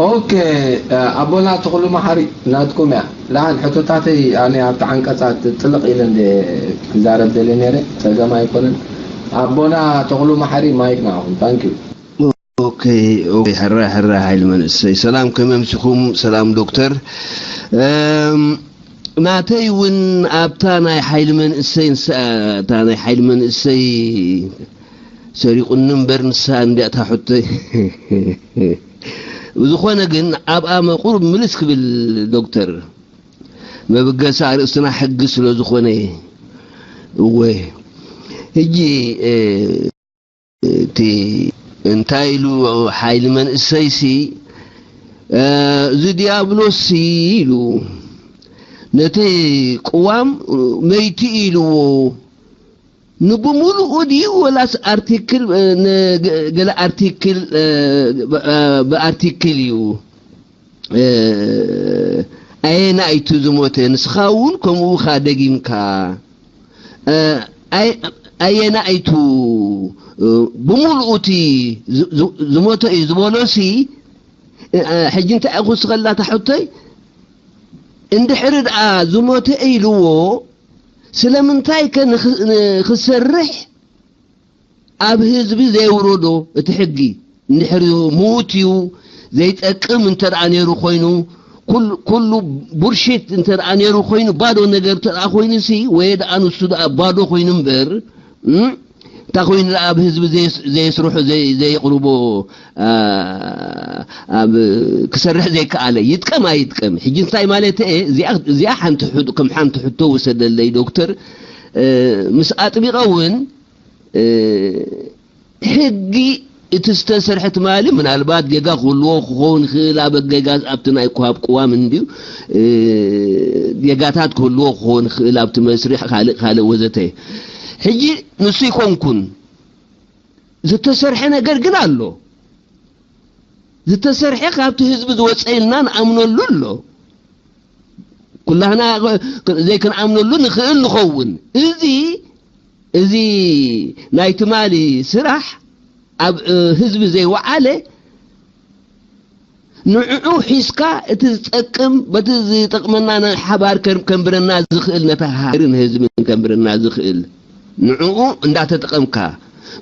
ኦኬ፣ ኣቦና ተኽሉ መሓሪ፣ ናትኩም እያ። ላን ሕቶታተይ ኣነ ኣብቲ ዓንቀጻት ጥልቕ ኢለ እንደ ክዛረብ ደልየ ነይረ፣ ጸገም ኣይኮነን። ኣቦና ተኽሉ መሓሪ፣ ማይክ ንዓኹም። ታንክ ዩ። ኦኬ ኦኬ። ሕራ ሕራ ሓይሊ መንእሰይ፣ ሰላም፣ ከመይ ኣምሲኹም? ሰላም ዶክተር። እም፣ ናተይ እውን ኣብታ ናይ ሓይሊ መንእሰይ ንሳ፣ እታ ናይ ሓይሊ መንእሰይ ሰሪቑኒ እምበር ንሳ እንዲያ እታ ሕቶይ። ብዝኾነ ግን ኣብኣ መቑር ምልስ ክብል ዶክተር፣ መበገሲ ኣርእስትና ሕጊ ስለ ዝኾነ። እወ፣ ሕጂ እቲ እንታይ ኢሉ ሓይሊ መንእሰይሲ፣ እዚ ዲያብሎስሲ ኢሉ ነቲ ቅዋም መይቲ ኢልዎ። ንብምሉኡ ድዩ ወላስ ኣርቲክል፣ ገለ ኣርቲክል፣ ብኣርቲክል እዩ? ኣየናይቱ ዝሞተ? ንስኻ እውን ከምኡ ኻ ደጊምካ። ኣየናይቱ ብምሉኡ እቲ ዝሞተ እዩ ዝበሎሲ? ሕጂ እንታይ ክውስኸላ እታ ሕቶይ? እንድሕሪ ደኣ ዝሞተ ኢልዎ፣ ስለምንታይ ከ ንኽ-፣ ንኽሰርሕ ኣብ ህዝቢ ዘየውረዶ እቲ ሕጊ? እንድሕሪ ምዉት እዩ፣ ዘይጠቅም እንተ ደኣ ነይሩ ኮይኑ፣ ኩሉ፣ ኩሉ ቡርሽት እንተ ደኣ ነይሩ ኮይኑ፣ ባዶ ነገር እንተ ደኣ ኮይኑሲ፣ ወይ ደኣ ንሱ ደኣ ባዶ ኮይኑ እምበር፣ እም፣ እንታይ ኮይኑ ደኣ ኣብ ህዝቢ ዘየስ-፣ ዘየስርሖ፣ ዘይ-፣ ዘየቕርቦ፣ ኣ፣ ኣብ ክሰርሕ ዘይከኣለ፣ ይጥቀም ኣይጥቀም። ሕጂ እንታይ ማለት እየ? እዚኣ፣ እዚኣ ሓንቲ ሕቶ፣ ከም ሓንቲ ሕቶ ውሰደለይ ዶክተር። እ፣ ምስ ኣጥቢቐ እውን፣ እ፣ ሕጊ እቲ ዝተሰርሐ ትማሊ ምናልባት ጌጋ ክህልዎ ክኸውን ይኽእል፣ ኣብ ጌጋ ኣብቲ ናይ ኩሃብ ቅዋም እንድዩ፣ እ፣ ጌጋታት ክህልዎ ክኸውን ይኽእል፣ ኣብቲ መስርሕ ካልእ ካልእ ወዘተ። ሕጂ ንሱ ይኮንኩን ዝተሰርሐ ነገር ግን ኣሎ። ዝተሰርሐ ካብቲ ህዝቢ ዝወፀ ኢልና ንኣምነሉ ኣሎ። ኩላህና ዘይክንኣምነሉ ንኽእል ንኸውን። እዚ፣ እዚ ናይ ትማሊ ስራሕ ኣብ፣ እ፣ ህዝቢ ዘይወዓለ ንዕዑ ሒዝካ እቲ ዝጠቅም፣ በቲ ዝጠቅመና ንሓባር ከም-፣ ከንብረና ዝኽእል፣ ነታ ሃገርን ህዝብን ከንብረና ዝኽእል ንዕኡ እንዳተጠቐምካ፣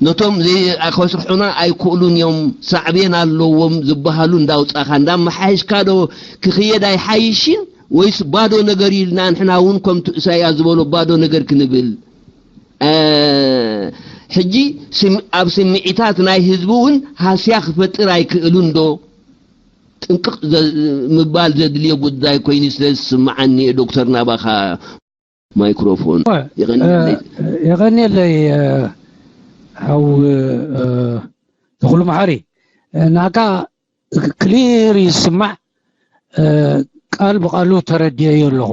ነቶም ዘይ-፣ ከስርሑና ኣይክእሉን እዮም፣ ሳዕቤን ኣለዎም ዝበሃሉ እንዳውጻኻ፣ እንዳመሓየሽካ ዶ ክኽየድ ኣይሓይሽን? ወይስ ባዶ ነገር ኢልና ንሕና እውን ከምቲ ኢሳያስ ዝበሎ ባዶ ነገር ክንብል? እ፣ ሕጂ ስም-፣ ኣብ ስምዒታት ናይ ህዝቢ እውን ሃስያ ክፈጥር ኣይክእሉን ዶ? ጥንቅቕ ዘ-፣ ምባል ዘድልዮ ጉዳይ ኮይኑ ስለ ዝስምዓኒ እየ። ዶክተር፣ ናባኻ ማይክሮፎን። እወ፣ የቐንየለይ። እ፣ የቐንየለይ፣ እ፣ ሓው፣ እ፣ ተኽሉ መሓሪ። እ፣ ናካ ክሊር ይስማዕ፣ እ፣ ቃል ብቓሉ ተረዲኤዮ ኣለኹ።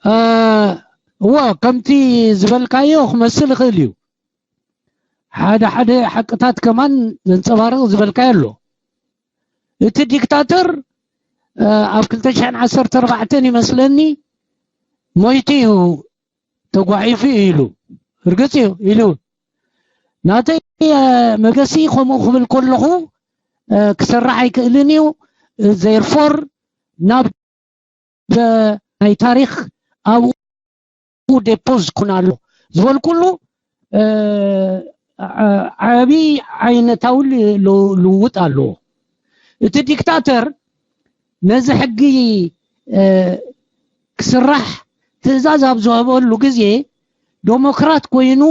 እ፣ እወ፣ ከምቲ ዝበልካዮ ክመስል ይኽእል እዩ። ሓደ ሓደ ሓቅታት ከማን ዘንጸባርቕ ዝበልካዮ ኣሎ። እቲ ዲክታተር፣ እ፣ ኣብ ክልተ ሽሕን ዓሰርተ ኣርባዕተን ይመስለኒ ሞይቱ እዩ፣ ተጓሒፉ እዩ ኢሉ። እርግጽ እዩ ኢሉ። ናተይ፣ እ፣ መገሲ ከምኡ ክብል ከለኹ፣ እ፣ ክሰርሕ ኣይክእልን እዩ። እ፣ therefore ናብ ናይ ታሪኽ ኣብኡ ዴፖዝ ኩን ኣሎ ዝበልኩሉ፣ እ፣ ዓ-፣ ዓቢ ዓይነታዊ ል-፣ ል-፣ ልውውጥ ኣለዎ። እቲ ዲክታተር ነዚ ሕጊ፣ እ፣ ክስራሕ ትእዛዝ ኣብ ዝሃበሉ ግዜ ዶሞክራት ኮይኑ፣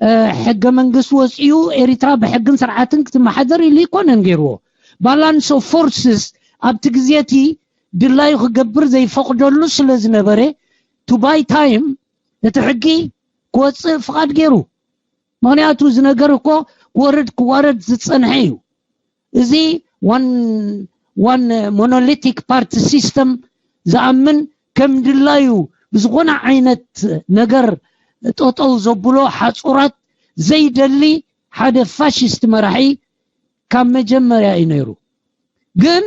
እ፣ ሕገ መንግስቲ ወጺኡ ኤሪትራ ብሕግን ስርዓትን ክትመሓደር ኢሉ ይኮነን ገይርዎ። ባላንስ ኦፍ ፎርስስ ኣብቲ ግዜ እቲ ድላዩ ክገብር ዘይፈቕደሉ ስለ ዝነበረ፣ to buy time፣ እቲ ሕጊ ክወጽእ ፍቓድ ገይሩ። ምኽንያቱ እዚ ነገር እኮ ክወርድ ክዋረድ ዝጸንሐ እዩ። እዚ ዋን፣ ዋን ሞኖሊቲክ ፓርቲ ሲስተም ዝኣምን፣ ከም ድላዩ ብዝኾነ ዓይነት ነገር ጠጠው ዘብሎ ሓጹራት ዘይደሊ ሓደ ፋሽስት መራሒ ካብ መጀመርያ እዩ ነይሩ። ግን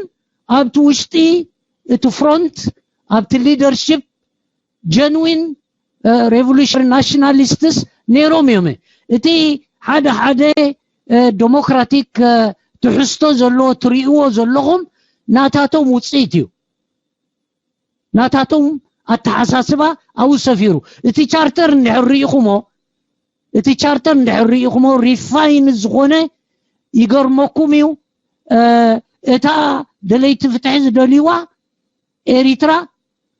ኣብቲ ውሽጢ እቲ ፍሮንት፣ ኣብቲ ሊደርሺፕ ጀንዊን፣ እ፣ ሬቮሉሽን ናሽናሊስትስ ነይሮም እዮም። እቲ ሓደ ሓደ፣ እ፣ ዴሞክራቲክ፣ እ፣ ትሕዝቶ ዘለዎ ትርእይዎ ዘለኹም ናታቶም ውፅኢት እዩ። ናታቶም ኣተሓሳስባ ኣብኡ ሰፊሩ። እቲ ቻርተር እንድሕር ርኢኹሞ፣ እቲ ቻርተር እንድሕር ርኢኹሞ፣ ሪፋይን ዝኾነ፣ ይገርመኩም እዩ፣ እ፣ እታ ደለይቲ ፍትሒ ዝደልይዋ ኤሪትራ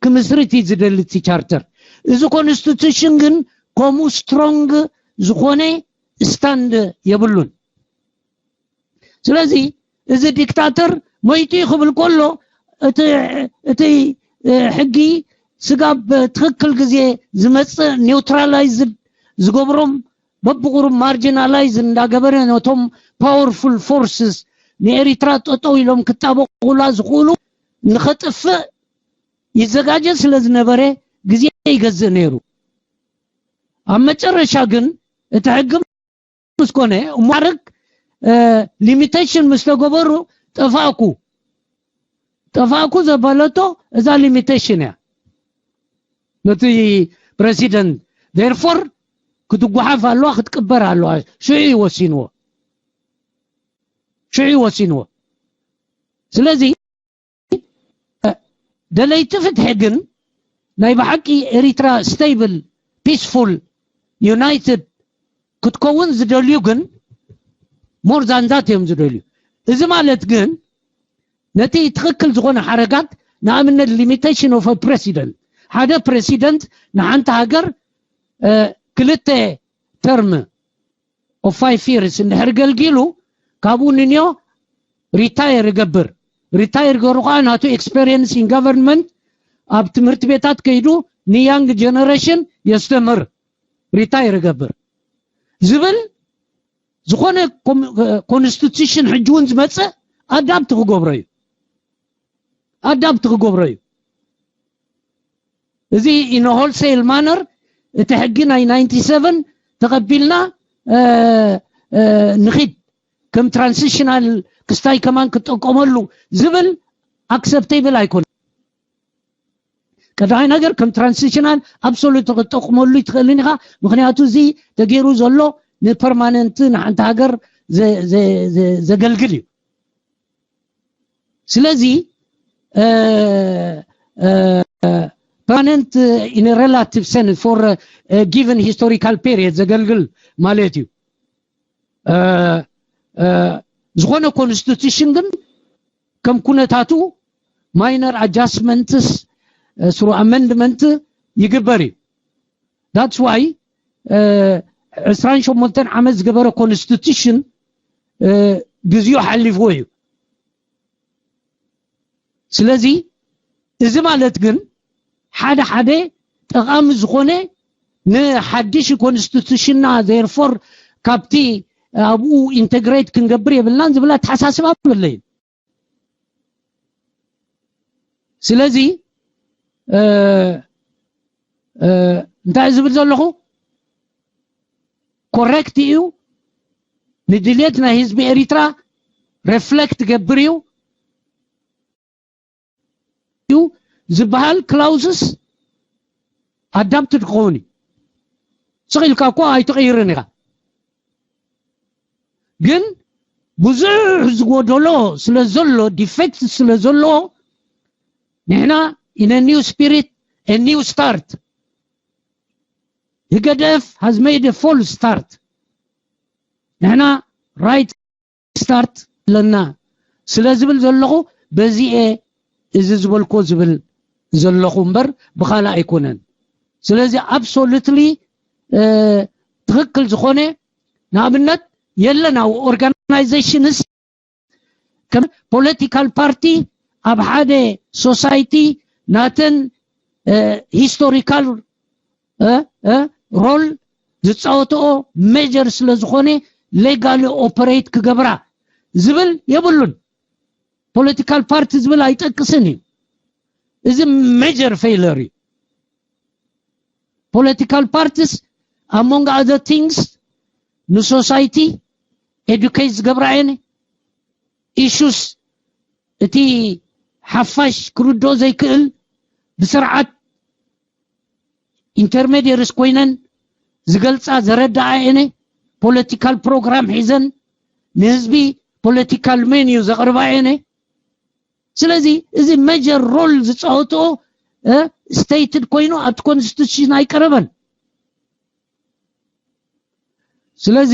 ክምስርት እዩ ዝደሊ እቲ ቻርተር። እዚ ኮንስቲቱሽን ግን ከምኡ ስትሮንግ ዝኾነ ስታንድ የብሉን። ስለዚ እዚ ዲክታተር መይቱ እዩ ክብል ከሎ፣ እቲ፣ እቲ፣ እ፣ ሕጊ ስጋብ ትኽክል ግዜ ዝመጽእ ኒውትራላይዝድ ዝገብሮም፣ በብቑሩብ ማርጂናላይዝ እንዳገበረ ነቶም ፓወርፉል ፎርስስ ንኤሪትራ ጠጠው ኢሎም ክጣበቑላ ዝኽእሉ ንኸጥፍእ ይዘጋጀ ስለ ዝነበረ ግዜ ይገዝእ ነይሩ። ኣብ መጨረሻ ግን እቲ ሕጊ ምስ ኮነ፣ እሞ ሓረግ፣ እ፣ ሊሚቴሽን ምስ ተገበሩ፣ ጠፋእኩ፣ ጠፋእኩ ዘበለቶ እዛ ሊሚቴሽን እያ። ነቲ ፕረሲደንት፣ ዴርፎር፣ ክትጓሓፍ ኣለዋ፣ ክትቅበር ኣለዋ። ሽዑ እዩ ወሲንዎ። ሽዑ እዩ ወሲንዎ። ስለዚ፣ እ፣ ደለይቲ ፍትሒ ግን ናይ ብሓቂ ኤሪትራ ስቴብል፣ ፒስፉል፣ ዩናይትድ ክትከውን ዝደልዩ ግን ሞር ዛን ዛት እዮም ዝደልዩ። እዚ ማለት ግን ነቲ ትኽክል ዝኾነ ሓረጋት፣ ንኣብነት ሊሚቴሽን ኦፍ ፕረሲደንት፣ ሓደ ፕረሲደንት ንሓንቲ ሃገር፣ እ፣ ክልተ ተርም ኦፍ ፋይቭ ይርስ እንድሕር ገልጊሉ፣ ካብኡ ንንዮ ሪታየር ይገብር። ሪታየር ገሩ ከዓ ናቱ ኤክስፔሪየንስ ኢን ጋቨርንመንት፣ ኣብ ትምህርቲ ቤታት ከይዱ ንያንግ ጀነሬሽን የስተምር፣ ሪታየር ይገብር ዝብል ዝኾነ ኮም-፣ ኮንስቲቱሽን ሕጂ እውን ዝመፅእ ኣዳፕት ክገብሮ እዩ። ኣዳፕት ክገብሮ እዩ። እዚ ኢን ሆልሴል ማነር እቲ ሕጊ ናይ ናይንቲ ሰቨን ተቐቢልና፣ እ፣ እ፣ ንኺድ፣ ከም ትራንሲሽናል ክስታይ ከማን ክጠቀመሉ ዝብል ኣክሰፕቴብል ኣይኮነን። ቀዳማይ ነገር ከም ትራንሲሽናል ኣብሶሉት ክትጠቅመሉ ይትኽእልን ኢኻ። ምኽንያቱ እዚ ተገይሩ ዘሎ ንፐርማነንት ንሓንቲ ሃገር ዘ-፣ ዘ-፣ ዘ-፣ ዘገልግል እዩ። ስለዚ፣ እ፣ እ፣ ፐርማነንት ኢን ሬላቲቭ ሰንስ ፎር ጊቨን ሂስቶሪካል ፔሪየድ ዘገልግል ማለት እዩ። እ፣ እ፣ ዝኾነ ኮንስቲቱሽን ግን ከም ኩነታቱ ማይነር ኣጃስትመንትስ፣ እ፣ ስሩ ኣመንድመንት ይግበር እዩ። ዳትስ ዋይ፣ እ፣ ዕስራን ሸሞንተን ዓመት ዝገበረ ኮንስቲቱሽን፣ እ፣ ግዜኡ ሓሊፍዎ እዩ። ስለዚ እዚ ማለት ግን ሓደ ሓደ ጠቓሚ ዝኾነ ንሓድሽ ኮንስቲቱሽንና፣ ዜርፎር ካብቲ ኣብኡ ኢንተግሬት ክንገብር የብልናን ዝብል ኣተሓሳስባ የብለይን። ስለዚ፣ እ፣ እ፣ እንታይ ዝብል ዘለኹ? ኮሬክት እዩ። ንድልየት ናይ ህዝቢ ኤሪትራ ሬፍሌክት ገብር እዩ። እዩ ዝበሃል ክላውዝስ ኣዳፕትድ ክኸውን እዩ። ስቕ ኢልካ እኮ ኣይትቕይርን ኢኻ። ግን ብዙሕ ዝጎደሎ ስለ ዘሎ፣ ዲፌክት ስለ ዘሎ፣ ንሕና ኢን ኒው ስፒሪት፣ ኒው ስታርት፣ ህገደፍ ሃዝ ሜድ ፎል ስታርት፣ ንሕና ራይት ስታርት ኣለና ስለ ዝብል ዘለኹ፣ በዚኤ እዚ ዝበልኮ ዝብል ዘለኹ እምበር ብኻልእ ኣይኮነን። ስለዚ ኣብሶሉትሊ፣ እ፣ ትኽክል ዝኾነ፣ ንኣብነት፣ የለና ኦርጋናይዜሽንስ ከም ፖለቲካል ፓርቲ ኣብ ሓደ ሶሳይቲ ናተን፣ እ፣ ሂስቶሪካል፣ እ፣ እ፣ ሮል ዝፃወትኦ ሜጀር ስለ ዝኾነ ሌጋሊ ኦፐሬት ክገብራ ዝብል የብሉን። ፖለቲካል ፓርቲ ዝብል ኣይጠቅስን እዩ። እዚ ሜጀር ፌይለር እዩ። ፖለቲካል ፓርቲስ ኣሞንግ ኣዘር ቲንግስ ንሶሳይቲ ኤዱኬት ዝገብራ እየን። ኢሹስ እቲ ሓፋሽ ክርድኦ ዘይክእል ብስርዓት ኢንተርሜዲየርስ ኮይነን ዝገልጻ ዘረዳኣ እየን። ፖለቲካል ፕሮግራም ሒዘን ንህዝቢ ፖለቲካል ሜንዩ ዘቕርባ እየን። ስለዚ እዚ major role ዝፃወትኦ stated ኮይኑ ኣብቲ constitution ኣይቀረበን። ስለዚ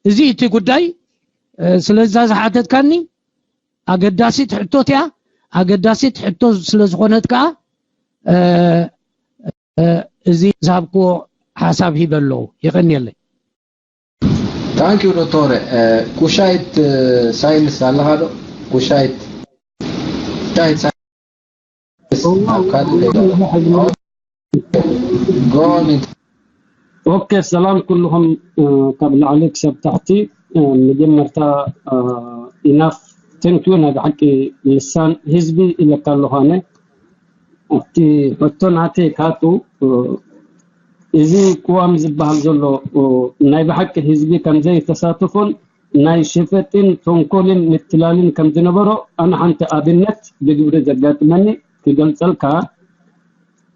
እዚ እቲ ጉዳይ ስለዛ ዝሓተትካኒ ኣገዳሲት ሕቶት እያ። ኣገዳሲት ሕቶ ስለዝኾነት ከዓ እዚ ዝሃብክዎ ሓሳብ ሂበ ኣለዉ። የቐንየለይ። Thank you ዶክተር። ኩሻይት ሳይንስ ኣለኻ ዶ? ኩሻይት ኩሻይት ሳይንስ ኦኬ፣ ሰላም ኩልኹም ካብ ላዕሊ ክሳብ ታሕቲ። መጀመርታ ኢናፍ ቴንኪዩ። ናይ ብሓቂ ልሳን ህዝቢ ኢለካ ኣለኹ ኣነ። ኣብቲ ሕቶ ናተይ ካቱ እዚ ቅዋም ዝበሃል ዘሎ ናይ ብሓቂ ህዝቢ ከም ዘይተሳተፎን ናይ ሸፈጥን ተንኮልን ምትላልን ከም ዝነበሮ ኣነ ሓንቲ ኣብነት ብግብሪ ዘጋጥመኒ ክገልጸልካ።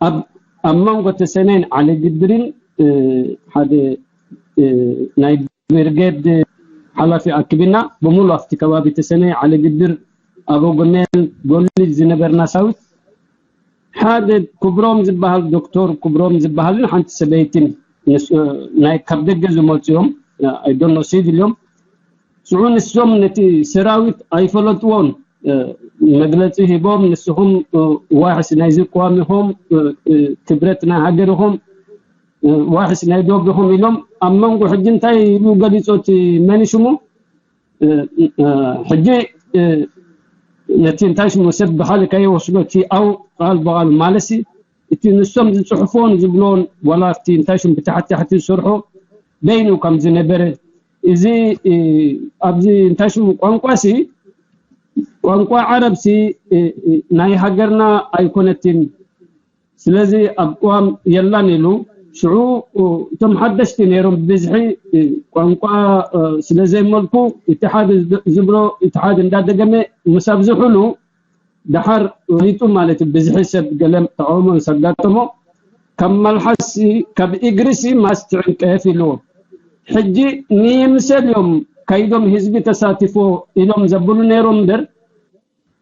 ኣብ ኣብ መንጎ ተሰነይን ዓሊ ግድርን ሓደ ናይ ብርጌድ ሓላፊ ኣክብና ብምሉ ኣብቲ ከባቢ ተሰነይ ዓሊ ግድር ኣብ ጎነን ጎኒ ዝነበርና ሰራዊት ሓደ ክብሮም ዝበሃል ዶክተር ክብሮም ዝበሃልን ሓንቲ ሰበይትን ናይ ካብ ደገ ዝመፅኦም ኣይዶኖ ሲቪል እዮም። ሽዑ ንሶም ነቲ ሰራዊት ኣይፈለጥዎን። መግለፂ ሂቦም ንስኹም ዋሕስ ናይዚ ቅዋም ኢኹም፣ ክብረት ናይ ሃገር ኢኹም፣ ዋሕስ ናይ ዶብ ኢኹም ኢሎም ኣብ መንጎ ሕጂ እንታይ ኢሉ ገሊፆ እቲ መን ሽሙ ሕጂ ነቲ እንታይ ሽሙ ሰብ ብኻሊ ከይወስዶ እቲ ኣው ቃል ብቓል ማለሲ እቲ ንሶም ዝፅሕፎን ዝብሎን ዋላ እቲ እንታይ ሽሙ ብታሕቲ ታሕቲ ዝሰርሖ በይኑ ከም ዝነበረ እዚ ኣብዚ እንታይ ሽሙ ቋንቋ ሲ ቋንቋ ዓረብ ሲ ናይ ሃገርና ኣይኮነትን ስለዚ ኣብ ቅዋም የላን ኢሉ ሽዑ እቶም ሓደሽቲ ነይሮም ብብዝሒ ቋንቋ ስለ ዘይመልኩ እቲ ሓደ ዝብሎ እቲ ሓደ እንዳደገመ ምስ ኣብዝሑሉ ደሓር ፈሊጡ ማለት እዩ ብዝሒ ሰብ ገለ ተቃውሞ ምስ ኣጋጠሞ ካብ መልሓስ ካብ እግሪ ሲ ማስ ትዕንቀፍ ኢልዎ ሕጂ ንይምሰል እዮም ከይዶም ህዝቢ ተሳቲፎ ኢሎም ዘብሉ ነይሮም እምበር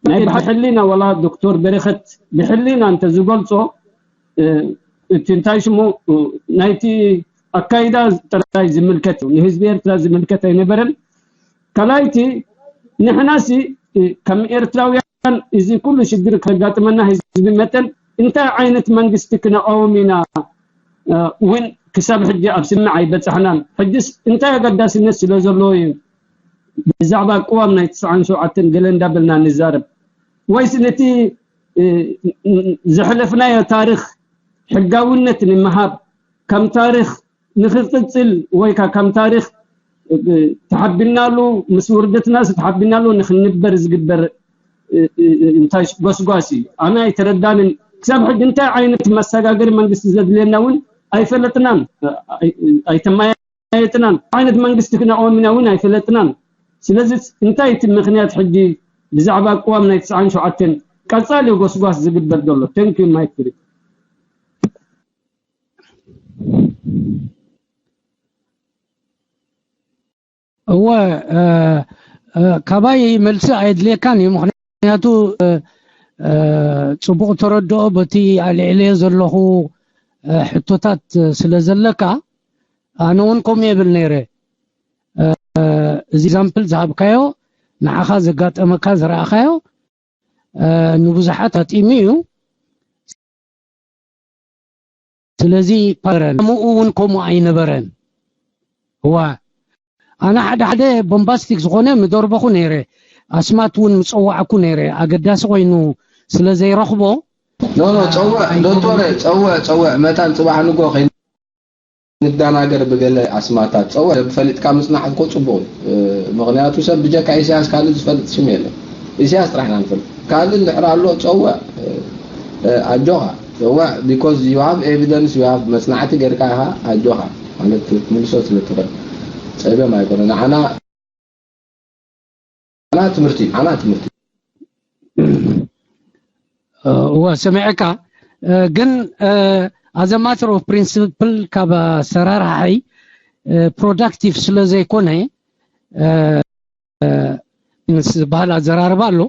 ናይ ብሕሊና ወላ ዶክተር በረኸት ብሕሊና እንተ ዝገልጾ እቲ እንታይ ሽሙ ናይቲ ኣካይዳ ጥራይ ዝምልከት እዩ ንህዝቢ ኤርትራ ዝምልከት ኣይነበረን ካልኣይቲ ንሕናሲ ከም ኤርትራውያን እዚ ኩሉ ሽግር ከጋጥመና ህዝቢ መጠን እንታይ ዓይነት መንግስቲ ክነቃውም ኢና እውን ክሳብ ሕጂ ኣብ ስምዕ ኣይበጻሕናን ሕጅስ እንታይ ኣገዳስነት ስለ ዘለዎ እዩ ብዛዕባ ቅዋም ናይ ትስዓን ሸውዓተን ገለ እንዳበልና ንዛረብ ወይስ ነቲ ዘሕለፍናዮ ታሪኽ ሕጋውነት ንምሃብ ከም ታሪኽ ንኽቕጽል ወይ ከዓ ከም ታሪኽ ተሓቢናሉ ምስ ውርደትናስ ተሓቢናሉ ንኽንበር ዝግበር እንታይ ጎስጓስ እዩ ኣነ ኣይተረዳንን ክሳብ ሕጂ እንታይ ዓይነት መሰጋገሪ መንግስቲ ዘድልየና እውን ኣይፈለጥናን ኣይተማያ የጥናን ዓይነት መንግስቲ ክነቆም ኢና እውን ኣይፈለጥናን ስለዚ እንታይ እቲ ምክንያት ሕጂ ብዛዕባ ቅዋም ናይ ትስዓን ሸውዓተን ቀጻሊ ጎስጓስ ዝግበር ዘሎ thank you Mike free እወ ካባይ መልሲ ኣየድልየካን እዩ ምክንያቱ ፅቡቕ ተረድኦ በቲ ኣልዕልየ ዘለኹ ሕቶታት ስለ ዘለካ ኣነ እውን ከምኡ የብል ነይረ እዚ example ዝሃብካዮ ንዓኻ ዘጋጠመካ ዝረኣኻዮ ንብዙሓት ኣጢሙ እዩ ስለዚ ፓረን ከምኡ እውን ከምኡ ኣይነበረን ዋ ኣነ ሓደ ሓደ bombastic ዝኾነ ምደርበኹ ነይረ ኣስማት እውን ምፀዋዕኩ ነይረ ኣገዳሲ ኮይኑ ስለ ዘይረኽቦ ኖ ኖ ፀውዕ ዶክተር ፀውዕ ፀውዕ መታን ፅባሕ ንጎ ከይንደናገር ብገለ ኣስማታት ፀውዕ ሰብ ፈሊጥካ ምፅናሕ እኮ ፅቡቅ እዩ ምክንያቱ ሰብ ብጀካ ኢሳያስ ካልእ ዝፈልጥ ሽም የለን ኢሳያስ ጥራሕ ኢና ንፈልጥ ካልእ እንድሕር ኣሎ ፀውዕ ኣጆኻ ፀውዕ because you have evidence you have መፅናዕቲ ጌርካ ኢኻ ኣጆኻ ማለት ክትምልሶ ስለ ትኽእል ፀገም ኣይኮነ ንዓና ዓና ትምህርቲ ዓና ትምህርቲ እወ ሰሚዐካ ግን as a matter of principle ካብ ኣሰራርሓይ productive ስለ ዘይኮነ ዝበሃል ኣዘራርባ ኣሎ።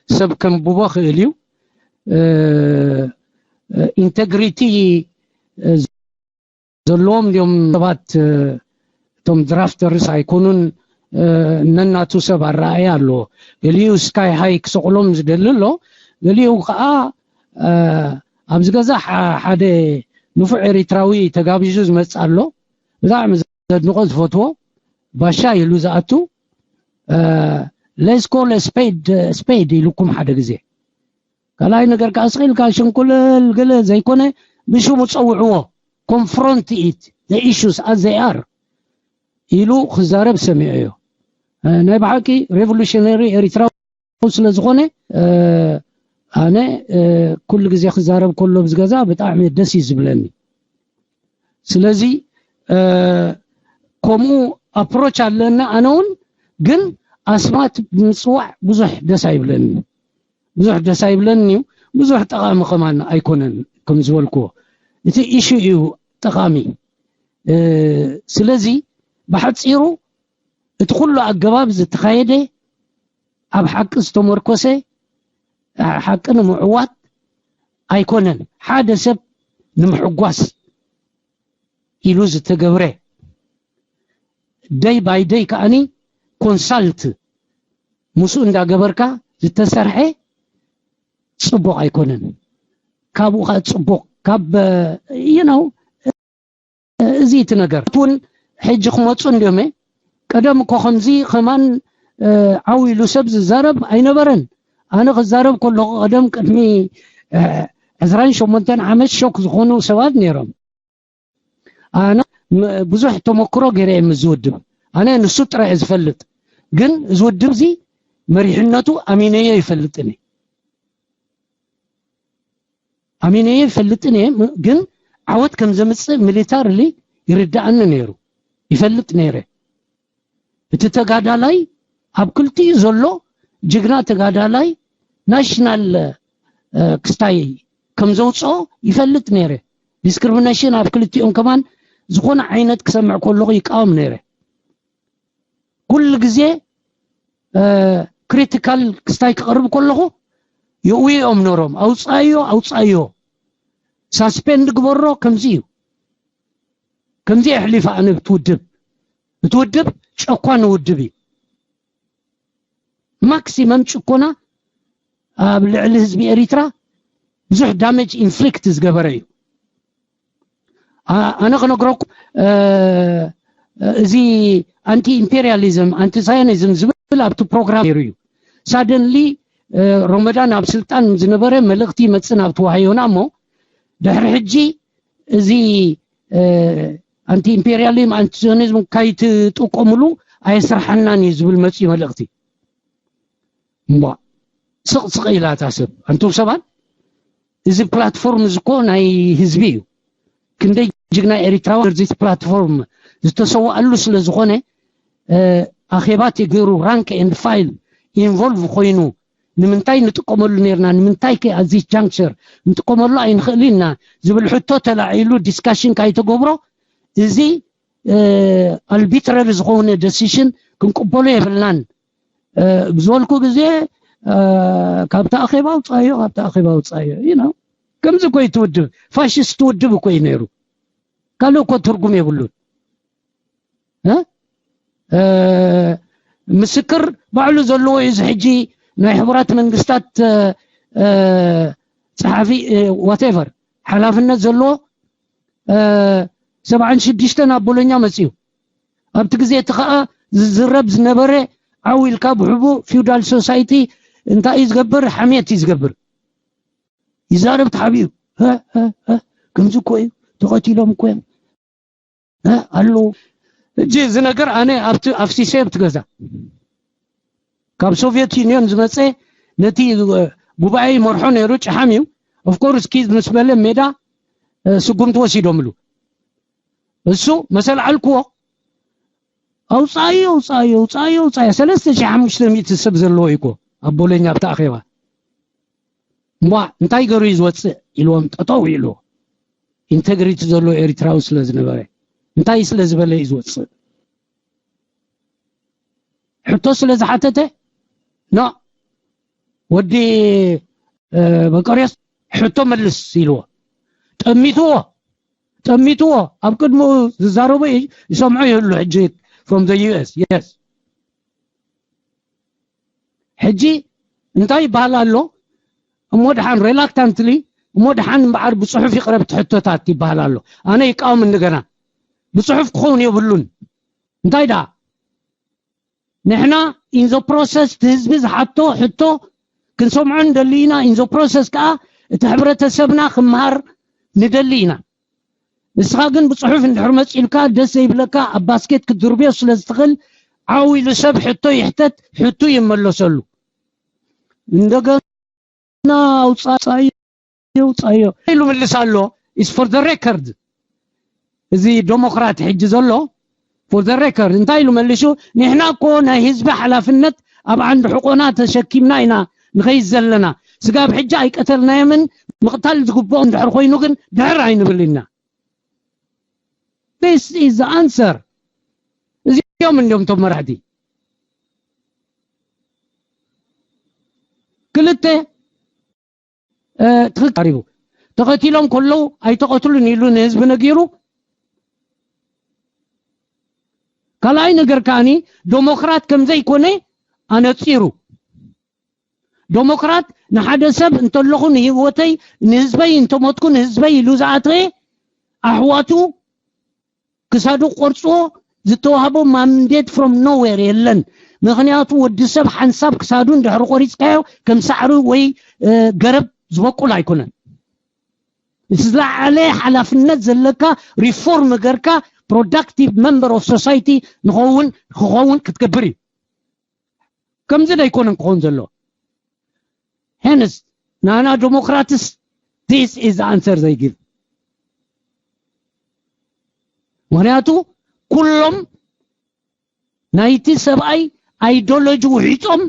ሰብ ከንብቦ ክእል እዩ። ኢንተግሪቲ ዘለዎም ድዮም ሰባት? እቶም ድራፍተርስ ኣይኮኑን። ነናቱ ሰብ ኣረኣያ ኣለዎ። ገሊኡ ስካይ ሃይ ክሰቕሎም ዝደሊ ኣሎ። ገሊኡ ከዓ ኣብዚ ገዛ ሓደ ንፉዕ ኤሪትራዊ ተጋቢዙ ዝመጽእ ኣሎ። ብጣዕሚ ዘድንቆ ዝፈትዎ ባሻ ኢሉ ዝኣቱ። ሌስኮ ስፔድ ስፔድ ኢሉኩም ሓደ ግዜ። ካልኣይ ነገር ከዓ ስቕ ኢልካ ሽንኩልል ገለ ዘይኮነ ብሽሙ ጸውዕዎ። ኮንፍሮንት ኢት ኢሹስ ኣዘይ ኣር ኢሉ ክዛረብ ሰሚዐዮ። ናይ ብሓቂ ሬቮሉሽነሪ ኤሪትራዊ ስለ ዝኾነ ኣነ ኩሉ ግዜ ክዛረብ ከሎ ብዝገዛ ብጣዕሚ ደስ እዩ ዝብለኒ። ስለዚ ከምኡ ኣፕሮች ኣለና። ኣነ እውን ግን ኣስማት ምፅዋዕ ብዙሕ ደስ ኣይብለኒ፣ ብዙሕ ደስ ኣይብለኒ እዩ። ብዙሕ ጠቓሚ ከማን ኣይኮነን። ከም ዝበልክዎ እቲ ኢሹ እዩ ጠቓሚ። ስለዚ ብሓፂሩ እቲ ኩሉ ኣገባብ ዝተኻየደ ኣብ ሓቂ ዝተመርኮሰ ሓቂ ንምዕዋት ኣይኮነን። ሓደ ሰብ ንምሕጓስ ኢሉ ዝተገብረ ደይ ባይ ደይ ከዓኒ ኮንሳልት ምስኡ እንዳገበርካ ዝተሰርሐ ጽቡቕ ኣይኮነን። ካብኡ ከዓ ጽቡቕ ካብ you know እዚ እቲ ነገር እውን ሕጂ ክመፁ እንዲዮም። ቀደም እኮ ከምዚ ከማን ዓው ኢሉ ሰብ ዝዛረብ ኣይነበረን። ኣነ ክዛረብ ከለኹ ቀደም ቅድሚ ዕስራን ሸሞንተን ዓመት ሾክ ዝኾኑ ሰባት ነይሮም። ኣነ ብዙሕ ተመክሮ ገይረ ምስ ዝውድብ ኣነ ንሱ ጥራይ ዝፈልጥ፣ ግን እዚ ውድብ እዚ መሪሕነቱ ኣሚነዮ ይፈልጥን ኣሚነዮ ይፈልጥን እየ። ግን ዓወት ከም ዘምፅእ ሚሊታርሊ ይርዳኣኒ ነይሩ፣ ይፈልጥ ነይረ። እቲ ተጋዳላይ ኣብ ክልቲኡ ዘሎ ጅግና ተጋዳላይ ናሽናል ክስታይ ከም ዘውፅኦ ይፈልጥ ነይረ። ዲስክሪሚኔሽን ኣብ ክልቲኦም ከማን ዝኾነ ዓይነት ክሰምዕ ከለኹ ይቃወም ነይረ። ኩሉ ግዜ ክሪቲካል ክስታይ ክቐርብ ከለኹ የእውዮም ነሮም። ኣውፃዮ ኣውፃዮ፣ ሳስፔንድ ግበሮ። ከምዚ እዩ፣ ከምዚ የሕሊፋ ኣነ እቲ ውድብ። እቲ ውድብ ጨኳኒ ውድብ እዩ። ማክሲመም ጭኮና ኣብ ልዕሊ ህዝቢ ኤሪትራ ብዙሕ ዳሜጅ ኢንፍሊክት ዝገበረ እዩ። ኣነ ክነግረኩም፣ እዚ ኣንቲ ኢምፔሪያሊዝም ኣንቲ ሳይኒዝም ዝብል ኣብቲ ፕሮግራም ነይሩ እዩ። ሳደንሊ ሮመዳን ኣብ ስልጣን ዝነበረ መልእኽቲ ይመፅእ ናብ ተዋህዮና እሞ ድሕሪ ሕጂ እዚ ኣንቲ ኢምፔሪያሊዝም ኣንቲ ሳይኒዝም ካይትጥቀምሉ ኣየስርሓናን እዩ ዝብል መፅኡ መልእኽቲ። እሞ ስቕ ስቕ ኢላ እታ ሰብ፣ ኣንቱም ሰባት፣ እዚ ፕላትፎርም እዚ እኮ ናይ ህዝቢ እዩ። ክንደይ ጅግና ኤሪትራዊ እዚ ፕላትፎርም ዝተሰዋኣሉ ስለ ዝኾነ ኣኼባ ተገይሩ ራንክ ኤንድ ፋይል ኢንቮልቭ ኮይኑ ንምንታይ ንጥቀመሉ ነርና፣ ንምንታይ ከ ኣብዚ ጃንክቸር ንጥቀመሉ ኣይንኽእል ኢና ዝብል ሕቶ ተላዒሉ ዲስካሽን ካይተገብሮ እዚ ኣልቢትረሪ ዝኾነ ደሲሽን ክንቅበሎ የብልናን ብዝበልኩ ግዜ ካብቲ ኣኼባ ውፃዮ፣ ካብቲ ኣኼባ ውፃዮ። ከምዚ እኮ እዩ ትውድብ፣ ፋሽስት ውድብ እኮ እዩ ነይሩ። ካልእ እኮ ትርጉም የብሉን። ምስክር ባዕሉ ዘለዎ እዩ። እዚ ሕጂ ናይ ሕቡራት መንግስታት ፀሓፊ ዋቴቨር ሓላፍነት ዘለዎ ሰብዓን ሽዱሽተን ኣብ ቦሎኛ መፅዩ። ኣብቲ ግዜ እቲ ከዓ ዝዝረብ ዝነበረ ዓው ኢልካ ብሕቡ ፊውዳል ሶሳይቲ እንታይ እዩ ዝገብር? ሓሜት እዩ ዝገብር። ይዛረብ ተሓቢኡ ከምዚ እኮ እዩ፣ ተቐቲሎም እኮ እዮም ኣለዉ። እጂ እዚ ነገር ኣነ ኣብቲ ኣፍሲሰ ኣብቲ ገዛ ካብ ሶቪየት ዩኒዮን ዝመፀ ነቲ ጉባኤ ይመርሖ ነይሩ። ጭሓም እዩ። ኦፍኮርስ ኪድ ምስ በለ ሜዳ ስጉምቲ ወሲዶምሉ። እሱ መሰል ዓልክዎ ኣውፃዩ ኣውፃዩ ኣውፃዩ ኣውፃዩ ሰለስተ ሺሕ ሓሙሽተ ሚእቲ ሰብ ዘለዎ እዩ እኮ ኣብ ቦሎኛ ኣብቲ ኣኼባ። እምቧ እንታይ ገሩ እዩ ዝወፅእ ኢልዎም ጠጠው ኢልዎ። ኢንቴግሪቲ ዘሎ ኤሪትራዊ ስለ ዝነበረ እንታይ ስለ ዝበለ እዩ ዝወፅእ? ሕቶ ስለ ዝሓተተ ኖ፣ ወዲ መቀርዮስ ሕቶ መልስ ኢልዎ፣ ጠሚትዎ፣ ጠሚትዎ። ኣብ ቅድሚኡ ዝዛረቡ ይሰምዑ ይህሉ። ሕጂ from the US። Yes፣ ሕጂ እንታይ ይበሃል ኣሎ? እሞ ድሓን reluctantly፣ እሞ ድሓን እምበዓር ብፅሑፍ ይቕረብ እቲ ሕቶታት ይበሃል ኣሎ። ኣነ ይቃወም። እንደገና ብፅሑፍ ክኸውን የብሉን። እንታይ ደኣ ንሕና in the process እቲ ህዝቢ ዝሓቶ ሕቶ ክንሰምዖ ንደሊ ኢና። In the process ከዓ እቲ ሕብረተሰብና ክምሃር ንደሊ ኢና። ንስኻ ግን ብፅሑፍ እንድሕር መፂልካ ደስ ዘይብለካ ኣብ ባስኬት ክትድርብዮ ስለ ዝትኽእል ዓው ኢሉ ሰብ ሕቶ ይሕተት፣ ሕቱ ይመለሰሉ። እንደገና ኣውፃዮ ኣውፃዮ ኢሉ ምልስ ኣሎ። Is for the record። እዚ ዴሞክራት ሕጂ ዘሎ for the record እንታይ ኢሉ መሊሱ? ንሕና እኮ ናይ ህዝቢ ሓላፍነት ኣብ ዓንዲ ሕቆና ተሸኪምና ኢና ንኸይድ ዘለና። ስጋብ ሕጂ ኣይቀተልናዮምን። ምቕታል ዝግብኦ እንድሕር ኮይኑ ግን ድሕር ኣይንብል ኢና። This is the answer። እዚኦም እንዲዮም እቶም መራሕቲ። ክልተ ትኽክል ቀሪቡ። ተቐቲሎም ከለዉ ኣይተቐትሉን ኢሉ ንህዝቢ ነጊሩ። ካልኣይ ነገር ከኣኒ ዴሞክራት ከም ዘይኮነ ኣነጺሩ። ዴሞክራት ንሓደ ሰብ እንተለኹ ንህይወተይ ንህዝበይ እንተሞትኩ ንህዝበይ ኢሉ ዝኣተየ ኣሕዋቱ ክሳዱ ቆርፅዎ ዝተዋህቦ ማንዴት from nowhere የለን። ምክንያቱ ወዲ ሰብ ሓንሳብ ክሳዱ እንድሕር ቆሪፅካዮ ከም ሳዕሪ ወይ ገረብ ዝበቁል ኣይኮነን። እቲ ዝለዓለ ሓላፍነት ዘለካ ሪፎርም ገርካ productive member of society ንኸውን ክኸውን ክትገብር እዩ። ከምዚ ደይኮነን ክኸውን ዘሎ። Hence ንኣና ዴሞክራትስ this is the answer they give። ምክንያቱ ኩሎም ናይቲ ሰብኣይ ኣይዲዮሎጂ ውሒጦም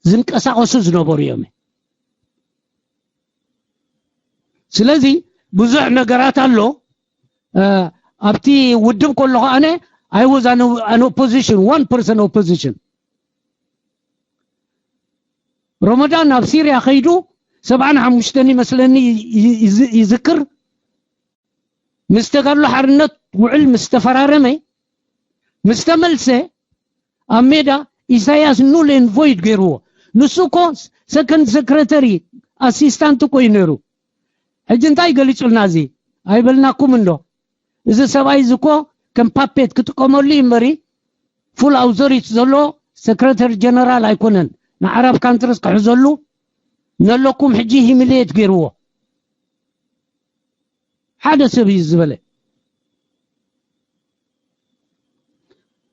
ዝንቀሳቀሱ ዝነበሩ እዮም። ስለዚ ብዙሕ ነገራት ኣሎ። ኣብቲ ውድብ ከለኹ ኣነ I was an opposition one person opposition። ረመዳን ናብ ሲርያ ከይዱ ሰብዓን ሓሙሽተን ይመስለኒ ይዝክር ምስ ተጋድሎ ሓርነት ውዕል ምስ ተፈራረመ ምስ ተመልሰ ኣብ ሜዳ ኢሳያስ null and void ገይርዎ። ንሱ እኮ ሰከንድ ሰክረተሪ ኣሲስታንት እኮ እዩ ነይሩ። ሕጂ እንታይ ገሊጹልና እዚ ኣይበልናኩም እንዶ? እዚ ሰብኣይ እዚ እኮ ከም ፓፔት ክጥቀመሉ እዩ እምበሪ ፉል ኣውዞሪቲ ዘሎ ሰክረተሪ ጀነራል ኣይኮነን። ንዓረብ ካንትሪስ ክሕዘሉ ነለኩም ሕጂ ሂሚልየት ገይርዎ ሓደ ሰብ እዩ ዝበለ።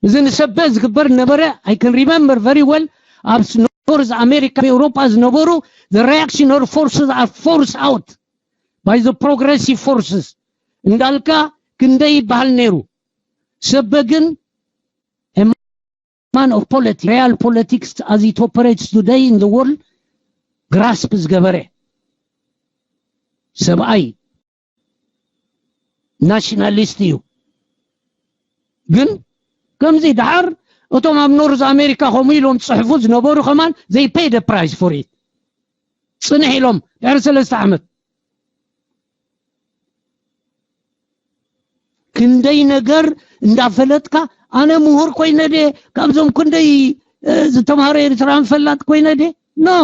እዚ ንሰበ ዝግበር ነበረ። I can remember very well ኣብ ኖርዝ ኣሜሪካ ኤውሮጳ ዝነበሩ reactionary forces are forced out by the progressive forces እንዳልካ ክንደይ ይበሃል ነይሩ። ሰበ ግን man of politics real politics as it operates today in the world grasp ዝገበረ ሰብኣይ ናሽናሊስት እዩ። ግን ከምዚ ድሓር እቶም ኣብ ኖርዝ ኣሜሪካ ከምኡ ኢሎም ዝፅሕፉ ዝነበሩ ከማን they pay the price for it። ፅንሕ ኢሎም ድሕሪ ሰለስተ ዓመት ክንደይ ነገር እንዳፈለጥካ ኣነ ምሁር ኮይነ ደ ካብዞም ክንደይ ዝተማሃረ ኤርትራን ፈላጥ ኮይነ ደ no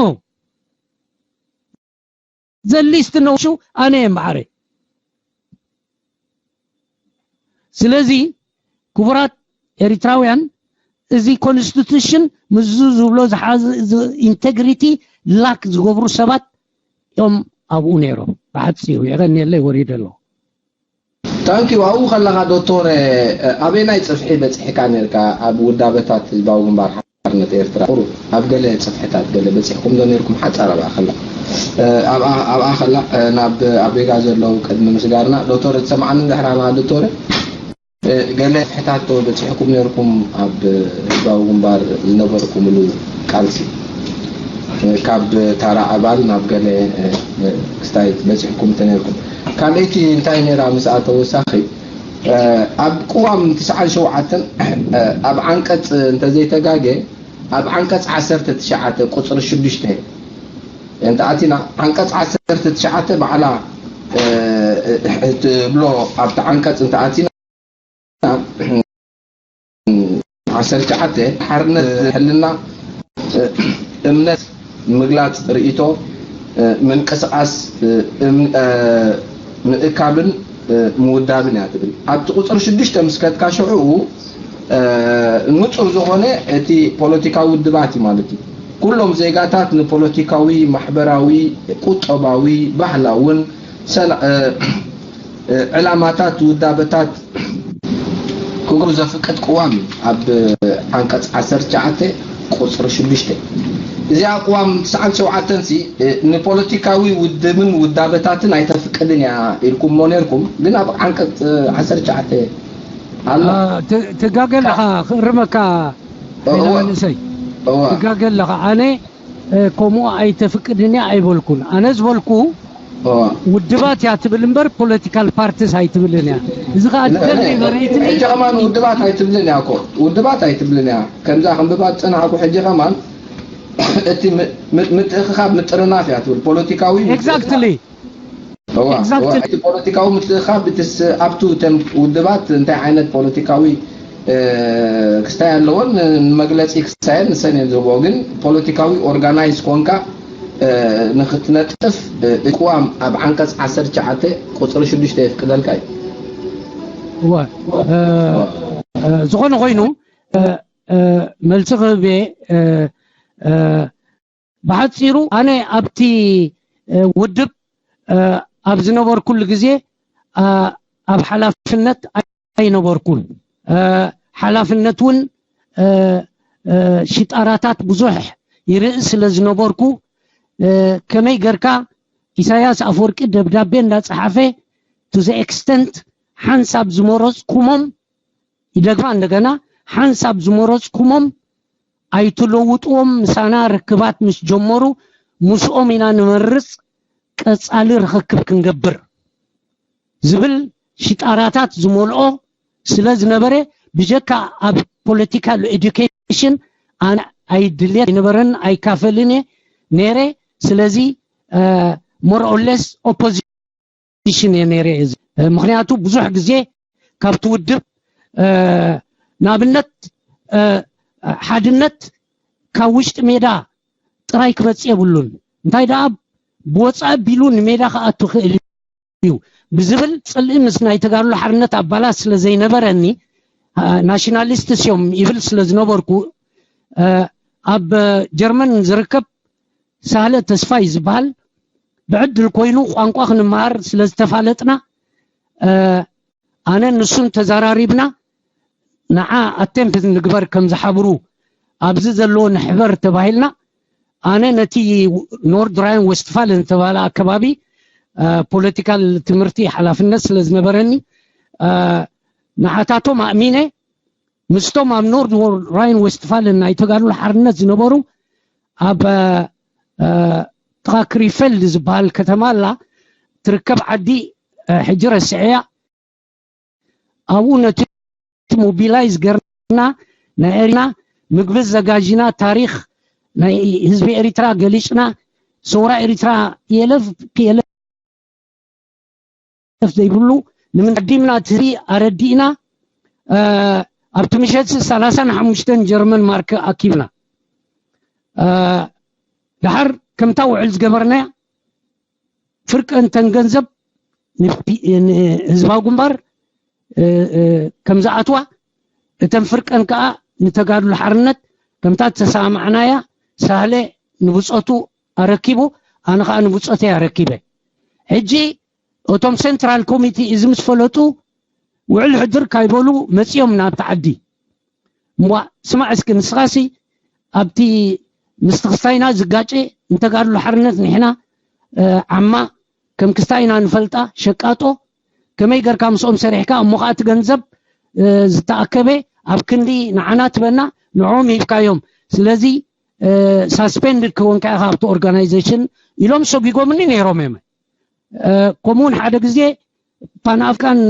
the least no ኣነ እየ እምበዓረይ። ስለዚ ክቡራት ኤሪትራውያን እዚ ኮንስቲቱሽን ምስዚ ዝብሎ ዝሓዘ ኢንቴግሪቲ ላክ ዝገብሩ ሰባት እዮም ኣብኡ ነይሮም። ብሓፂሩ የቐንየለይ ወሪደ ኣለኹ። ታንኪዩ ኣብኡ ከለኻ ዶክተር ኣበየናይ ፅፍሒ በፂሕካ ነርካ ኣብ ውዳበታት ህዝባዊ ግንባር ሓርነት ኤርትራ ቁሩብ ኣብ ገለ ጽፍሕታት ገለ በጺሕኩም ዶ ነርኩም ሓጻር ኣብኣ ከላ ኣብኣ ከላ ናብ ኣቤጋ ዘለዉ ቅድሚ ምስጋርና ዶክተር ትሰምዓኒ ድሕር ኣማ ዶክተር ገለ ጽፍሕታት ዶ በጺሕኩም ነርኩም ኣብ ህዝባዊ ግንባር ዝነበርኩምሉ ቃልሲ ካብ ታራ ኣባል ናብ ገለ ክስታይ በጺሕኩም ተነርኩም ካልእቲ እንታይ ነራ ምስኣ ተወሳኺ ኣብ ቅዋም ትስዓን ሸውዓተን ኣብ ዓንቀጽ እንተዘይተጋገ ኣብ ዓንቀጽ ዓሰርተ ትሽዓተ ቁጽሪ ሽዱሽተ እንተኣቲና፣ ዓንቀጽ ዓሰርተ ትሽዓተ ባዕላ ትብሎ፣ ኣብቲ ዓንቀጽ እንተኣቲና ዓሰርተ ትሽዓተ ሓርነት ሕልና፣ እምነት፣ ምግላጽ ርእይቶ፣ ምንቅስቃስ፣ ምእካብን ምውዳብን እያ ትብል። ኣብቲ ቁጽሪ ሽዱሽተ ምስ ከድካ ሽዑ ንጹር ዝኾነ እቲ ፖለቲካዊ ውድባት እዩ ማለት እዩ። ኩሎም ዜጋታት ንፖለቲካዊ፣ ማሕበራዊ፣ ቁጠባዊ፣ ባህላውን ሰላ- ዕላማታት፣ ውዳበታት ክገብሩ ዘፍቅድ ቅዋም እዩ። ኣብ ዓንቀጽ ዓሰርተ ትሽዓተ ቁጽሪ ሽዱሽተ እዚኣ ቅዋም ትስዓን ሸውዓተን ሲ ንፖለቲካዊ ውድብን ውዳበታትን ኣይተፍቅድን እያ ኢልኩሞ ነርኩም። ግን ኣብ ዓንቀጽ ዓሰርተ ትሽዓተ ኣሎ። ትጋገ ኣለኻ፣ ክእርመካ መንእሰይ። ትጋገ ኣለኻ። ኣነ ከምኡ ኣይተፍቅድን እያ ኣይበልኩን። ኣነ ዝበልኩ ውድባት እያ ትብል እምበር ፖለቲካል ፓርቲስ ኣይትብልን እያ። እዚ ከዓ ትደሊ መሬትኒ። ሕጂ ከማን ውድባት ኣይትብልን እያ እኮ። ውድባት ኣይትብልን እያ። ከምዛ ክንብባ ዝጸናሕኩ ሕጂ ከማን እቲ ምትእኽኻብ ምጥርናፍ እያ ትብል። ፖለቲካዊ ኤግዛክትሊ። እዋ፣ እዋ፣ እቲ ፖለቲካዊ ምትእኽኻብ፣ እቲ ስ-፣ ኣብቱ እተን ውድባት እንታይ ዓይነት ፖለቲካዊ ክስታይ ኣለዎን ንመግለጺ ክስታየን ንሰን እየን ዝህብኦ። ግን ፖለቲካዊ ኦርጋናይዝ ኮንካ ንክትነጥፍ ቅዋም ኣብ ዓንቀጽ ዓሰርተ ትሽዓተ ቁጽሪ ሽዱሽተ የፍቅደልካ እዩ። እወ፣ ዝኾነ ኮይኑ፣ መልሲ ክህብ እየ። ብሓጺሩ ኣነ ኣብቲ ውድብ ኣብ ዝነበርኩሉ ግዜ ኣብ ሓላፍነት ኣይነበርኩን። ሓላፍነት እውን ሽጣራታት ብዙሕ ይርኢ ስለ ዝነበርኩ፣ ከመይ ገርካ ኢሳያስ ኣፈወርቂ ደብዳቤ እንዳጸሓፈ፣ to the extent ሓንሳብ ዝመረጽኩሞም፣ ይደግማ እንደገና፣ ሓንሳብ ዝመረጽኩሞም ኣይትለውጥዎም፣ ምሳና ርክባት ምስ ጀመሩ ምስኦም ኢና ንመርጽ፣ ቀጻሊ ርኽክብ ክንገብር ዝብል ሽጣራታት ዝመልኦ ስለ ዝነበረ፣ ብጀካ ኣብ ፖለቲካል ኤዱኬሽን ኣነ ኣይድልየት ኣይነበረን፣ ኣይካፈልን እየ ነይረ። ስለዚ more or less ኦፖዚሽን እየ ነይረ። እዚ ምኽንያቱ ብዙሕ ግዜ ካብቲ ውድብ ንኣብነት ሓድነት ካብ ውሽጢ ሜዳ ጥራይ ክመጽእ የብሉን። እንታይ ደኣ ብወጻኢ ኣቢሉ ንሜዳ ክኣቱ ክእል እዩ ብዝብል ጽልኢ ምስ ናይ ተጋድሎ ሓርነት ኣባላት ስለ ዘይነበረኒ፣ ናሽናሊስትስ እዮም ይብል ስለ ዝነበርኩ፣ ኣብ ጀርመን ዝርከብ ሳህለ ተስፋይ ዝበሃል ብዕድል ኮይኑ ቋንቋ ክንመሃር ስለ ዝተፋለጥና፣ ኣነን ንሱን ተዘራሪብና፣ ንዓ ኣቴምፕት ንግበር ከም ዝሓብሩ ኣብዚ ዘለዎ ንሕበር ተባሂልና፣ ኣነ ነቲ ኖርድ ራይን ዌስትፋለን ዝተባህለ ኣከባቢ ፖለቲካል ትምህርቲ ሓላፍነት ስለ ዝነበረኒ፣ ንዓታቶም ኣእሚነ ምስቶም ኣብ ኖርድ ራይን ዌስትፋለን ናይ ተጋድሎ ሓርነት ዝነበሩ ኣብ ጥቓ ክሪፈልድ ዝበሃል ከተማ ኣላ ትርከብ ዓዲ፣ ሕጂ ረስዐያ። ኣብኡ ነቲ ሞቢላይዝ ገርና ናይ ኤሪና ምግቢ ዘጋጅና፣ ታሪኽ ናይ ህዝቢ ኤሪትራ ገሊጽና፣ ሰውራ ኤሪትራ ፒኤልኤፍ ፒኤልኤፍ ዘይብሉ ንምንታይ ዲምና ትሪ ኣረዲእና። ኣብቲ ምሸት ሰላሳን ሓሙሽተን ጀርመን ማርክ ኣኪብና። ድሓር ከምታ ውዕል ዝገበርናያ ፍርቀን ተን ገንዘብ ንህዝባዊ ግንባር ከም ዝኣትዋ፣ እተን ፍርቀን ከዓ ንተጋድሎ ሓርነት ከምታ ተሰማማዕናያ ሳህለ ንብጾቱ ኣረኪቡ፣ ኣነ ከዓ ንብጾተይ ኣረኪበ። ሕጂ እቶም ሴንትራል ኮሚቴ እዚ ምስ ፈለጡ ውዕል ሕድር ካይበሉ መጺኦም ናብቲ ዓዲ። እምቧ ስማዕ እስኪ ንስኻሲ ኣብቲ ምስቲ ክስታይና ዝጋጨ ንተጋድሎ ሓርነት ንሕና ዓማ ከም ክስታይና ንፈልጣ ሸቃጦ ከመይ ገርካ ምስኦም ሰሪሕካ እሞ ከዓ እቲ ገንዘብ ዝተኣከበ ኣብ ክንዲ ንዓና ትበና ንዕኦም ሂብካዮም። ስለዚ ሳስፔንድድ ክወንካ ኢኻ ኣብቲ ኦርጋናይዜሽን ኢሎም ሰጒጎምኒ ነይሮም እዮም። ከምኡውን ሓደ ግዜ ፓን ኣፍሪካን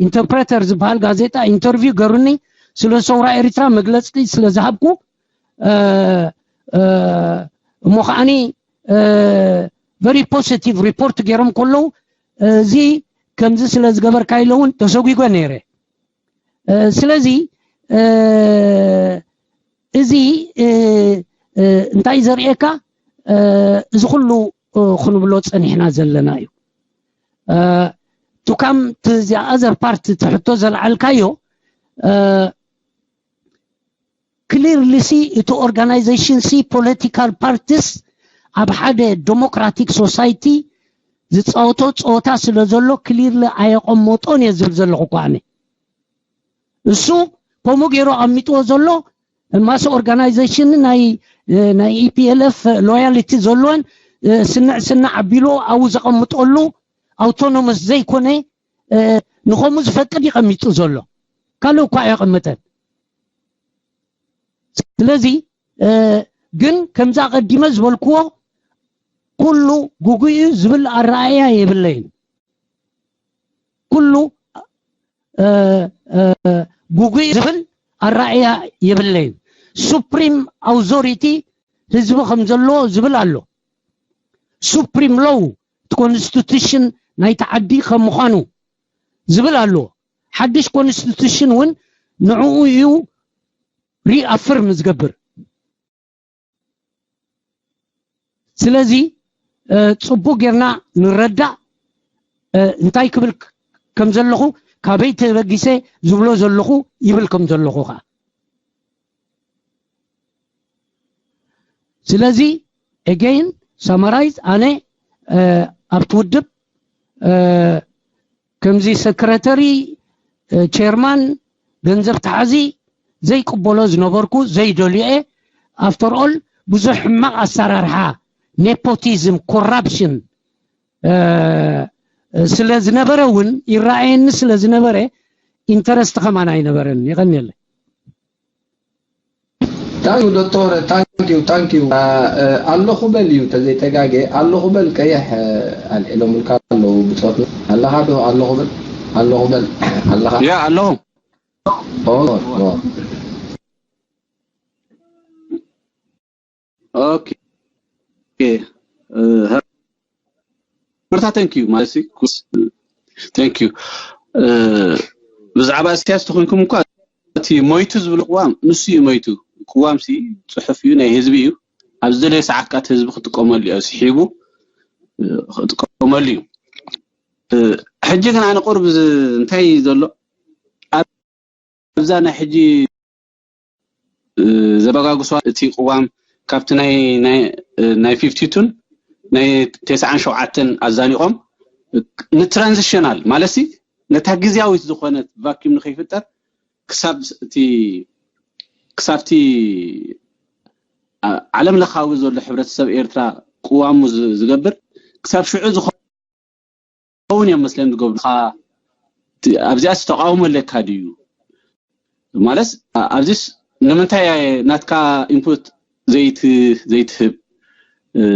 ኢንተርፕሬተር ዝበሃል ጋዜጣ ኢንተርቪው ገሩኒ ስለ ሰውራ ኤሪትራ መግለፂ ስለ ዝሃብኩ እሞ ከዓኒ very positive report ገይሮም ከለዉ፣ እዚ ከምዚ ስለ ዝገበርካ ኢለ እውን ተሰጒጎ ነይረ። ስለዚ እዚ እንታይ ዘርእየካ? እዚ ኩሉ ክንብሎ ጸኒሕና ዘለና እዩ። ቱካም እዚኣ ኣዘር ፓርት ትሕቶ ዘልዓልካዮ፣ ክሊርሊ ሲ እቲ ኦርጋናይዜሽን ሲ ፖለቲካል ፓርቲስ ኣብ ሓደ ዴሞክራቲክ ሶሳይቲ ዝፃወቶ ፀወታ ስለ ዘሎ ክሊርሊ ኣየቐመጦን እየ ዝብል ዘለኹ እኳ ኣነ። እሱ ከምኡ ገይሩ ኣቐሚጥዎ ዘሎ ማስ ኦርጋናይዜሽን ናይ ናይ ኢፒኤልኤፍ ሎያሊቲ ዘለወን ስንዕ ስንዕ ኣቢሉ ኣብኡ ዘቐምጠሉ ኣውቶኖመስ ዘይኮነ ንኸምኡ ዝፈቅድ ይቐሚጡ ዘሎ ካልእ እኳ ኣየቐመጠን። ስለዚ ግን ከምዛ ቀዲመ ዝበልክዎ ኩሉ ጉጉይ እዩ ዝብል ኣረኣእያ የብለይን። ኩሉ ጉጉይ ዝብል ኣረኣእያ የብለይን። ሱፕሪም ኣውዞሪቲ ህዝቢ ከም ዘለዎ ዝብል ኣሎ። ሱፕሪም ሎው እቲ ኮንስቲቱሽን ናይቲ ዓዲ ከም ምዃኑ ዝብል ኣሎ። ሓድሽ ኮንስቲቱሽን እውን ንዕኡ እዩ ሪኣፍርም ዝገብር። ስለዚ ጽቡቅ ጌርና ንረዳእ። እንታይ ክብል ከም ዘለኹ ካበይ ተበጊሰ ዝብሎ ዘለኹ ይብል ከም ዘለኹ ከዓ። ስለዚ ኤገይን ሳማራይዝ ኣነ ኣብቲ ውድብ ከምዚ ሰክረተሪ ቸርማን ገንዘብ ተሓዚ ዘይቅበሎ ዝነበርኩ ዘይደልየ። ኣፍተር ኦል ብዙሕ ሕማቕ ኣሰራርሓ ኔፖቲዝም ኮራፕሽን ስለ ዝነበረ እውን ይረኣየኒ ስለ ዝነበረ ኢንተረስት ከማን ኣይነበረን። ይቐንየለይ። ታንኪዩ ዶክተር፣ ታንኪዩ ታንኪዩ። ኣለኹ በል እዩ ተዘይተጋገ፣ ኣለኹ በል ቀይሕ ኣልዒሎምልካ ኣለዉ ብጾት ኣለኻ ዶ? ኣለኹ በል ኣለኹ በል ኣለኻ። ያ ኣለኹ። ኦኬ። ኦኬ። ሀርታ፣ thank you ማለት ኩስ thank you። ብዛዕባ እስያስ ተኾንኩም እኳ እቲ ሞይቱ ዝብል ቅዋም ንሱ እዩ ሞይቱ። ቅዋም ሲ ጽሑፍ እዩ፣ ናይ ህዝቢ እዩ። ኣብ ዝደለየ ሰዓት ካት ህዝቢ ክጥቀመሉ እዩ ስሒቡ ክጥቀመሉ እዩ። ሕጂ ግን ኣነ ቁርብ እንታይ ዘሎ ኣብዛ ናይ ሕጂ ዘበጋግሷ እቲ ቅዋም ካብቲ ናይ ናይ ፊፍቲቱን ናይ ተስዓን ሸውዓተን ኣዛኒቖም ንትራንዚሽናል ማለት ሲ ነታ ግዝያዊት ዝኾነት ቫኪዩም ንኸይፍጠር ክሳብ እቲ ክሳብቲ ዓለም ለኻዊ ዘሎ ሕብረተሰብ ኤርትራ ቅዋሙ ዝገብር ክሳብ ሽዑ ዝኾ ክኸውን እዮም መስለን ዝገብሩኻ ኣብዚኣስ ተቃውሞ ኣለካ ድዩ ማለት ኣብዚስ ንምንታይ ናትካ ኢንፑት ዘይትህብ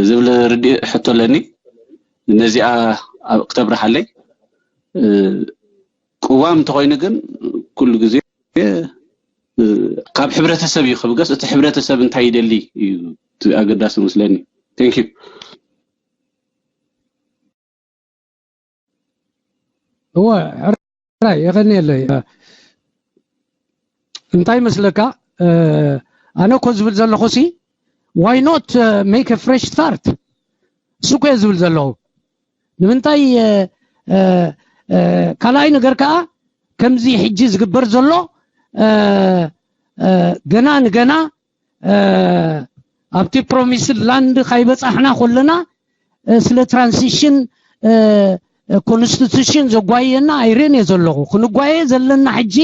ዝብል ርድእ ሕቶ ኣለኒ ነዚኣ ክተብርሃለይ ቅዋም እንተኮይኑ ግን ኩሉ ግዜ ካብ ሕብረተሰብ እዩ ክብገስ እቲ ሕብረተሰብ እንታይ ይደሊ እዩ ኣገዳሲ መስለኒ thank you እወ ሕራይ የቐንየለይ እንታይ መስለካ ኣነ እኮ ዝብል ዘለኹ ሲ why not make a fresh start እሱ እኮ ዝብል ዘለኹ ንምንታይ ካልኣይ ነገር ከዓ ከምዚ ሕጂ ዝግበር ዘሎ ገና ንገና ኣብቲ promised land ካይበፃሕና ከለና ስለ transition constitution ዘጓየና ኣይርእን እየ ዘለኹ ክንጓየ ዘለና ሕጂ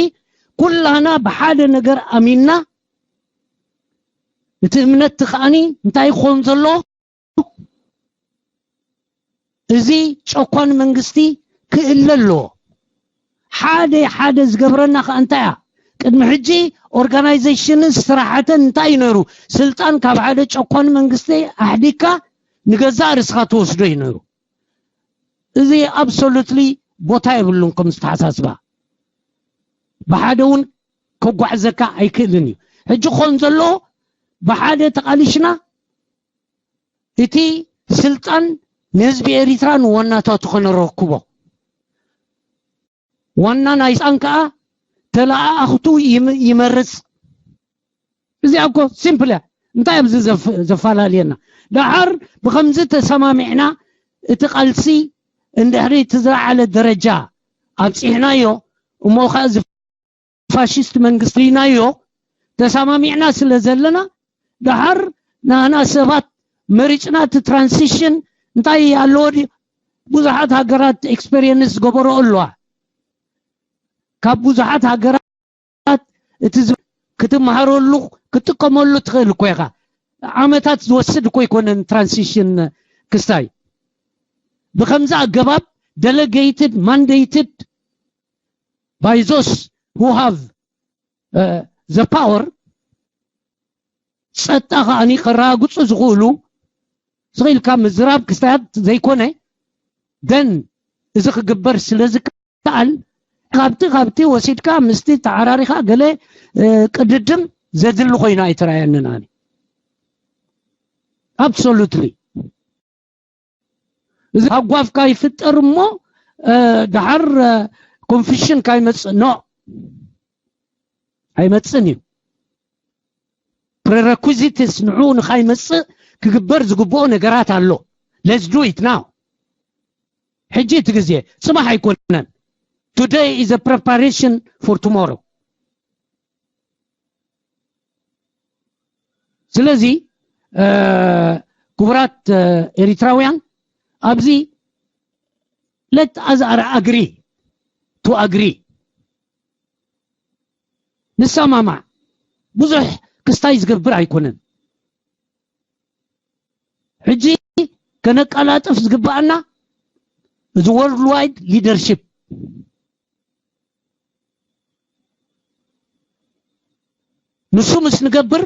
ኩላና ብሓደ ነገር ኣሚንና እቲ እምነት ከዓኒ እንታይ ክኸውን ዘሎ እዚ ጨኳን መንግስቲ ክእለ ኣለዎ ሓደ ሓደ ዝገብረና ከ እንታይ እያ ቅድሚ ሕጂ ኦርጋናይዜሽንን ስራሕትን እንታይ እዩ ነይሩ ስልጣን ካብ ሓደ ጨኳን መንግስቲ ኣሕዲካ ንገዛእ ርስኻ ትወስዶ እዩ ነይሩ እዚ absolutely ቦታ የብሉን ከም ዝተሓሳስባ ብሓደ እውን ከጓዕዘካ ኣይክእልን እዩ ሕጂ ክኾን ዘለዎ ብሓደ ተቓሊሽና እቲ ስልጣን ንህዝቢ ኤሪትራ ንዋናታቱ ከነረክቦ። ዋና ናይ ስልጣን ከኣ ተለኣኣኽቱ ይም- ይመርጽ። እዚኣ እኮ ሲምፕል እያ። እንታይ ኣብዚ ዘፍ- ዘፈላለየና? ደሓር ብኸምዚ ተሰማሚዕና እቲ ቃልሲ እንድሕሪ እቲ ዝለዓለ ደረጃ ኣብፂሕናዮ እሞ ከኣ እዚ ፋሽስት መንግስቲ ኢናዮ ተሰማሚዕና ስለ ዘለና ደሓር ንኣና ሰባት መሪፅና እቲ ትራንሲሽን እንታይ ኣለዎ ድዩ? ብዙሓት ሃገራት ኤክስፔሪየንስ ዝገበሮ ኣለዋ። ካብ ብዙሓት ሃገራት እቲ ዝ- ክትመሃረሉ ክትጥቀመሉ ትኽእል እኮ ኢኻ። ዓመታት ዝወስድ እኮ ኣይኮነን ትራንሲሽን ክስታይ ብከምዚ ኣገባብ delegated mandated by those who have the power ጸጥታ ከኣኒ ከረጋግጹ ዝኽእሉ ስቕ ኢልካ ምዝራብ ክስታያት ዘይኮነ ደን እዚ ክግበር ስለ ዝከኣል ካብቲ ካብቲ ወሲድካ ምስቲ ተዓራሪኻ ገለ ቅድድም ዘድሊ ኮይኑ ኣይተረኣየንን ኣነ። Absolutely። እዚ ሃጓፍ ካይፍጠር እሞ ደሓር ኮንፊሽን ካይመፅእ ኖ ኣይመፅን እዩ። ፕሬረኩዚትስ ንዑ ንኻይመፅእ ክግበር ዝግብኦ ነገራት ኣሎ። Let's do it now። ሕጂ እቲ ግዜ ፅባሕ ኣይኮነን። Today is a preparation for tomorrow። ስለዚ ክቡራት ኤሪትራውያን ኣብዚ let us agree to agree ንሰማማዕ። ብዙሕ ክስታይ ዝገብር ኣይኮነን። ሕጂ ከነቀላጥፍ ዝግባኣና እዚ worldwide leadership ንሱ ምስ ንገብር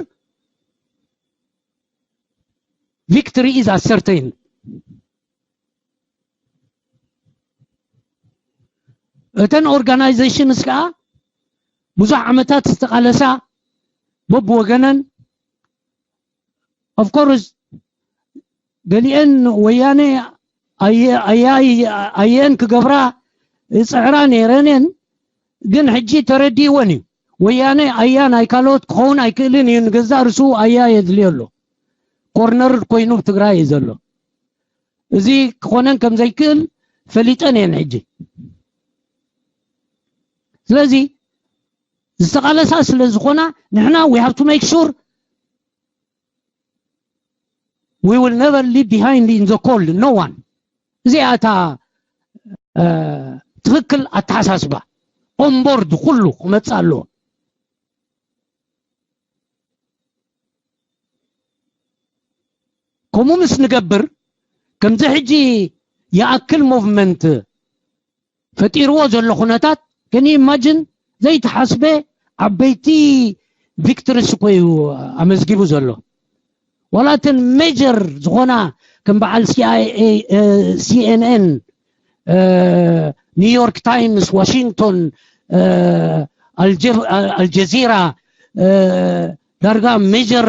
victory is ascertained። እተን organizations ከዓ ብዙሕ ዓመታት ዝተቓለሳ በብወገነን of course ገሊአን ወያነ ኣየን ክገብራ ይፅዕራ ነይረን እየን። ግን ሕጂ ተረዲእወን እዩ። ወያነ ኣያ ናይ ካልኦት ክኸውን ኣይክእልን እዩ። ንገዛእ ርእሱ ኣያ የድልዮ ኣሎ። ኮርነር ኮይኑ ትግራይ እዩ ዘሎ። እዚ ክኾነን ከም ዘይክእል ፈሊጠን እየን ሕጂ። ስለዚ ዝተቓለሳ ስለ ዝኾና ንሕና we have to make sure we will never leave behind in the cold no one። እዚኣ እታ ትኽክል ኣተሓሳስባ on board ኩሉ ክመፅእ ኣለዎ። ከምኡ ምስ ንገብር ከምዚ ሕጂ ይኣክል movement ፈጢርዎ ዘሎ ኩነታት can you imagine ዘይተሓስበ ዓበይቲ victories እኮ እዩ ኣመዝጊቡ ዘሎ። ዋላ እተን major ዝኾና ከም በዓል ሲኣይኤ፣ ሲኤንኤን፣ ኒውዮርክ ታይምስ፣ ዋሽንግቶን፣ ኣልጀዚራ ዳርጋ major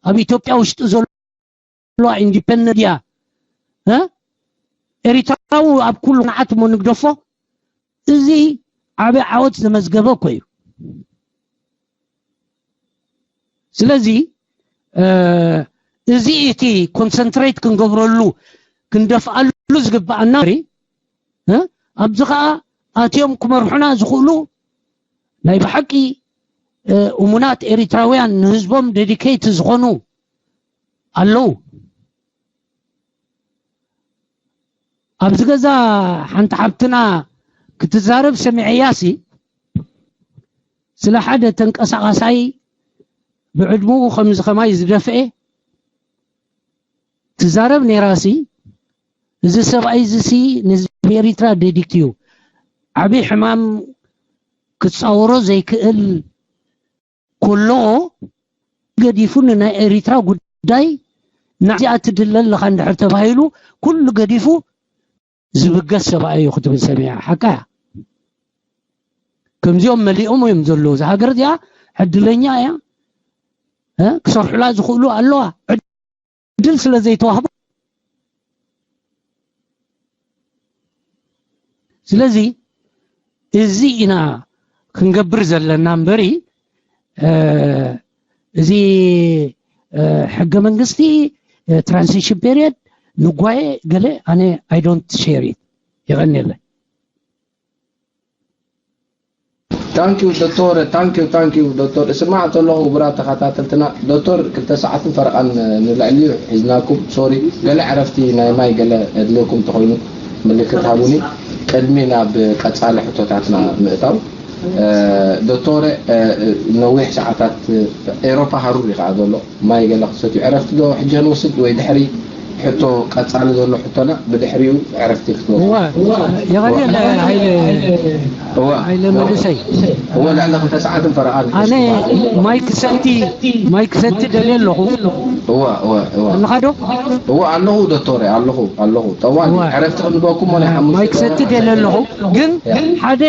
ኣብ ኢትዮጵያ ውሽጢ ዘሎ ኢንዲፐንደንት ሚድያ ኤሪትራዊ ኣብ ኩሉ ንዓት እሞ ንግደፎ። እዚ ዓቢ ዓወት ዘመዝገበ እኮ እዩ። ስለዚ እዚ እቲ ኮንሰንትሬት ክንገብረሉ ክንደፍኣሉ ዝግብኣና እ ኣብዚ ከዓ ኣትዮም ክመርሑና ዝኽእሉ ናይ ብሓቂ እሙናት ኤሪትራውያን ንህዝቦም ዴዲኬት ዝኾኑ ኣለዉ። ኣብዚ ገዛ ሓንቲ ሓብትና ክትዛረብ ሰሚዐያሲ ስለ ሓደ ተንቀሳቓሳይ ብዕድምኡ ከምዚ ከማይ ዝደፍኤ ትዛረብ ነይራሲ እዚ ሰብኣይ እዚሲ ንህዝቢ ኤሪትራ ዴዲክት እዩ። ዓብዪ ሕማም ክፃወሮ ዘይክእል ኩሎ ገዲፉ ንናይ ኤሪትራ ጉዳይ ናዚኣ ትድለ ኣለኻ እንድሕር ተባሂሉ ኩሉ ገዲፉ ዝብገስ ሰብኣይ እዩ ክትብል ሰሚዐ ሓቃ እያ። ከምዚኦም መሊኦም እዮም ዘለዉ። እዛ ሃገር እዚኣ ዕድለኛ እያ። እ፣ ክሰርሑላ ዝኽእሉ ኣለዋ፣ ዕድል ስለ ዘይተዋህቦ። ስለዚ እዚ ኢና ክንገብር ዘለና እምበሪ፣ እ፣ እዚ፣ እ፣ ሕገ መንግስቲ፣ እ፣ ትራንዚሽን ፔሪየድ፣ ንጓየ ገለ፣ ኣነ I don't share it። የቐንየለይ። ታንኪዩ ዶክተር። ታንኪዩ ታንኪዩ ዶክተር። እስማዕ ተለኹ ክቡራት ተኸታተልትና፣ ዶክተር ክልተ ሰዓትን ፈረቓን ንልዕሊ እዩ ሒዝናኩም። ሶሪ፣ ገለ ዕረፍቲ ናይ ማይ ገለ ኣድልየኩም እንተኾይኑ ምልክት ሃቡኒ፣ ቅድሚ ናብ ቀጻሊ ሕቶታትና ምእታው። ዶክተር፣ ነዊሕ ሰዓታት፣ ኤሮፓ ሃሩር እዩ ከዓ ዘሎ። ማይ ገለ ክትሰትዩ ዕረፍቲ ዶ ሕጂ ንወስድ ወይ ድሕሪ ሕቶ ቀጻሊ ዘሎ ሕቶና ብድሕሪኡ ዕረፍቲ ክትወስድ። እዋ የቐንየለ ሃይለ እዋ ሃይለ መንእሰይ እዋ ልዕሊ ክልተ ሰዓትን ፈረቓን ኣነ ማይ ክሰቲ ማይ ክሰቲ ደልየ ኣለኹ እዋ እዋ እዋ ኣለኻ ዶ እዋ ኣለኹ ዶክተር ኣለኹ ኣለኹ ጠዋል እዋ። ዕረፍቲ ክንበኩም ሆነ ሓሙሽተ ማይ ክሰቲ ደልየ ኣለኹ ግን ሓደ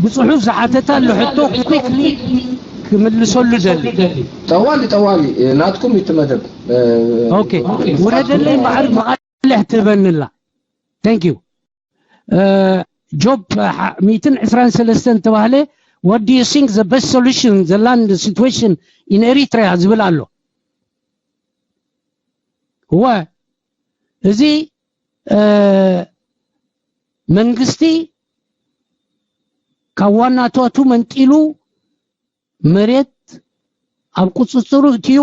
ብፅሑፍ ዝሓተታ ኣሎ ሕቶ quickly ክምልሰሉ ደሊ ጠዋሊ ጠዋሊ ናትኩም እዩ እቲ መደብ ኦኬ ውረደለይ እምበኣር ብቐልሕ ትህበንላ thank you ጆብ ሚእትን ዕስራን ሰለስተን ተባህለ what do you think the best solution the land situation in Eritrea ዝብል ኣሎ እወ እዚ መንግስቲ ካብ ዋናታቱ መንጢሉ መሬት ኣብ ቁፅፅሩ እትዩ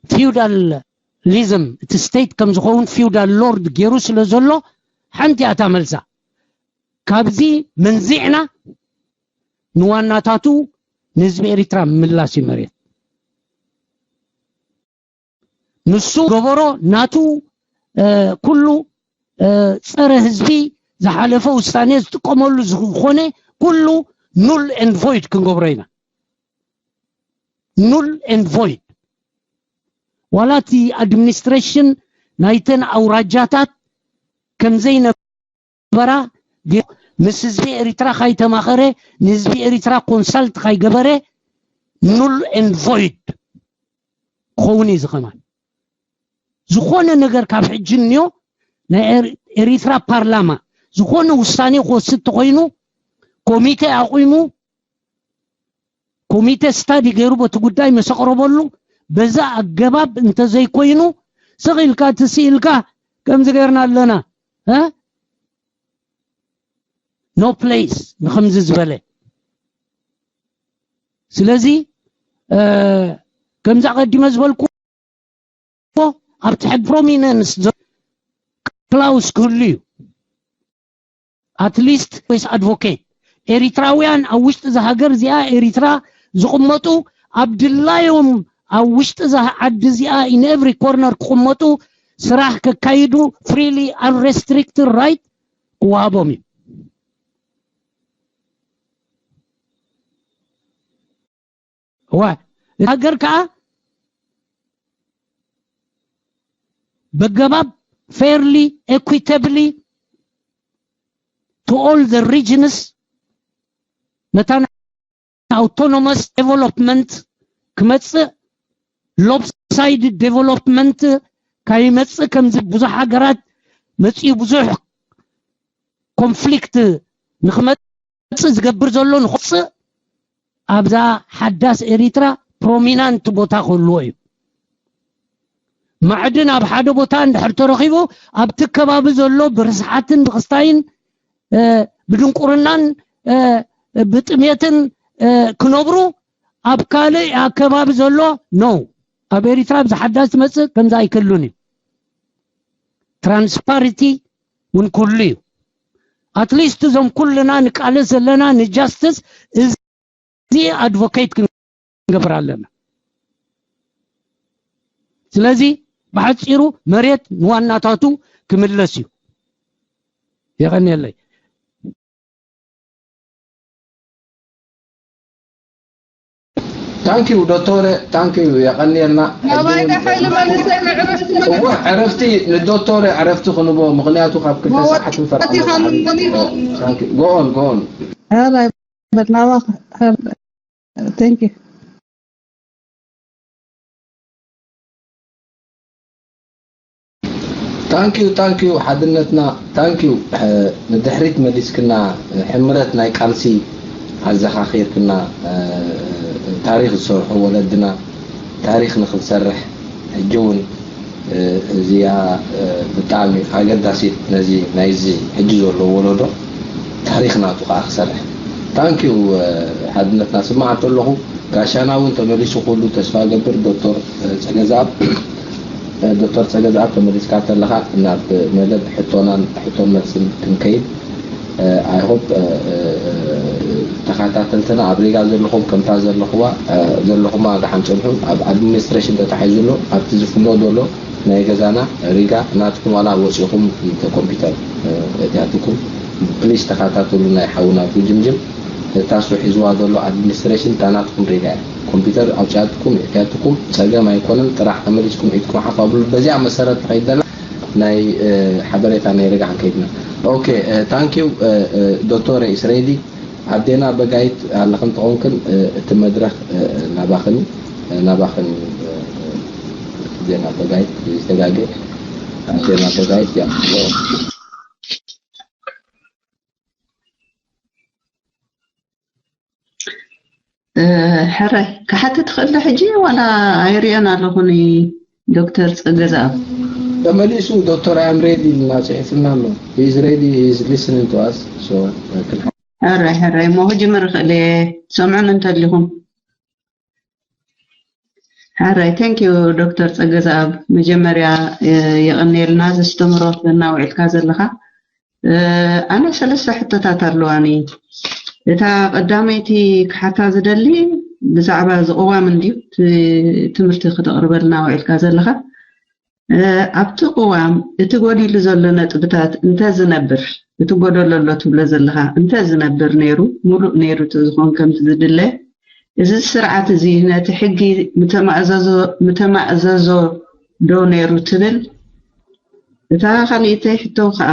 feudalism እቲ state ከም ዝኸውን feudal lord ገይሩ ስለ ዘሎ ሓንቲ እያ እታ መልሳ ካብዚ መንዚዕና ንዋናታቱ ንህዝቢ ኤሪትራ ምላስ እዩ መሬት ንሱ ገበሮ ናቱ ኩሉ ፀረ ህዝቢ ዝሓለፈ ውሳኔ ዝጥቀመሉ ዝኾነ ኩሉ null and void ክንገብሮ ኢና null and void ዋላ እቲ administration ናይተን ኣውራጃታት ከምዘይነበ በራ ምስ ህዝቢ ኤሪትራ ካይተማኸረ ንህዝቢ ኤሪትራ consult ካይገበረ null and void ክኸውን እዩ ዝኸማን ዝኾነ ነገር ካብ ሕጂ እንዮ ናይ ኤሪትራ ፓርላማ ዝኾነ ውሳኔ ክወስድ ተኮይኑ ኮሚቴ ኣቑሙ ኮሚቴ ስታዲ ገይሩ በቲ ጉዳይ መሰቕረበሉ በዛ ኣገባብ እንተዘይኮይኑ ስቕ ኢልካ ትስኢልካ ከምዚ ገይርና ኣለና no place ንኸምዚ ዝበለ ስለዚ ከምዚ ኣቐዲመ ዝበልኩ ኣብ ትሕቲ prominence clause ክህሉ እዩ at least voice advocate ኤሪትራውያን ኣብ ውሽጢ እዛ ሃገር እዚኣ ኤሪትራ ዝቕመጡ ኣብ ድላዮም ኣብ ውሽጢ እዛ ዓዲ እዚኣ in every corner ክቕመጡ ስራሕ ከካይዱ freely unrestricted right ክወሃቦም እዩ እዋ እቲ ሃገር ከዓ በገባብ fairly equitably to all the regions መታን autonomous development ክመፅእ lopsided development ካይመፅእ ከምዚ ብዙሕ ሃገራት መፅኡ ብዙሕ conflict ንክመፅእ ዝገብር ዘሎ ንክወፅእ ኣብዛ ሓዳስ ኤሪትራ prominent ቦታ ክህልዎ እዩ ማዕድን ኣብ ሓደ ቦታ እንድሕር ተረኺቡ ኣብቲ ከባቢ ዘሎ ብርስሓትን ብክስታይን ብድንቁርናን ብጥሜትን ክነብሩ ኣብ ካልእ ኣከባቢ ዘሎ no ኣብ ኤሪትራ ኣብዚ ሓዳስ ትመፅእ ከምዚ ኣይክሉን እዩ transparency እውን ኩሉ እዩ at least እዞም ኩልና ንቃለስ ዘለና ን justice እዚ advocate ክንገብር ኣለና ስለዚ ብሓፂሩ መሬት ንዋናታቱ ክምለስ እዩ የቐንየለይ ታንኪዩ ዶክተር ታንኪዩ የቐንየልና ኣባይ ሓይሊ መንእሰይ ንዕረፍቲ እወ ዕረፍቲ ንዶክተር ዕረፍቲ ክንቦ ምክንያቱ ካብ ክልተ ሰዓት ንፈርቂ መወዳእታ ጎኦን ጎኦን ሄራይ በድናባ thank you ታንኪዩ ታንኪዩ ሓድነትና ታንኪዩ። ንድሕሪት መሊስክና፣ ሕምረት ናይ ቃልሲ ኣዘኻኺርክና። ታሪኽ ዝሰርሑ ወለድና፣ ታሪኽ ንክንሰርሕ ሕጂ እውን እዚኣ ብጣዕሚ ኣገዳሲት፣ ነዚ ናይዚ ሕጂ ዘሎ ወለዶ ታሪኽ ናቱ ከዓ ክሰርሕ። ታንኪዩ ሓድነትና። ስማዓቶ ኣለኹ። ጋሻና እውን ተመሊሱ ክህሉ ተስፋ ገብር። ዶክተር ጸገዛብ፣ ዶክተር ጸገዛብ ተመሊስካ ተለኻ ናብ መደብ ሕቶናን ሕቶን መልስን ክንከይድ። I hope ተኸታተልትና ኣብ ሪጋ ዘለኹም ከምታ ዘለኹዋ ዘለኹማ ደሓን ጽንሑ። ኣብ ኣድሚኒስትሬሽን ተታሒዙ ኣሎ። ኣብቲ ዝፍኖ ዘሎ ናይ ገዛና ሪጋ ናትኩም ዋላ ወፂኹም ኮምፒውተር እቲኣትኩም ፕሊስ ተኸታተሉ። ናይ ሓውና ጉጅምጅም እታ እሱ ሒዝዋ ዘሎ ኣድሚኒስትሬሽን እታ ናትኩም ሪጋ እያ። ኮምፒውተር ኣውፅኣትኩም እቲኣትኩም ጸገም ኣይኮነን። ጥራሕ ተመሊስኩም ኢድኩም ሓፍ ኣብሉ። በዚኣ መሰረት ተኸይደና ናይ ሓበሬታ ናይ ርግሓን ከይድና። ኦኬ፣ ታንኪዩ። ዶክተር ኢስረይዲ ኣዴና በጋይት ኣለኽን ተኾንክን እቲ መድረኽ ናባኽን ናባኽን። ዜና በጋይት ዝተጋገ ኣዴና በጋይት ያ። ሕራይ ክሓትት ትኽእል ዶ ሕጂ ዋላ ኣይሪኦን ኣለኹ ንዶክተር ጸገዛኣብ? ተመሊሱ ዶክተር I am ready ኢልና ጽሒፍና ኣሎ። He is ready, he is listening to us. So ሕራይ ሕራይ እሞ ክጅምር ይኽእል እየ ትሰምዑን እንተሊኹም። ሕራይ thank you ዶክተር ጸገዛኣብ፣ መጀመርያ የቐንየልና ዘስተምሮ ዘናውዕልካ ዘለኻ። ኣነ ሰለስተ ሕቶታት ኣለዋኒ። እታ ቀዳመይቲ ክሓታ ዝደሊ ብዛዕባ እዚ ቅዋም እንድዩ ትምህርቲ ክተቕርበልና ውዒልካ ዘለኻ። ኣብቲ ቅዋም እቲ ጎዲሉ ዘሎ ነጥብታት እንተ ዝነብር፣ እቲ ጎደሎ ኣሎ ትብሎ ዘለኻ እንተ ዝነብር ነይሩ፣ ሙሉእ ነይሩ ተዝኾን ከምቲ ዝድለ፣ እዚ ስርዓት እዚ ነቲ ሕጊ ምተማእዘዞ ዶ ነይሩ ትብል? እታ ካልኣይቲ ሕቶ ከኣ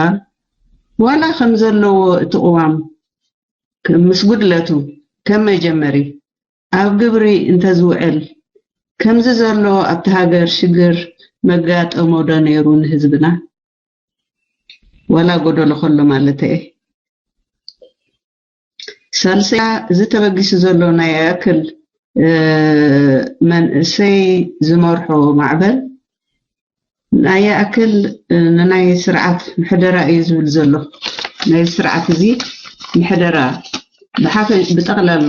ዋላ ከም ዘለዎ እቲ ቅዋም ምስ ጉድለቱ ከም መጀመሪ ኣብ ግብሪ እንተዝውዕል ከምዚ ዘሎ ኣብቲ ሃገር ሽግር መጋጠሞ ዶ ነይሩ ንህዝብና? ዋላ ጎደሎ ከሎ ማለት እየ። ሳልሰያ እዚ ተበጊሱ ዘሎ ናይ ኣክል መንእሰይ ዝመርሖ ማዕበል ናይ ይኣክል ንናይ ስርዓት ምሕደራ እዩ ዝብል ዘሎ። ናይ ስርዓት እዚ ምሕደራ ብሓፈ ብጠቕላሉ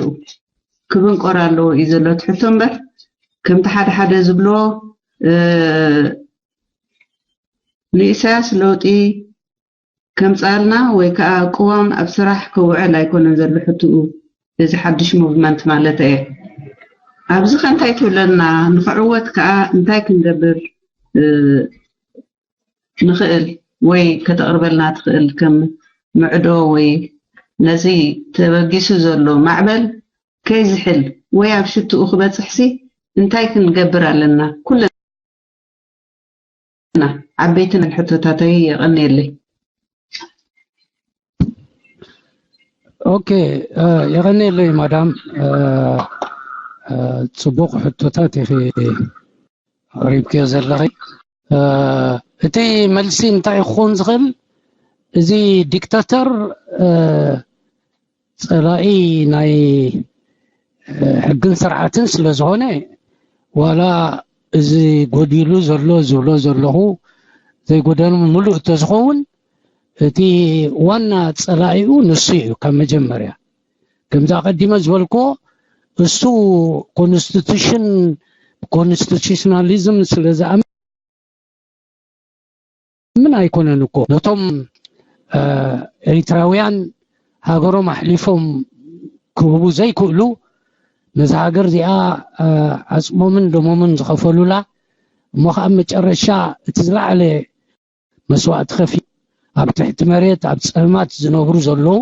ክብንቆር ኣለዎ እዩ ዘሎ እቲ ሕቶ እምበር ከምቲ ሓደ ሓደ ዝብልዎ ንኢሳያስ ለውጢ ከምጻልና ወይ ከዓ ቅዋም ኣብ ስራሕ ክውዕል ኣይኮነን ዘሎ ሕትኡ እዚ ሓድሽ ሙቭመንት ማለት እየ። ኣብዚ ከ እንታይ ትብለና ንክዕወት ከዓ እንታይ ክንገብር ንኽእል ወይ ከተቕርበልና ትኽእል ከም ምዕዶ ወይ ነዚ ተበጊሱ ዘሎ ማዕበል ከይዝሕል ወይ ኣብ ሽትኡ ክበፅሕሲ እንታይ ክንገብር ኣለና ኩልና? ዓበይቲ ናይ ሕቶታተይ የቐንየለይ። ኦኬ፣ የቐንየለይ ማዳም። ፅቡቕ ሕቶታት ኢኺ ኣቕሪብክዮ ዘለኺ። እቲ መልሲ እንታይ ክኸውን ዝኽእል? እዚ ዲክታተር ፀላኢ ናይ ሕግን ስርዓትን ስለ ዝኾነ ዋላ እዚ ጎዲሉ ዘሎ ዝብሎ ዘለኹ ዘይጎደሉ ምሉእ እንተዝኸውን እቲ ዋና ፀላኢኡ ንሱ እዩ ካብ መጀመርያ። ከምዚ ኣቐዲመ ዝበልክዎ እሱ ኮንስቲቱሽን ኮንስቲቱሽናሊዝም ስለ ዝኣምን ምን ኣይኮነን እኮ ነቶም ኤሪትራውያን ሃገሮም ኣሕሊፎም ክህቡ ዘይክእሉ ነዚ ሃገር እዚኣ ዓፅሞምን ደሞምን ዝኸፈሉላ እሞ ከዓ መጨረሻ እቲ ዝለዓለ መስዋእቲ ከፊ ኣብ ትሕቲ መሬት ኣብ ፀልማት ዝነብሩ ዘለዉ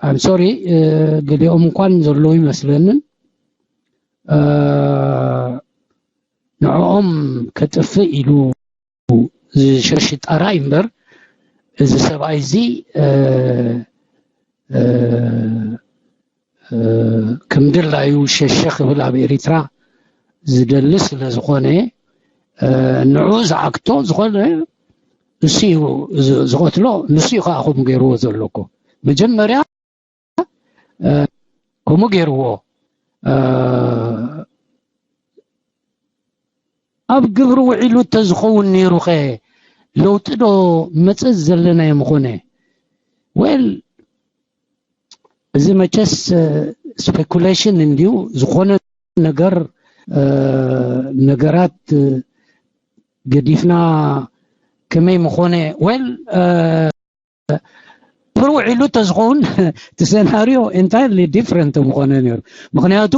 I'm sorry ገሊኦም እንኳን ዘለዉ ይመስለንን ንዕኦም ከጥፍእ ኢሉ ዝሸሽ ጣራይ እምበር እዚ ሰብኣይ እዚ ከም ድላዩ ሸሸ ክብል ኣብ ኤሪትራ ዝደሊ ስለ ዝኾነ ንዑ ዝዓግቶ ዝኾነ ንሱ እዩ ዝቐትሎ። ንሱ እዩ ከዓ ከምኡ ገይርዎ ዘሎ እኮ። መጀመርያ ከምኡ ገይርዎ። ኣብ ግብሪ ውዒሉ እንተዝኸውን ነይሩ ኸ ለውጢ ዶ መፅእ ዘለናዮ ምኾነ? ወል እዚ መቸስ ስፔኩሌሽን እንዲዩ። ዝኾነ ነገር ነገራት ገዲፍና ከመይ ምኾነ? ወል ግብሪ ውዒሉ እንተዝኸውን እቲ ሰናሪዮ ኢንታይርሊ ዲፍረንት ምኾነ ነይሩ። ምክንያቱ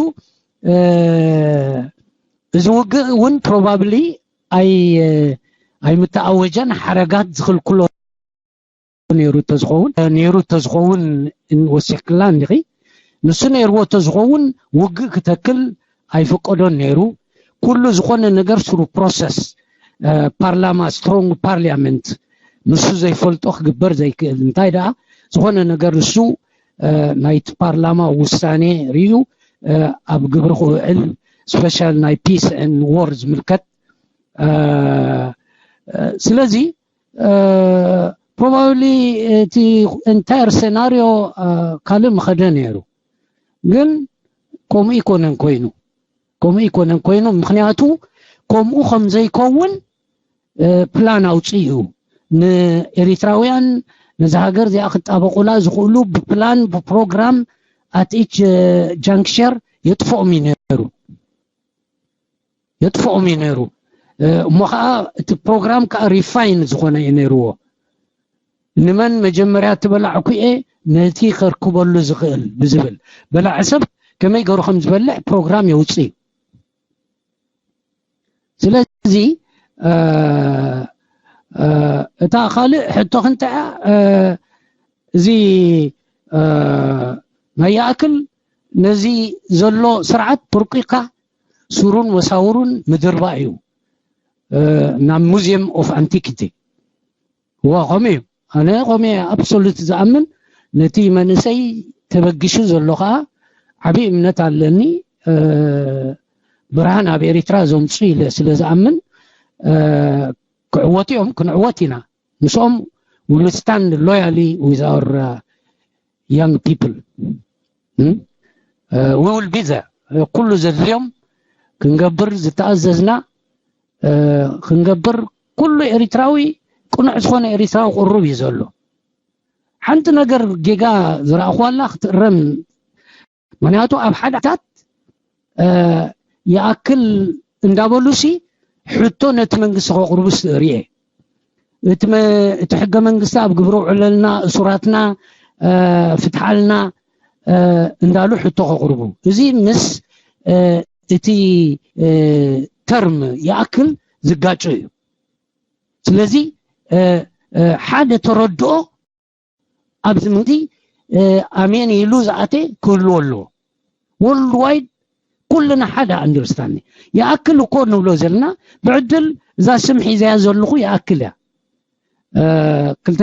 እዚ ውግእ እውን ፕሮባብሊ ኣይምተኣወጀን። ሓረጋት ዝኽልክሎ ነይሩ ተዝኸውን ነይሩ ተዝኸውን ወሲኽክላ እንዲኺ። ንሱ ነይርዎ ተዝኸውን ውግእ ክተክል ኣይፈቀዶን ነይሩ። ኩሉ ዝኾነ ነገር ስሩ ፕሮሰስ፣ ፓርላማ፣ ስትሮንግ ፓርሊያመንት፣ ንሱ ዘይፈልጦ ክግበር ዘይክእል። እንታይ ደኣ ዝኾነ ነገር ንሱ ናይቲ ፓርላማ ውሳኔ ርዩ ኣብ ግብሪ ክውዕል፣ ስፔሻል ናይ ፒስ ን ዎር ዝምልከት። ስለዚ ፕሮባብሊ እቲ ኢንታየር ሴናሪዮ ካልእ ምኸደ ነይሩ። ግን ከምኡ ይኮነን ኮይኑ ከምኡ ይኮነን ኮይኑ ምክንያቱ ከምኡ ከም ዘይከውን ፕላን ኣውፅኡ። ንኤሪትራውያን ነዚ ሃገር እዚኣ ክጣበቁላ ዝኽእሉ ብፕላን ብፕሮግራም ኣት ኢች ጃንክሸር የጥፍኦም እዩ ነይሩ። የጥፍኦም እዩ ነይሩ። እሞ ከዓ እቲ ፕሮግራም ከዓ ሪፋይን ዝኾነ እዩ ነይርዎ። ንመን መጀመርያ ትበላዕ ኩኤ ነቲ ከርክበሉ ዝኽእል ብዝብል በላዒ ሰብ ከመይ ገሩ ከም ዝበልዕ ፕሮግራም የውፅእ እዩ። ስለዚ እታ ካልእ ሕቶ ክንተያ እዚ ናይ ይኣክል ነዚ ዘሎ ስርዓት ቱርቂካ ሱሩን መሳውሩን ምድርባ እዩ ናብ ሙዚየም ኦፍ ኣንቲኪቲ። ዋ ከምኡ እዩ። ኣነ ከምኡ እየ ኣብሶሉት ዝኣምን። ነቲ መንእሰይ ተበጊሱ ዘሎ ከዓ ዓብዪ እምነት ኣለኒ። ብርሃን ኣብ ኤሪትራ ዘምፁ ኢለ ስለ ዝኣምን ክዕወት እዮም፣ ክንዕወት ኢና። ምስኦም we will stand loyally with our young people. We will be there. ኩሉ ዘድልዮም ክንገብር ዝተኣዘዝና ክንገብር ኩሉ ኤሪትራዊ ቅኑዕ ዝኾነ ኤሪትራዊ ቅሩብ እዩ ዘሎ። ሓንቲ ነገር ጌጋ ዝረኣኹዋላ ክትእረም። ምክንያቱ ኣብ ሓደታት ይኣክል እንዳበሉሲ ሕቶ ነቲ መንግስቲ ከቕርቡስ ርእየ። እቲ ሕገ መንግስቲ ኣብ ግብሪ ውዕለልና፣ እሱራትና ፍትሓልና እንዳሉ ሕቶ ከቕርቡ፣ እዚ ምስ እቲ ተርም ይኣክል ዝጋጮ እዩ። ስለዚ ሓደ ተረድኦ ኣብዚ ምንዲ ኣሜን ኢሉ ዝኣተ ክህልዎ ኣለዎ። ወርልድ ዋይድ ኩልና ሓደ ኣንደርስታንድ ይኣክል እኮ ንብሎ ዘለና ብዕድል እዛ ስም ሒዘያ ዘለኹ ይኣክል እያ። ክልተ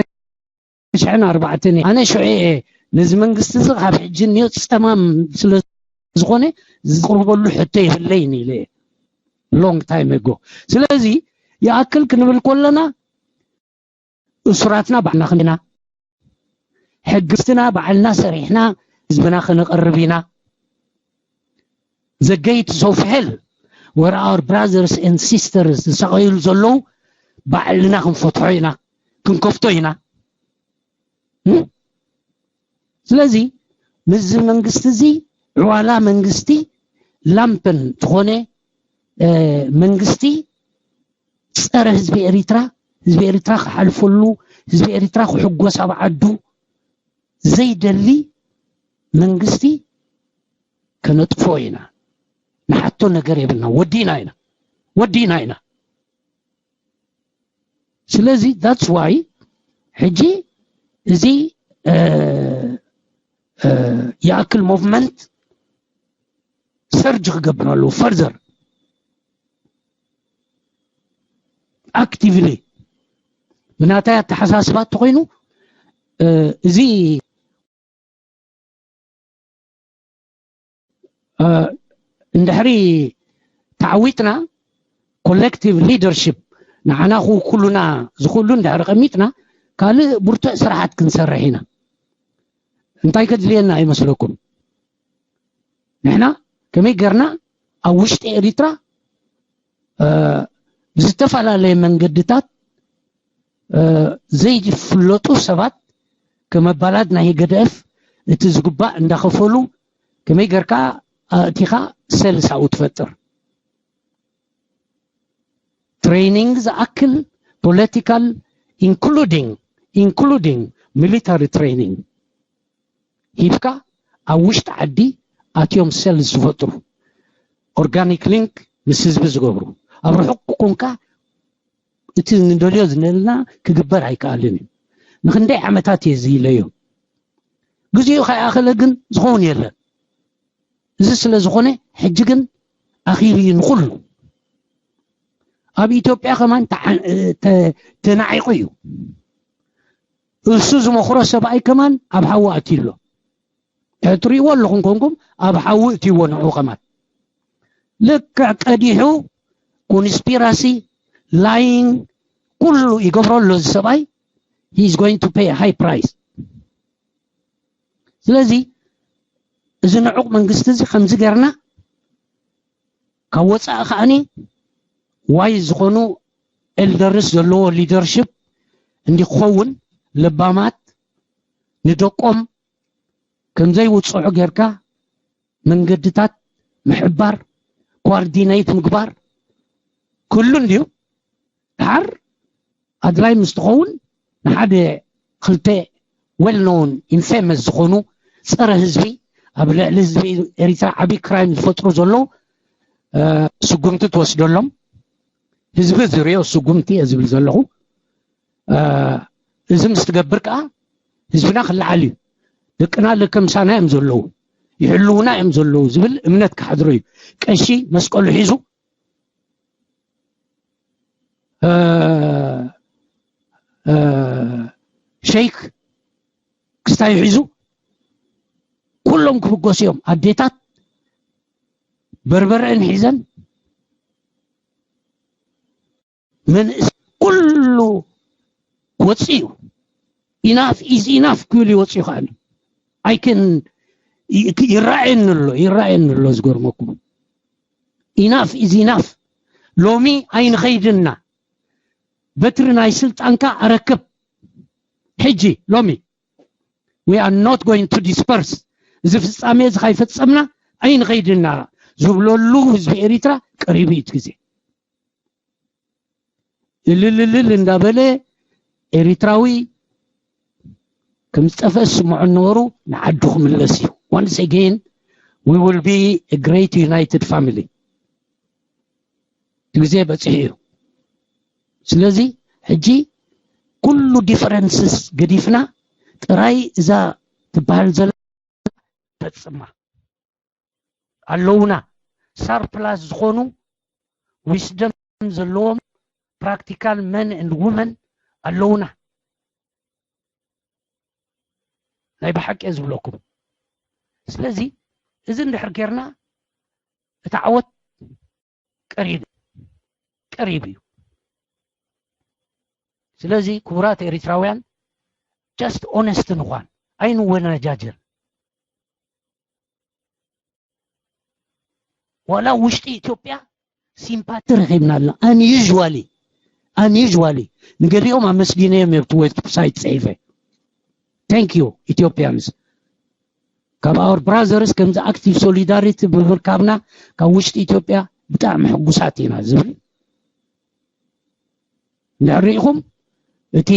ሽሕን ኣርባዕተን ኣነ ሽዑ እየ ነዚ መንግስቲ እዚ ካብ ሕጂ እኒኦ ፀማም ስለ ዝኾነ ዝቕርበሉ ሕቶ የብለይን ኢለ እየ ሎንግ ታይም ጎ። ስለዚ ይኣክል ክንብል ከለና እሱራትና ባዕልና ክንና ሕግስትና ባዕልና ሰሪሕና ህዝብና ከነቐርብ ኢና። The gates of hell where our brothers and sisters ዝሳቐዩሉ ዘለዉ ባዕልና ክንፈትሖ ኢና፣ ክንከፍቶ ኢና። ስለዚ ምስዚ መንግስቲ እዚ ዕዋላ መንግስቲ ላምፐን ዝኾነ መንግስቲ ፀረ ህዝቢ ኤሪትራ፣ ህዝቢ ኤሪትራ ክሓልፈሉ፣ ህዝቢ ኤሪትራ ክሕጎስ ኣብ ዓዱ ዘይደሊ መንግስቲ ከነጥፎ ኢና። ንሓቶ ነገር የብልና። ወዲና ኢና፣ ወዲና ኢና። ስለዚ that's why ሕጂ እዚ ይኣክል ሞቭመንት ሰርጅ ክገብር ኣለዎ ፈርዘር ኣክቲቭሊ ብናታይ ኣተሓሳስባ እንተኮይኑ እዚ እንድሕሪ ተዓዊጥና collective leadership ንዓና ክውክሉና ዝኽእሉ እንድሕር ቀሚጥና ካልእ ብርቱዕ ስራሓት ክንሰርሕ ኢና። እንታይ ከድልየና ይመስለኩም? ንሕና ከመይ ገርና ኣብ ውሽጢ ኤሪትራ ብዝተፈላለየ መንገድታት ዘይፍለጡ ሰባት ከም ኣባላት ናይ ህግደፍ እቲ ዝግባእ እንዳኸፈሉ ከመይ ገርካ ኣእቲኻ ሰልስ ኣብኡ ትፈጥር። ትሬኒንግ ዝኣክል ፖለቲካል including including military training ሂብካ ኣብ ውሽጢ ዓዲ ኣትዮም ሰልስ ዝፈጥሩ organic link ምስ ህዝቢ ዝገብሩ ኣብ ርሑቕ ኮንካ እቲ ንደልዮ ዝነልና ክግበር ኣይከኣልን እዩ። ንክንደይ ዓመታት እየ ዝኢለዮ። ግዜኡ ከይኣኸለ ግን ዝኸውን የለን። እዚ ስለ ዝኾነ ሕጂ ግን ኣኺሉ እዩ ንኹሉ። ኣብ ኢትዮጵያ ከማን ተዓ- ተ- ተናዒቑ እዩ። እሱ ዝመኽሮ ሰብኣይ ከማን ኣብ ሓዊ ኣትዩ ኣሎ። ትሪእዎ ኣለኹም ኮንኩም ኣብ ሓዊ እትይዎ ንዑ ከማን ልክዕ ቀዲሑ ኮንስፒራሲ ላይንግ ኩሉ ይገብሮ ኣሎ እዚ ሰብኣይ። He is going to pay a high price። ስለዚ እዚ ንዑቕ መንግስቲ እዚ ከምዚ ገርና ካብ ወፃኢ ከዓኒ ዋይ ዝኾኑ ኤልደርስ ዘለዎ ሊደርሽፕ እንዲክኸውን ለባማት ንደቆም ከምዘይውፅዑ ጌርካ መንገድታት ምሕባር ኮርዲኔት ምግባር ክህሉ እንድዩ። ድሓር ኣድላይ ምስ ትኸውን ንሓደ ክልተ well known infamous ዝኾኑ ፀረ ህዝቢ ኣብ ልዕሊ ህዝቢ ኤሪትራ ዓብዪ ክራይም ዝፈጥሩ ዘለዉ ስጉምቲ ትወስደሎም። ህዝቢ ዝሪኦ ስጉምቲ እየ ዝብል ዘለኹ። እዚ ምስ ትገብር ከዓ ህዝብና ክለዓል እዩ። ደቅና ለከምሳና እዮም ዘለዉ፣ ይሕልውና እዮም ዘለዉ ዝብል እምነት ክሓድሮ እዩ። ቀሺ መስቀሉ ሒዙ ሸይክ ክስታይ ሒዙ ኩሎም ክብገሱ እዮም። ኣዴታት በርበረአን ሒዘን መንእስ ኩሉ ወፅኡ ኢናፍ ኢዝ ኢናፍ ክብል ይወፅኡ ከኣኒ ኣይክን ይረኣየኒ ኣሎ ይረኣየኒ ኣሎ። ዝገርመኩም ኢናፍ ኢዝ ኢናፍ። ሎሚ ኣይንኸይድና በትሪ ናይ ስልጣንካ ኣረክብ ሕጂ ሎሚ we are not going to disperse። እዚ ፍጻሜ እዚ ካይፈጸምና ኣይንኸይድና ዝብለሉ ህዝቢ ኤሪትራ ቀሪቡ እዩ እቲ ግዜ። እልልልል እንዳበለ ኤሪትራዊ ከም ዝጠፍአ ዝስምዖ ነበሩ ንዓዱ ክምለስ እዩ። Once again we will be a great united family። እቲ ግዜ በፂሑ እዩ። ስለዚ ሕጂ ኩሉ ዲፈረንስስ ገዲፍና ጥራይ እዛ ትበሃል ዘላ ፈፅማ ኣለውና። ሳርፕላስ ዝኾኑ ዊስደም ዘለዎም ፕራክቲካል መን ን ውመን ኣለውና። ናይ ብሓቂ እየ ዝብለኩም። ስለዚ እዚ እንድሕር ጌርና እቲ ዓወት ቀሪብ ቀሪብ እዩ። ስለዚ ክቡራት ኤሪትራውያን just honest ንኳን ኣይንወናጃጀል። ዋላ ውሽጢ ኢትዮጵያ ሲምፓቲ ረኺብና ኣለና። Unusually unusually ንገሊኦም ኣመስጊነዮም የብቲ ዌብሳይት ፅሒፈ thank you Ethiopians ካብ our brothers ከምዚ ኣክቲቭ ሶሊዳሪቲ ብምርካብና ካብ ውሽጢ ኢትዮጵያ ብጣዕሚ ሕጉሳት ኢና ዝብል እንድሕር ርኢኹም እቲ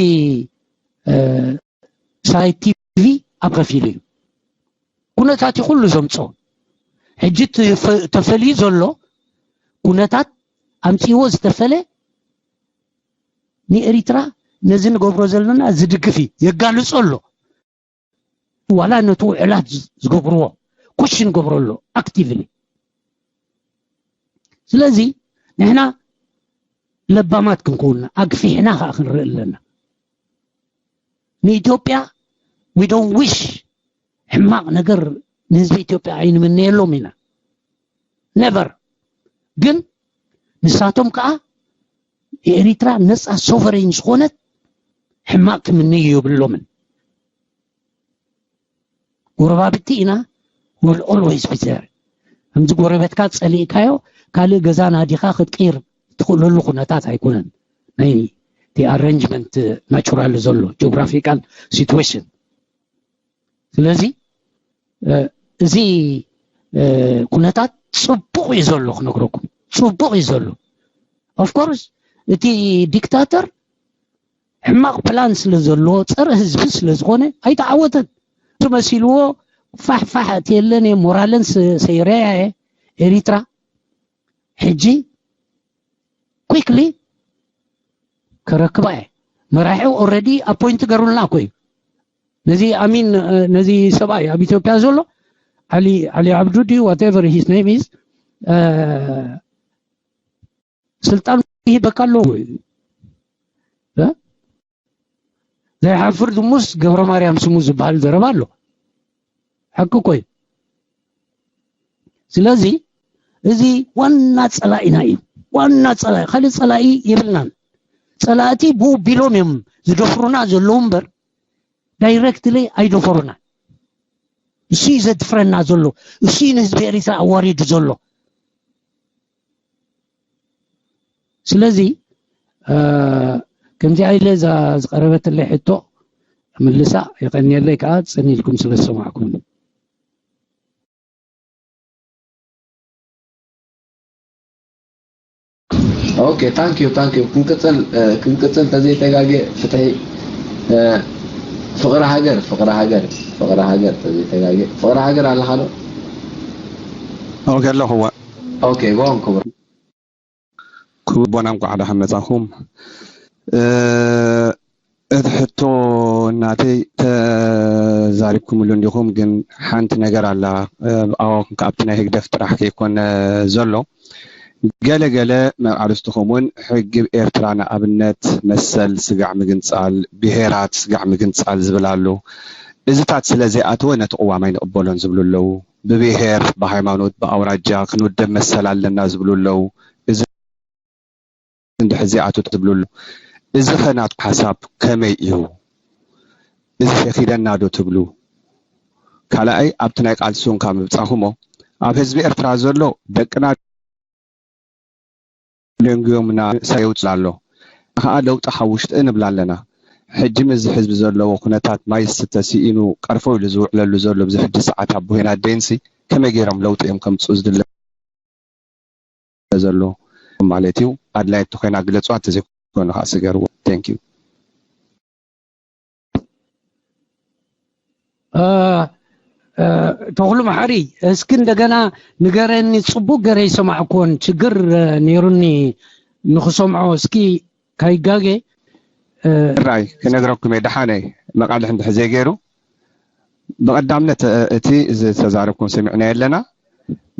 ሳይት ቲቪ ኣብ ከፊሉ እዩ ኩነታት እዩ ኩሉ ዘምፅኦ። ሕጂ ተፈልዩ ዘሎ ኩነታት ኣምፅዎ ዝተፈለ ንኤሪትራ ነዚ ንገብሮ ዘለና ዝድግፍ እዩ የጋልፆ ኣሎ። ዋላ ነቲ ውዕላት ዝገብርዎ ኩሽ ንገብሮ ኣሎ ኣክቲቭሊ። ስለዚ ንሕና ለባማት ክንከውንና ኣግፊሕና ከዓ ክንርኢ ኣለና። ንኢትዮጵያ we don't wish ሕማቕ ነገር ንህዝቢ ኢትዮጵያ ኣይንምነየሎም ኢና ነቨር። ግን ንሳቶም ከዓ የኤሪትራ ነፃ ሶቨሬን ዝኾነት ሕማቕ ክምንዩ የብሎምን። ጎረባብቲ ኢና፣ will always be there። ከምዚ ጎረቤትካ ጸሊእካዮ ካልእ ገዛ ናዲኻ ክትቅይር ትኽእለሉ ኩነታት ኣይኮነን። ናይ ኣረንጅመንት ናቹራል ዘሎ ጂኦግራፊካል ሲትዌሽን። ስለዚ እዚ ኩነታት ጽቡቕ እዩ ዘሎ ክነግረኩም፣ ጽቡቕ እዩ ዘሎ። ኦፍኮርስ እቲ ዲክታተር ሕማቕ ፕላን ስለ ዘለዎ፣ ጸረ ህዝቢ ስለ ዝኾነ ኣይተዓወተን። ዝመሲልዎ ፋሕፋሕ እቲ የለን እየ፣ ሞራለን ሰይረያ እየ። ኤሪትራ ሕጂ ኩክሊ ከረክባ እየ። መራሒው ኦረዲ ኣፖይንት ገሩልና እኮ እዩ። ነዚ ኣሚን ነዚ ሰብኣይ ኣብ ኢትዮጵያ ዘሎ ዓሊ ዓሊ ዓብዱ ድዩ ዋቴቨር ሂስ ኔም ኢዝ ስልጣን ይህበካ ኣለዎ። ዘይሓፍር ድሙስ ገብረ ማርያም ስሙ ዝበሃል ዘረባ ኣሎ። ሓቂ እኮ እዩ። ስለዚ እዚ ዋና ጸላኢና እዩ። ዋና ጸላኢ፣ ካልእ ጸላኢ የብልናን። ጸላእቲ ብኡ ቢሎም እዮም ዝደፍሩና ዘለዉ እምበር ዳይረክትሊ ኣይደፈሩና። እሱ እዩ ዘድፍረና ዘሎ። እሱ እዩ ንህዝቢ ኤሪትራ ኣዋሪዱ ዘሎ። ስለዚ ከምዚኣ ኢለ እዛ ዝቐረበትለይ ሕቶ ምልሳ የቐንየለይ ከዓ ጽን ኢልኩም ስለ ዝሰማዕኩም። ኦኬ ታንክ ዩ ታንክ ዩ ክንቅፅል ክንቅፅል ተዘይተጋጌ ፍትሒ ፍቕሪ ሃገር ፍቕሪ ሃገር ፍቕሪ ሃገር ተዘይተጋጌ ፍቕሪ ሃገር ኣለኻ ዶ ኦኬ ኣለኹ እዋ ኦኬ ጎን ክቡር ክቡር ኣቦና እንኳዕ ደሓን መፃኹም እቲ ሕቶ እናተይ ተዛሪብኩምሉ እንዲኹም ግን ሓንቲ ነገር ኣላ ኣብቲ ናይ ህግደፍ ጥራሕ ከይኮነ ዘሎ ገለ ገለ መብ ኣርእስትኹም እውን ሕጊ ኤርትራ ንኣብነት መሰል ስጋዕ ምግንፃል ብሄራት ስጋዕ ምግንፃል ዝብል ኣሎ እዚታት ስለ ዘይኣተወ ነቲ ቅዋም ኣይንቕበሎን ዝብሉ ኣለዉ ብብሄር ብሃይማኖት ብኣውራጃ ክንውደብ መሰል ኣለና ዝብሉ ኣለዉ እዚ እንድሕር ዘይኣቱ ትብሉ ኣሎ። እዚ ኸ ናትኩም ሓሳብ ከመይ እዩ? እዚ ኸ የኺደና ዶ ትብሉ? ካልኣይ ኣብቲ ናይ ቃልሲ እውን ካብ ምብጻኹሞ ኣብ ህዝቢ ኤርትራ ዘሎ ደቅና ደንጉዮምና ሳየውፅል ኣሎ ከዓ ለውጢ ካብ ውሽጢ ንብል ኣለና። ሕጂ ምስዚ ህዝቢ ዘለዎ ኩነታት ማይ ዝስተ ስኢኑ ቀርፈው ኢሉ ዝውዕለሉ ዘሎ ብዚ ሕጂ ሰዓት ኣቦሄን ኣደይንሲ ከመይ ገይሮም ለውጢ እዮም ከምፅኡ ዝድለ ዘሎ ማለት እዩ ኣድላይ እንተኮይና ግለፅዋ እንተዘይኮይኑ ከዓ ስገርዎ thank you ተኽሉ መሓሪ እስኪ እንደገና ንገረኒ ፅቡቅ ገረ ይሰማዕኩዎን ችግር ነይሩኒ ንክሰምዖ እስኪ ካይጋጌ ራይ ክነግረኩም እየ ደሓነ መቃልሕ እንድሕር ዘይገይሩ ብቐዳምነት እቲ ዝተዛረብኩም ሰሚዕናዮ ኣለና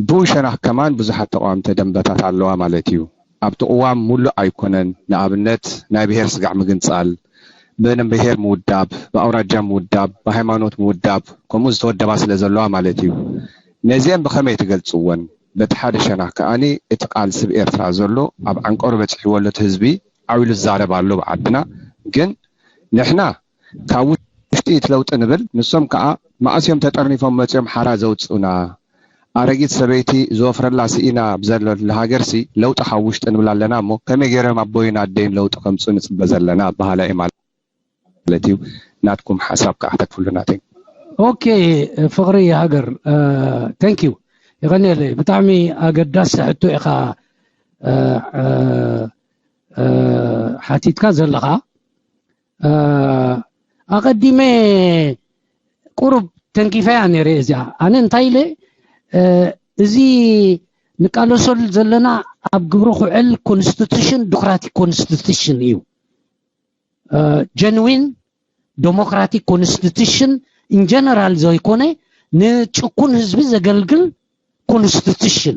ብኡ ሸነኽ ከማን ብዙሓት ተቓወምቲ ደንበታት ኣለዋ ማለት እዩ ኣብቲ ቅዋም ሙሉእ ኣይኮነን ንኣብነት ናይ ብሄር ስጋዕ ምግንፃል ብብሄር ምውዳብ ብኣውራጃ ምውዳብ ብሃይማኖት ምውዳብ ከምኡ ዝተወደባ ስለ ዘለዋ ማለት እዩ ነዚአን ብኸመይ ትገልፅወን በቲ ሓደ ሸነኽ ከኣኒ እቲ ቃልሲ ብኤርትራ ዘሎ ኣብ ዓንቀሩ በፂሕዎ ኣሎ እቲ ህዝቢ ዓው ኢሉ ዝዛረብ ኣሎ ብዓድና ግን ንሕና ካብ ውሽጢ እቲ ለውጢ ንብል ንሶም ከዓ መኣስ እዮም ተጠርኒፎም መፂኦም ሓራ ዘውፅኡና ኣረጊት ሰበይቲ ዝወፍረላ ስኢና ብዘለሉ ሃገርሲ ለውጢ ካብ ውሽጢ ንብል ኣለና እሞ ከመይ ገይሮም ኣቦይን ኣደይን ለውጢ ከምፅኡ ንፅበ ዘለና በሃላይ ማለት እዩ ናትኩም ሓሳብ ከዓ ተክፍሉና thank you ኦኬ ፍቕሪ ሃገር thank you የቐንየለይ ብጣዕሚ ኣገዳሲ ሕቶ ኢኻ ሓቲትካ ዘለኻ ኣቐዲመ ቁሩብ ተንኪፈያ ነይረ እዚኣ ኣነ እንታይ ኢለ እዚ ንቃለሰሉ ዘለና ኣብ ግብሪ ክውዕል constitution democratic constitution እዩ genuine democratic constitution in general ዘይኮነ ንጭቁን ህዝቢ ዘገልግል constitution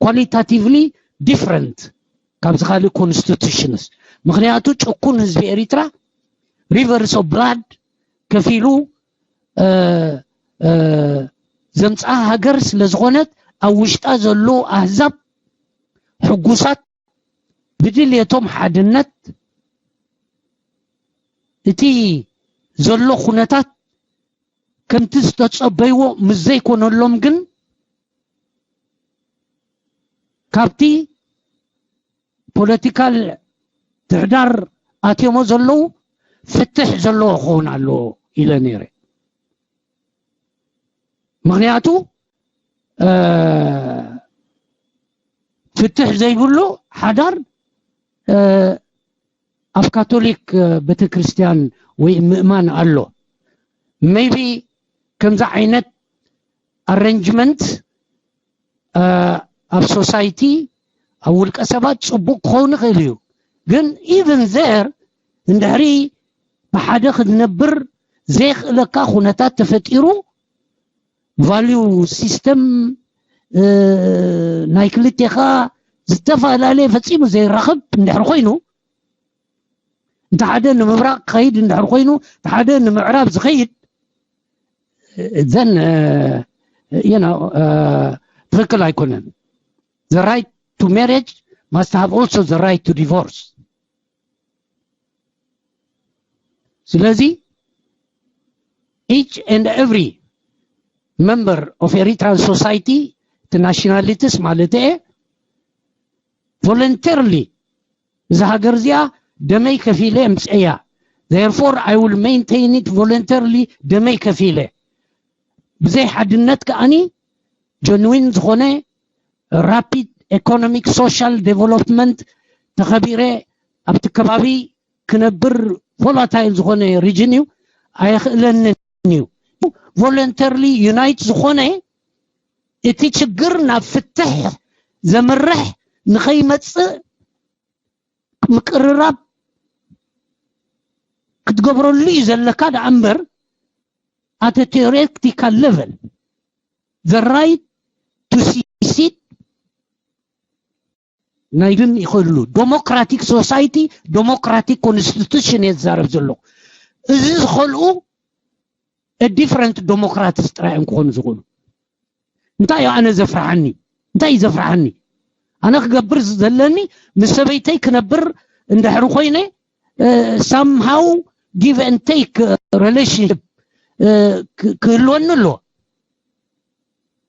qualitatively different ካብዚ ካልእ constitutions ምክንያቱ ጭቁን ህዝቢ ኤሪትራ rivers of blood ከፊሉ ዘምፅኣ ሃገር ስለ ዝኾነት ኣብ ውሽጣ ዘለዉ ኣህዛብ ሕጉሳት፣ ብድልየቶም ሓድነት፣ እቲ ዘሎ ኩነታት ከምቲ ዝተጸበይዎ ምስ ዘይኮነሎም ግን፣ ካብቲ ፖለቲካል ትሕዳር ኣትዮሞ ዘለዉ ፍትሕ ዘለዎ ክኸውን ኣለዎ ኢለ ነይረ። ምኽንያቱ፣ እ፣ ፍትሕ ዘይብሉ ሓዳር፣ እ፣ ኣብ ካቶሊክ፣ እ፣ ቤተክርስትያን ወይ ምእማን ኣሎ። ሜይቢ ከምዚ ዓይነት ኣረንጅመንት፣ እ፣ ኣብ ሶሳይቲ፣ ኣብ ውልቀ ሰባት ጽቡቕ ክኸውን ይኽእል እዩ። ግን ኢቨን ዘር እንድሕሪ ብሓደ ክትነብር ዘይኽእለካ ኩነታት ተፈጢሩ፣ ቫልዩ ሲስተም፣ እ፣ ናይ ክልቴኻ ዝተፈላለየ ፈጺሙ ዘይራኸብ እንድሕር ኮይኑ፣ እንተ ሓደ ንምብራቕ ክኸይድ እንድሕር ኮይኑ፣ እንተ ሓደ ንምዕራብ ዝኸይድ፣ ዘን፣ እ፣ you know፣ እ፣ ትኽክል ኣይኮነን። The right to marriage must have also the right to divorce. ስለዚ each and every member of Eritrean society፣ እቲ ናሽናሊቲስ ማለት እየ፣ ቮለንተርሊ እዛ ሃገር እዚኣ ደመይ ከፊለ እምፀያ። Therefore I will maintain it voluntarily፣ ደመይ ከፊለ። ብዘይ ሓድነት ከኣኒ ጀንዊን ዝኾነ ራፒድ ኢኮኖሚክ ሶሻል ዴቨሎፕመንት ተኸቢረ ኣብቲ ከባቢ ክነብር ቮላታይል ዝኾነ ሪጅን እዩ፣ ኣየኽእለንን እዩ። ቮለንተርሊ ዩናይት ዝኾነ እቲ ችግር ናብ ፍትሕ ዘምርሕ ንኸይመጽእ ምቅርራብ ክትገብረሉ እዩ ዘለካ ደኣ እምበር፣ at a theoretical level the right to secede ናይ ግን ይኽእሉ። ዴሞክራቲክ ሶሳይቲ፣ ዴሞክራቲክ ኮንስቲቱሽን እየ ዝዛረብ ዘለኹ። እዚ ዝኸልኡ ዲፍረንት ዴሞክራትስ ጥራይ እዮም ክኾኑ ዝኽእሉ። እንታይ እዩ ኣነ ዘፍርሓኒ? እንታይ እዩ ዘፍርሓኒ? ኣነ ክገብር ዘለኒ፣ ምስ ሰበይተይ ክነብር እንድሕር ኮይነ፣ ሳምሃው ጊቭ ኤንድ ቴክ ሪሌሽንሽፕ ክህልወኒ ኣለዎ።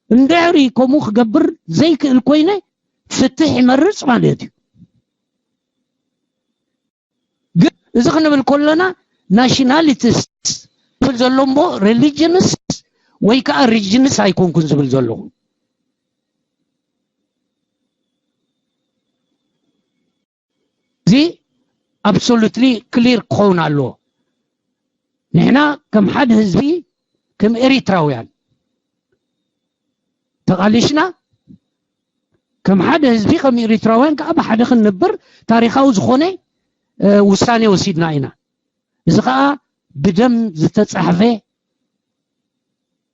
እንድሕሪ ከምኡ ክገብር ዘይክእል ኮይነ፣ ፍትሕ ይመርጽ ማለት እዩ። ግን እዚ ክንብል ከለና፣ ናሽናሊቲስ ዝብል ዘሎ እሞ፣ ሪሊጅንስ ወይ ከዓ ሪጅንስ ኣይኮንኩን ዝብል ዘለኹ። እዚ ኣብሶሉትሊ ክሊር ክኸውን ኣለዎ። ንሕና ከም ሓደ ህዝቢ፣ ከም ኤሪትራውያን ተቓሊሽና፣ ከም ሓደ ህዝቢ፣ ከም ኤሪትራውያን ከዓ ብሓደ ክንነብር ታሪኻዊ ዝኾነ፣ እ፣ ውሳኔ ወሲድና ኢና። እዚ ከዓ ብደም ዝተጻሕፈ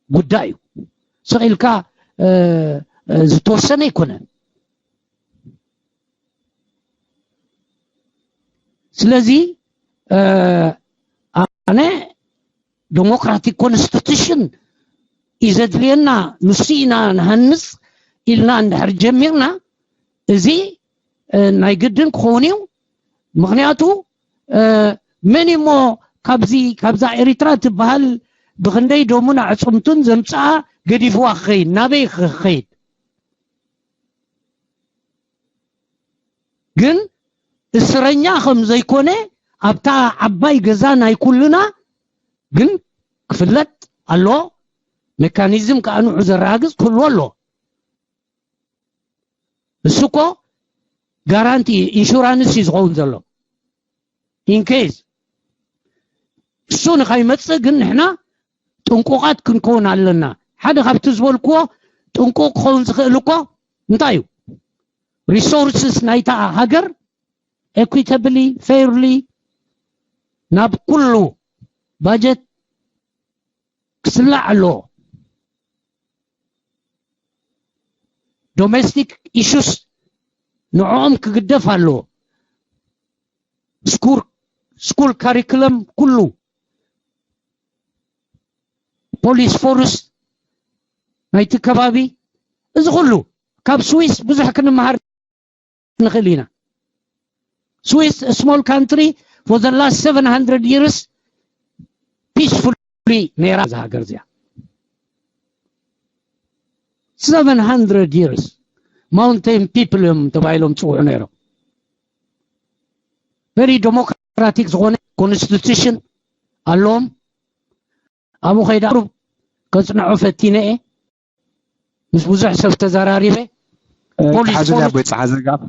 ጉዳይ እዩ። ስቕ ኢልካ፣ እ፣ እ፣ ዝተወሰነ ኣይኮነን። ስለዚ፣ እ፣ ኣነ ዴሞክራቲክ ኮንስቲቱሽን እዩ ዘድልየና፣ ንሱ ኢና ንሃንጽ ኢልና እንድሕር ጀሚርና፣ እዚ፣ እ፣ ናይ ግድን ክኸውን እዩ። ምኽንያቱ፣ እ፣ መን እሞ ካብዚ፣ ካብዛ ኤሪትራ ትበሃል ብኽንደይ ደሙን ኣዕጽምቱን ዘምጽኣ ገዲፍዋ ክኸይድ፣ ናበይ ክኸይድ? ግን እስረኛ ከም ዘይኮነ ኣብታ ዓባይ ገዛ ናይ ኩልና ግን ክፍለጥ ኣለዎ። ሜካኒዝም ከዓ ንዑ ዘረጋግጽ ክህልዎ ኣለዎ። እሱ እኮ ጋራንቲ፣ ኢንሹራንስ እዩ ዝኸውን ዘሎ። ኢንኬዝ እሱ ንኸይመጽእ ግን ንሕና ጥንቁቓት ክንከውን ኣለና። ሓደ ካብቲ ዝበልክዎ ጥንቁቕ ክኸውን ዝኽእል እኮ እንታይ እዩ? ሪሶርስስ ናይታ ሃገር ኤኩዊታብሊ፣ ፌርሊ ናብ ኩሉ ባጀት ክስላዕ ኣለዎ። ዶሜስቲክ ኢሹስ ንዕኦም ክግደፍ ኣለዎ። ስኩል፣ ስኩል ካሪክለም ኩሉ፣ ፖሊስ ፎርስ ናይቲ ከባቢ፣ እዚ ኩሉ ካብ ስዊስ ብዙሕ ክንመሃር ንኽእል ኢና። Swiss, a small country, for the last seven hundred years peacefully ነይራ እዛ ሃገር እዚኣ። Seven hundred years mountain people እዮም ተባሂሎም ጽውዑ ነይሮም። Very democratic ዝኾነ constitution ኣለዎም። ኣብኡ ከይዳ ቁሩብ ከጽንዖ ፈቲነ እየ። ምስ ብዙሕ ሰብ ተዘራሪበ። ፖሊስ ሓዙን ኣቦይ ጸሓዘጋብ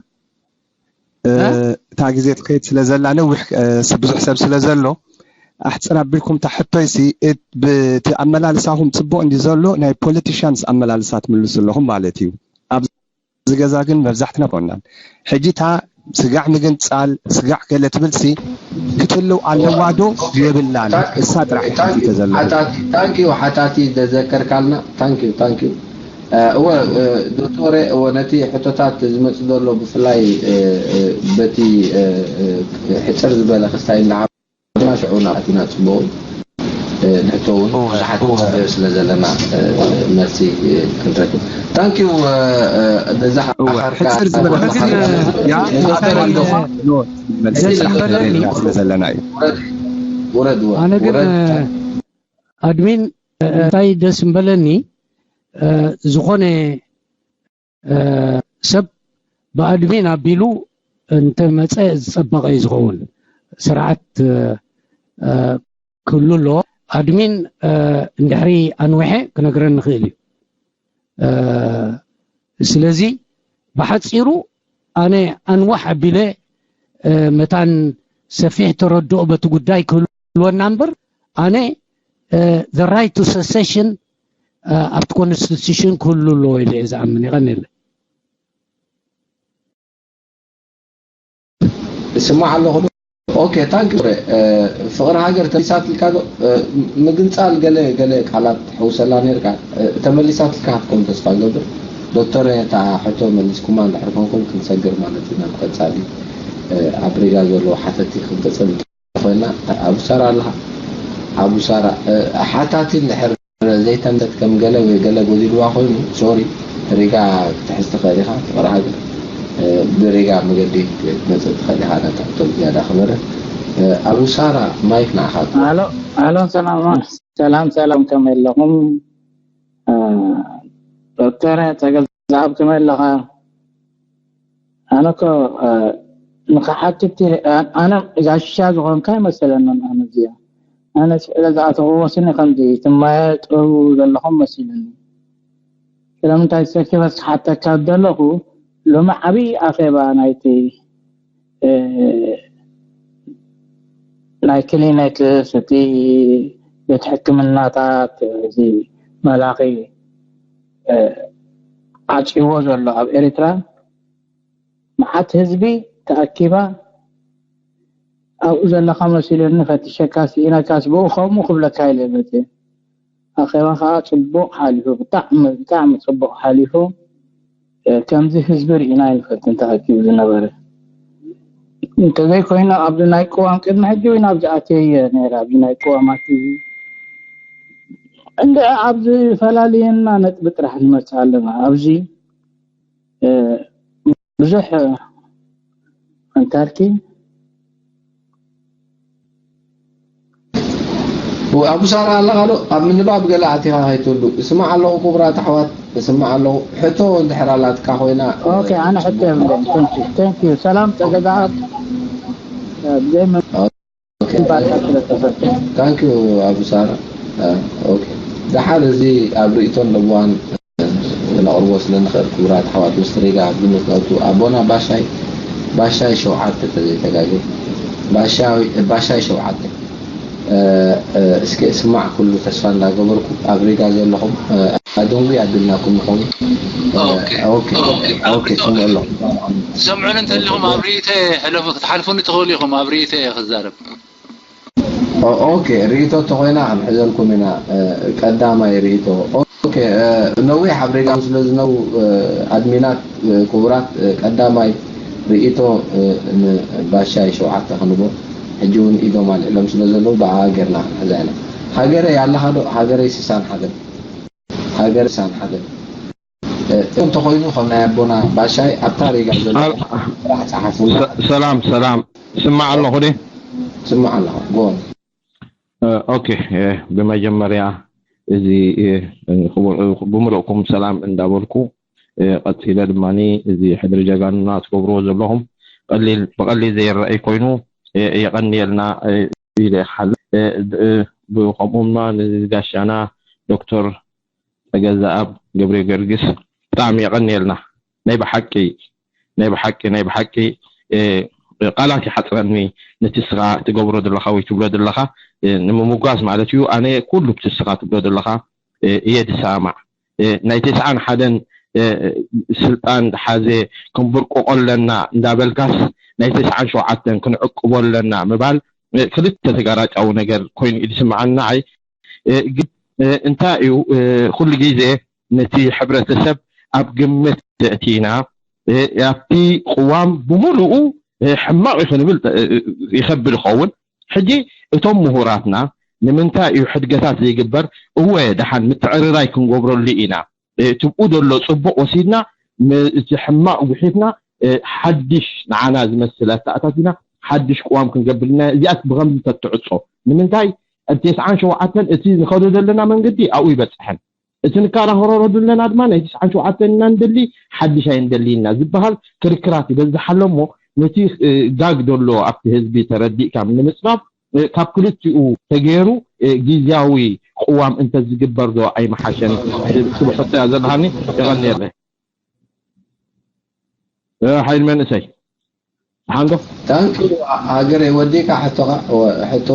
እታ ግዜ ትኸይድ ስለ ዘላ ነዊሕ ብዙሕ ሰብ ስለ ዘሎ ኣሕፅር ኣቢልኩም እታ ሕቶይሲ እቲ ኣመላልሳኹም ፅቡቅ እንዲ ዘሎ ናይ politicians ኣመላልሳ ትምልሱ ኣለኹም ማለት እዩ። ኣብዚ ገዛ ግን መብዛሕትና ኮናን ሕጂ እታ ስጋዕ ምግንፃል ስጋዕ ገለ ትብልሲ ክትህልው ኣለዋ ዶ የብላን? እሳ ጥራሕ ሕጂ ተዘለኹ። ታንኪዩ ሓታቲ ዘዘከርካልና ታንኪዩ ታንኪዩ። እወ ዶክተረ እወ ነቲ ሕቶታት ዝመፅ ዘሎ ብፍላይ በቲ ሕፅር ዝበለ ክስታይ እንዳዓበና ሽዑ ናብቲና ፅቡቅ ንሕቶ እውን ብዙሓት ስለ ዘለና መልሲ ክንረክብ ታንኪዩ። በዛ ሕፅር ዝበለ ስለ ዘለና እዩ። ውረድ ኣነ ግን ኣድሚን እንታይ ደስ ምበለኒ ዝኾነ ሰብ ብኣድሚን ኣቢሉ እንተመፀ ዝፀበቐ እዩ ዝኸውን። ስርዓት ክህሉ ኣለዎ። ኣድሚን እንድሕሪ ኣንዊሐ ክነግረኒ ይኽእል እዩ። ስለዚ ብሓፂሩ ኣነ ኣንዋሕ ኣቢለ መታን ሰፊሕ ተረድኦ በቲ ጉዳይ ክህልወና እምበር ኣነ the right to secession ኣብቲ constitution ክህሉ ኣለዎ ኢለ እየ ዝኣምን። ይቐንየለይ። እስማዕ ኣለኹ ዶ? ኦኬ ታንክ ፍቅሪ ሃገር ተመሊሳትልካ ዶ? ምግንፃል ገለ ገለ ቃላት ተሕውሰላ ነርካ ተመሊሳትልካ ክትከውን ተስፋ ገብር። ዶክተር እታ ሕቶ መሊስኩማ እንድሕር ኮንኩም ክንሰግር ማለት ኢና። ብቀፃሊ ኣብ ሪጋ ዘለዉ ሓተቲ ክንቅፅል እንተኮይና ኣቡ ሳራ ኣለካ ኣቡ ሳራ ሓታቲ እንድሕር ዘይተምተት ከም ገለ ወይ ገለ ጎዲልዋ ኮይኑ ሶሪ ሪጋ ክትሕዝ ትኽእል ኢኻ ፍቕሪ ሃገር ብሪጋ መገዲ ክትመፅእ ትኽእል ኢኻ ነታ ሕቶ ዝያዳ ክበርህ ኣቡ ሳራ ማይክ ንዓኻ ኣሎ ኣሎ ሰላም ሰላም ሰላም ከመይ ኣለኹም ዶክተር ተገዛኣብ ከመይ ኣለኻ ኣነ እኮ ንክሓትት ኣነ ጋሻ ዝኾንካ ኣይመሰለንን ኣነ እዚኣ ኣነ ስዕለ ዝኣተኽዎ ስኒ ከምዚ ትማየጡ ዘለኹም መሲሉኒ ስለምንታይ ሰኪፈ ክሓተካ ዘለኹ ሎሚ ዓብዪ ኣኼባ ናይቲ ናይ ክሊኒክስ እቲ ቤት ሕክምናታት እዚ መላኺ ዓፂዎ ዘሎ ኣብ ኤርትራ መዓት ህዝቢ ተኣኪባ ኣብኡ ዘለካ መሲሉኒ ፈትሸካ ስኢነካስ ብኡ ከምኡ ክብለካ ኢለ መፅየ ኣኼባ ከዓ ፅቡቅ ሓሊፉ ብጣዕሚ ብጣዕሚ ፅቡቅ ሓሊፉ ከምዚ ህዝቢ ርኢና ይንፈልጥን ተኣኪቡ ዝነበረ እንተዘይኮይኑ ኣብዚ ናይ ቅዋም ቅድሚ ሕጂ እውን ኣብዚ ኣትየ ነረ ኣብዚ ናይ ቅዋማት እዚ እንደ ኣብዚ ፈላልየና ነጥቢ ጥራሕ ንመፅእ ኣለና ኣብዚ ብዙሕ እንታልኪ ኣቡ ሳራ ኣለኻ ዶ ኣብ ምንባብ ገለ ኣቲኻ ከይትህሉ እስማዕ ኣለኹ ክቡራት ኣሕዋት እስማዕ ኣለኹ ሕቶ እንድሕር ኣላትካ ኮይና ኦኬ ኣነ ሕቶ የብለይን thank you thank you ሰላም ጸገዛኣብ ብዘይ thank you ኣቡ ሳራ okay ደሓር እዚ ኣብ ርእይቶ ኣለዋን ክነቕርቦ ስለ ንኽእል ክቡራት ኣሕዋት ምስ ሪጋ ኣብ ግምት ነእቱ ኣቦና ባሻይ ባሻይ ሸውዓተ ተዘይተጋገ ባሻይ ሸውዓተ እስኪ እስማዕ ኩሉ ተስፋ እንዳገበርኩ ኣብ ሪጋ ዘለኹም ኣደንጉ ኣቢልናኩም ንኸውን ስምዑ ኣለኹም ትሰምዑን እንተሊኹም ኣብ ርእይተ ሕለፉ ክትሓልፉኒ ትኽእሉ ኢኹም ኣብ ርእይተ እየ ክዛረብ ኦኬ ርእይቶ ተኾይና ክንሕዘልኩም ኢና ቀዳማይ ርእይቶ ኦኬ ነዊሕ ኣብ ሬጋ ስለ ዝነው ኣድሚናት ክቡራት ቀዳማይ ርእይቶ ንባሻይ ሸውዓተ ክንቦ ሕጂ እውን ኢዶም ኣልዒሎም ስለ ዘለዉ ብኣ ጌርና ክንሕዛ ኢና ሃገረይ ኣለኻ ዶ ሃገረይ ስሳን ሓገን ሃገር ስሳን ሓገን እንተኾይኑ ከም ናይ ኣቦና ባሻይ ኣብታ ሪጋ ዘሎ ሰላም ሰላም፣ ስማዕ ኣለኹ ዲ ስማዕ ኣለኹ። ጎን ኦኬ። ብመጀመርያ እዚ ብምልእኩም ሰላም እንዳበልኩ፣ ቀፂለ ድማ እዚ ሕድሪ ጀጋኑና ትገብርዎ ዘለኹም ቀሊል ብቐሊል ዘይረኣይ ኮይኑ፣ የቐንየልና ኢለ ይሓል። ብከምኡ ድማ ንጋሻና ዶክተር ጸገዛኣብ ገብረ ጊዮርጊስ፣ ብጣዕሚ የቐንየልና። ናይ ብሓቂ ናይ ብሓቂ ናይ ብሓቂ ቃላት ይሓፅረኒ፣ ነቲ ስኻ ትገብሮ ዘለኻ ወይ ትብሎ ዘለኻ ንምምጓስ ማለት እዩ። ኣነ ኩሉ ብቲ ስኻ ትብሎ ዘለኻ እየ ዝሰማማዕ። ናይ ተስዓን ሓደን ስልጣን ዝሓዘ ክንብርቆቆ ኣለና እንዳበልካስ፣ ናይ ተስዓን ሸውዓተን ክንዕቅቦ ኣለና ምባል ክልተ ተጋራጫዊ ነገር ኮይኑ እዩ ዝስምዓኒ ንዓይ። ግን እንታይ እዩ፣ ኩሉ ግዜ ነቲ ሕብረተሰብ ኣብ ግምት ዘእቲና፣ ኣብቲ ቅዋም ብምሉኡ ሕማቕ እዩ ክንብል ይኸብድ ይኸውን። ሕጂ እቶም ምሁራትና ንምንታይ እዩ ሕድገታት ዘይግበር? እወ፣ ደሓን ምትዕርራይ ክንገብረሉ ኢና። ትብኡ ዘሎ ጽቡቕ ወሲድና፣ እቲ ሕማቕ ጉሒፍና፣ ሓድሽ ንዓና ዝመስል ኣተኣታቲና ሓድሽ ቅዋም ክንገብር ኢና። እዚኣስ ብኸምዚ ተትዕጾ። ንምንታይ? ኣብ ተስዓን ሸውዓተን እቲ ንኸዶ ዘለና መንገዲ ኣብኡ ይበጽሐን። እቲ ንከራኸረሮ ዘለና ድማ ናይ ተስዓን ሸውዓተን ኢና ንደሊ፣ ሓድሽ ኣይንደሊ ኢና ዝበሃል ክርክራት ይበዝሓ ኣሎ እሞ፣ ነቲ ጋግ ዘሎ ኣብቲ ህዝቢ ተረዲእካ ንምጽራብ ካብ ክልቲኡ ተገይሩ ግዝያዊ ቅዋም እንተዝግበር ዶ ኣይምሓሸን? ትብል ሕቶ እያ ዘለሃኒ። የቐንየለይ። ሓይል መንእሰይ ሓንዶ ታንኪ ሃገረይ ወዲካ ሕቶኻ ሕቶ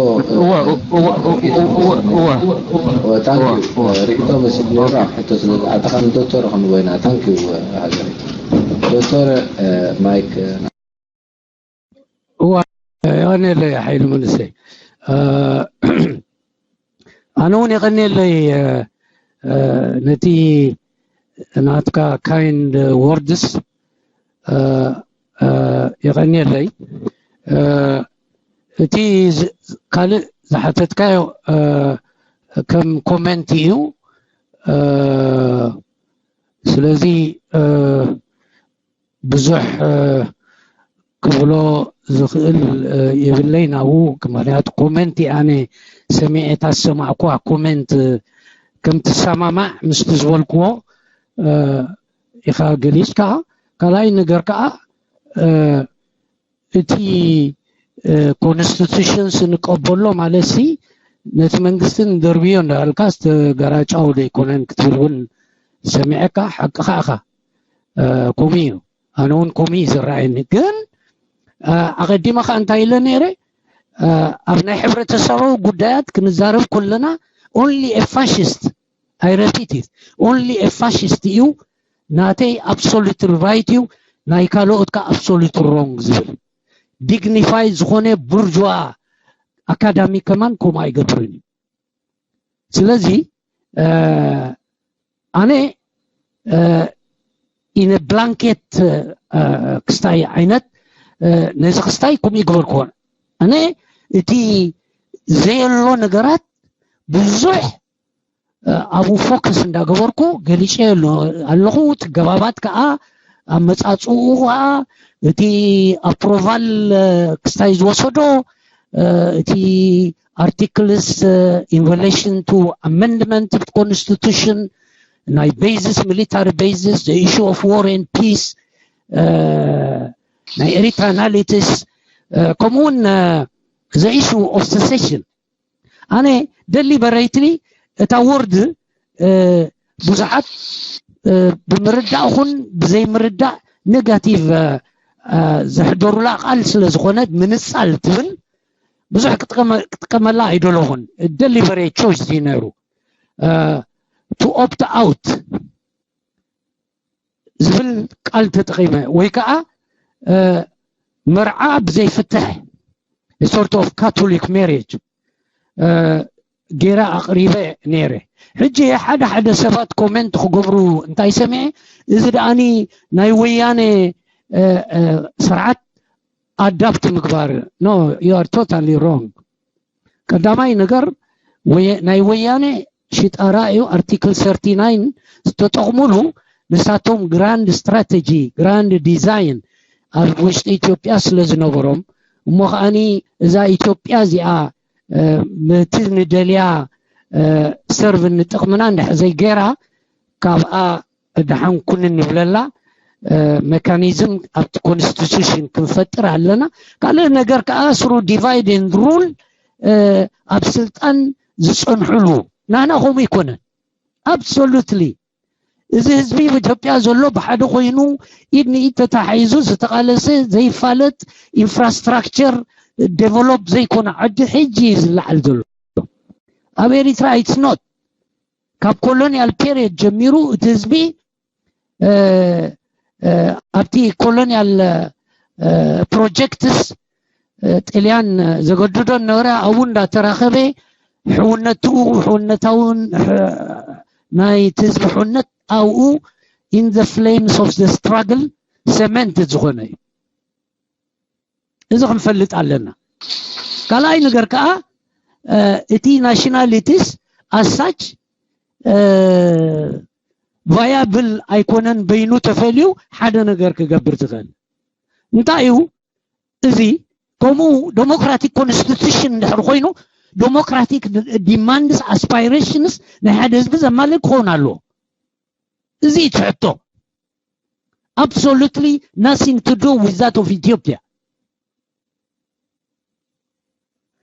ሪኢቶ መሲሉ ነይሩ ኣብ ሕቶ ስለ ዝኣተኻ ንዶክተር ክንቦይና ታንኪ ሃገረይ ዶክተር ማይክ እዋ የቐንየለይ ሓይሉ መንእሰይ። ኣነ እውን የቐንየለይ ነቲ ናትካ kind words የቐንየለይ። እቲ ካልእ ዝሓተትካዮ ከም comment እዩ። ስለዚ ብዙሕ ክብሎ ዝኽእል የብለይ ናብኡ። ምክንያቱ comment ኣነ ሰሚዐ ታሰማዕኩዋ comment ከም ትሰማማዕ ምስቲ ዝበልክዎ ኢኻ ገሊጽካ። ካልኣይ ነገር ከዓ እቲ constitution ንቀበሎ ማለት ሲ ነቲ መንግስቲ ንደርብዮ እንዳበልካ ዝተገራጫው ዘይኮነን ክትብል እውን ሰሚዐካ። ሓቅኻ ኢኻ። ከምኡ እዩ። ኣነ እውን ከምኡ እዩ ዝረኣየኒ። ግን ኣቐዲመ ከዓ እንታይ ኢለ ነይረ? ኣብ ናይ ሕብረተሰባዊ ጉዳያት ክንዛረብ ከለና only a fascist, I repeat it, only a fascist እዩ ናተይ absolute right እዩ፣ ናይ ካልኦት ከዓ absolute wrong ዝብል። dignified ዝኾነ ቡርጅዋ ኣካዳሚ ከማን ከምኡ ኣይገብርን እዩ። ስለዚ ኣነ in a blanket ክስታይ ዓይነት ነዚ ክስታይ ከምኡ ይግበርክዎ። ኣነ እቲ ዘየሎ ነገራት ብዙሕ ኣብኡ focus እንዳገበርኩ ገሊፀ ኣለኹ። እቲ ገባባት ከዓ ኣመፃፅኡ ከዓ እቲ approval ክስታይ ዝወሰዶ እቲ articles in relation to amendment of constitution ናይ basis, military basis, the issue of war and peace, ናይ ኤሪትራ analysis ከምኡውን the issue of secession ኣነ deliberately እታ word ብዙሓት ብምርዳእ ኹን ብዘይምርዳእ negative ዘሕደሩላ ቃል ስለ ዝኾነ ምንፃል ትብል ብዙሕ ክጥቀመላ ኣይደለኹን። deliberate choice እዩ ነይሩ to opt out ዝብል ቃል ተጠቒመ ወይ ከዓ መርዓ ብዘይፍትሕ sort of Catholic marriage ገይረ ኣቕሪበ ነይረ። ሕጂ ሓደ ሓደ ሰባት comment ክገብሩ እንታይ ሰሚዐ፣ እዚ ደኣኒ ናይ ወያነ ስርዓት adapt ምግባር። No, you are totally wrong። ቀዳማይ ነገር ናይ ወያነ ሽጣራ እዩ። article thirty nine ዝተጠቕሙሉ ንሳቶም ግራንድ ስትራተጂ፣ ግራንድ ዲዛይን ኣብ ውሽጢ ኢትዮጵያ ስለ ዝነበሮም፣ እሞ ከዓኒ እዛ ኢትዮጵያ እዚኣ ምእንቲ ንደልያ ሰርቭ ንጥቕምና እንድሕር ዘይገይራ፣ ካብኣ ደሓን ኩን ንብለላ መካኒዝም ኣብቲ ኮንስቲቱሽን ክንፈጥር ኣለና። ካልእ ነገር ከዓ ስሩ ዲቫይድ ኤንድ ሩል ኣብ ስልጣን ዝፀንሕሉ ናና ከምኡ ይኮነን። ኣብሶሉትሊ እዚ ህዝቢ ኢትዮጵያ ዘሎ ብሓደ ኮይኑ ኢድ ንኢድ ተታሓሒዙ ዝተቓለሰ ዘይፋለጥ ኢንፍራስትራክቸር ዴቨሎፕ ዘይኮነ ዓዲ ሕጂ እዩ ዝለዓል ዘሎ። ኣብ ኤሪትራ ኢትስ ኖት። ካብ ኮሎኒያል ፔሪየድ ጀሚሩ እቲ ህዝቢ ኣብቲ ኮሎኒያል ፕሮጀክትስ ጥልያን ዘገድዶ ነበረ ኣብኡ እንዳተራኸበ ሕውነትኡ ሕውነታውን ናይቲ ህዝቢ ሕውነት ኣብኡ in the flames of the struggle ሰመንት ዝኾነ እዩ። እዚ ክንፈልጥ ኣለና። ካልኣይ ነገር ከዓ እቲ ናሽናሊቲስ ኣሳች ቫያብል ኣይኮነን በይኑ ተፈልዩ ሓደ ነገር ክገብር ዝኽእል። እንታይ እዩ እዚ? ከምኡ ዴሞክራቲክ ኮንስቲቱሽን እንድሕር ኮይኑ ዴሞክራቲክ ዲማንድስ ኣስፓይሬሽንስ ናይ ሓደ ህዝቢ ዘማልእ ክኸውን ኣለዎ። እዚ እዩ ትሕቶ። Absolutely nothing to do with that of Ethiopia።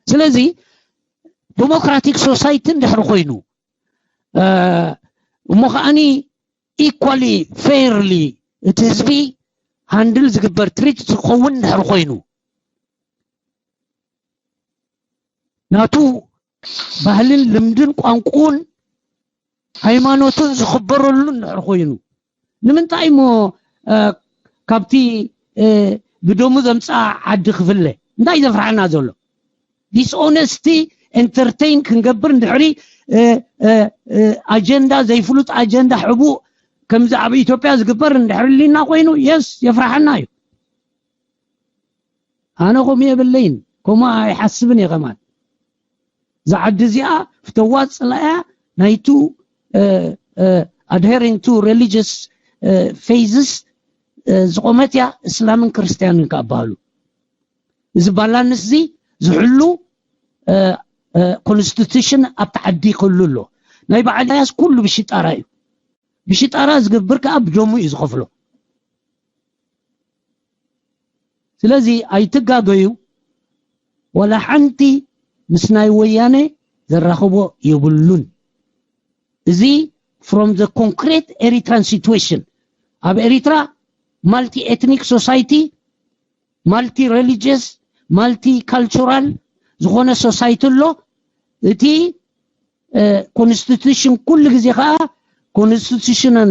ስለዚ ዴሞክራቲክ ሶሳይቲ እንድሕር ኮይኑ እሞ ከዓኒ ኢኳሊ ፌርሊ እቲ ህዝቢ ሃንድል ዝግበር ትሪት ዝኸውን እንድሕር ኮይኑ ናቱ ባህልን ልምድን ቋንቁን ሃይማኖቱን ዝኽበረሉ እንድሕር ኮይኑ ንምንታይ እሞ ካብቲ ብደሙ ዘምፃ ዓዲ ክፍለ እንታይ ዘፍርሓና ዘሎ? ዲስኦነስቲ ኤንተርቴይን ክንገብር እንድሕሪ ኣጀንዳ ዘይፍሉጥ ኣጀንዳ ሕቡእ ከምዚ ኣብ ኢትዮጵያ ዝግበር እንድሕሪ ልና ኮይኑ የስ የፍርሓና እዩ። ኣነ ከምኡ የብለይን፣ ከምኡ ኣይሓስብን እየ ከማን። እዛ ዓዲ እዚኣ ፍተዋ ፅላያ ናይቱ adhering to religious faiths ዝቆመት እያ። እስላምን ክርስትያንን ከኣባህሉ እዚ ባላንስ እዚ ዝሕሉ ኮንስቲቱሽን ኣብቲ ዓዲ ክህሉ ኣሎ። ናይ በዓል ኢሳያስ ኩሉ ብሽጣራ እዩ። ብሽጣራ ዝገብር ከዓ ብደሙ እዩ ዝኸፍሎ። ስለዚ ኣይትጋገዩ። ወላ ሓንቲ ምስ ናይ ወያነ ዘራኽቦ የብሉን። እዚ from the concrete Eritrean situation ኣብ ኤሪትራ ማልቲ ኤትኒክ ሶሳይቲ ማልቲ ሬሊጅስ ማልቲ ካልቸራል ዝኾነ ሶሳይቲ ኣሎ። እቲ ኮንስቲቱሽን ኩሉ ግዜ ከዓ ኮንስቲቱሽንን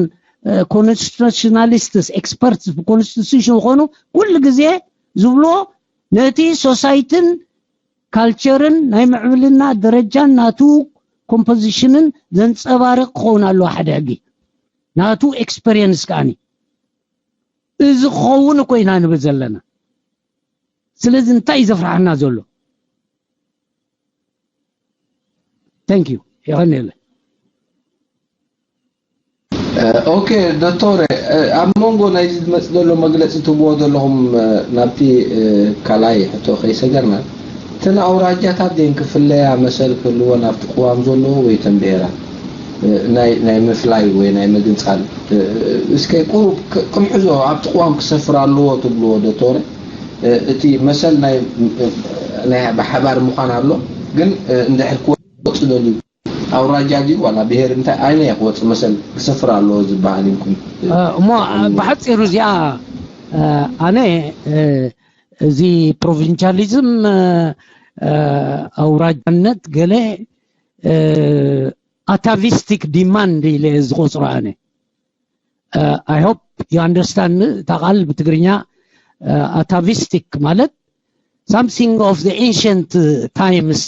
ኮንስቲቱሽናሊስትስ ኤክስፐርትስ ብኮንስቲቱሽን ዝኾኑ ኩሉ ግዜ ዝብልዎ ነቲ ሶሳይትን ካልቸርን ናይ ምዕብልና ደረጃን ናቱ ኮምፖዚሽንን ዘንፀባርቕ ክኸውን ኣለዎ ሓደ ሕጊ ናቱ ኤክስፐሪየንስ ከዓኒ እዚ ክኸውን እኮ ኢና ንብል ዘለና። ስለዚ እንታይ እዩ ዘፍርሓና ዘሎ? Thank you። የቐንየለ። ኦኬ ዶክተር፣ ኣብ መንጎ ናይዚ ዝመፅእ ዘሎ መግለፂ ትብዎ ዘለኹም ናብቲ ካልኣይ ሕቶ ከይሰገርና እተን ኣውራጃታት ደን ክፍለያ መሰል ክህልወን ኣብቲ ቅዋም ዘለዎ ወይ ተን ብሄራት ናይ ምፍላይ ወይ ናይ ምግንፃል እስከ ቁሩብ ክንሕዞ ኣብቲ ቅዋም ክሰፍር ኣለዎ ትብልዎ ዶክተር? እቲ መሰል ናይ ብሓባር ምዃን ኣሎ ግን እንድሕር ክወፅእ ደልዩ ኣውራጃ ድዩ ዋላ ብሄር እንታይ ኣይነ ክወፅእ መሰል ክሰፍር ኣለዎ ዝበሃል ኢልኩም? እሞ ብሓፂሩ እዚኣ ኣነ እዚ ፕሮቪንቻሊዝም ኣውራጃነት ገለ ኣታቪስቲክ ዲማንድ ኢለ ዝቆፅሮ ኣነ። I hope you understand እታ ቃል ብትግርኛ ኣታቪስቲክ ማለት something of the ancient times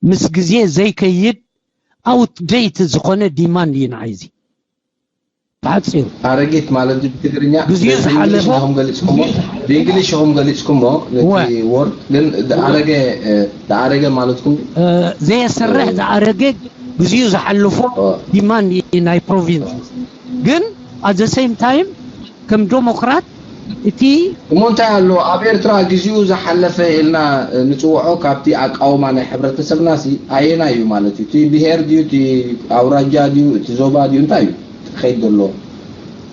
ምስ ግዜ ዘይከይድ ኣውትዴት ዝኾነ ዲማንድ እዩ ንዓይዚ ብሓፂሩ ኣረጊት ማለት እዩ ብትግርኛ ግዜኡ ዝሓለፈ ብእንግሊሽ ኢኹም ገሊፅኩሞ ነቲ ወርድ ግን ዝኣረገ ዝኣረገ ማለትኩም ዘየሰርሕ ዝኣረገ ግዜኡ ዝሓለፎ ዲማንድ እዩ ናይ ፕሮቪንስ ግን at the same time ከም ዴሞክራት እቲ እሞ እንታይ ኣሎ ኣብ ኤርትራ ግዜኡ ዝሓለፈ ኢልና ንፅውዖ ካብቲ ኣቃውማ ናይ ሕብረተሰብና ሲ ኣየናይ እዩ ማለት እዩ? እቲ ብሄር ድዩ እቲ ኣውራጃ ድዩ እቲ ዞባ ድዩ እንታይ እዩ ክኸይድ ዘሎ?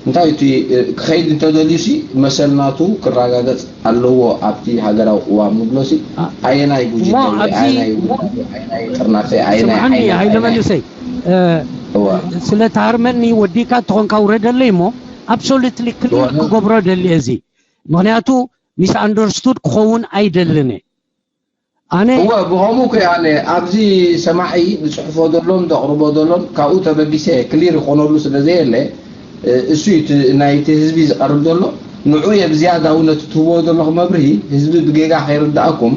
እንታይ እቲ ክኸይድ እንተደልዩ ሲ መሰል ናቱ ክረጋገፅ ኣለዎ ኣብቲ ሃገራዊ ቅዋም ንብሎ ሲ ኣየናይ ጉጅለ ኣየናይ ውዳቤ ኣየናይ ጥርናፈ ኣየናይ ስምዓኒ ሓይሊ ሃይለ መንእሰይ ስለ ትሃርመኒ ወዲካ ተኾንካ ውረደለይ እሞ absolutely clear ክገብሮ ደሊ እዚ ምክንያቱ ሚስኣንደርስቱድ ክኸውን ኣይደልን ኣነ እወ ብኸምኡ ኮ ኣነ ኣብዚ ሰማዒ ዝፅሕፎ ዘሎን ዘቕርቦ ዘሎን ካብኡ ተበጊሰ ክሊር ይኾነሉ ስለ ዘየለ እሱ ናይቲ ህዝቢ ዝቐርብ ዘሎ ንዑ እየ ብዝያዳ እውን ነቲ ትህቦ ዘለኹ መብርሂ ህዝቢ ብጌጋ ከይርድኣኩም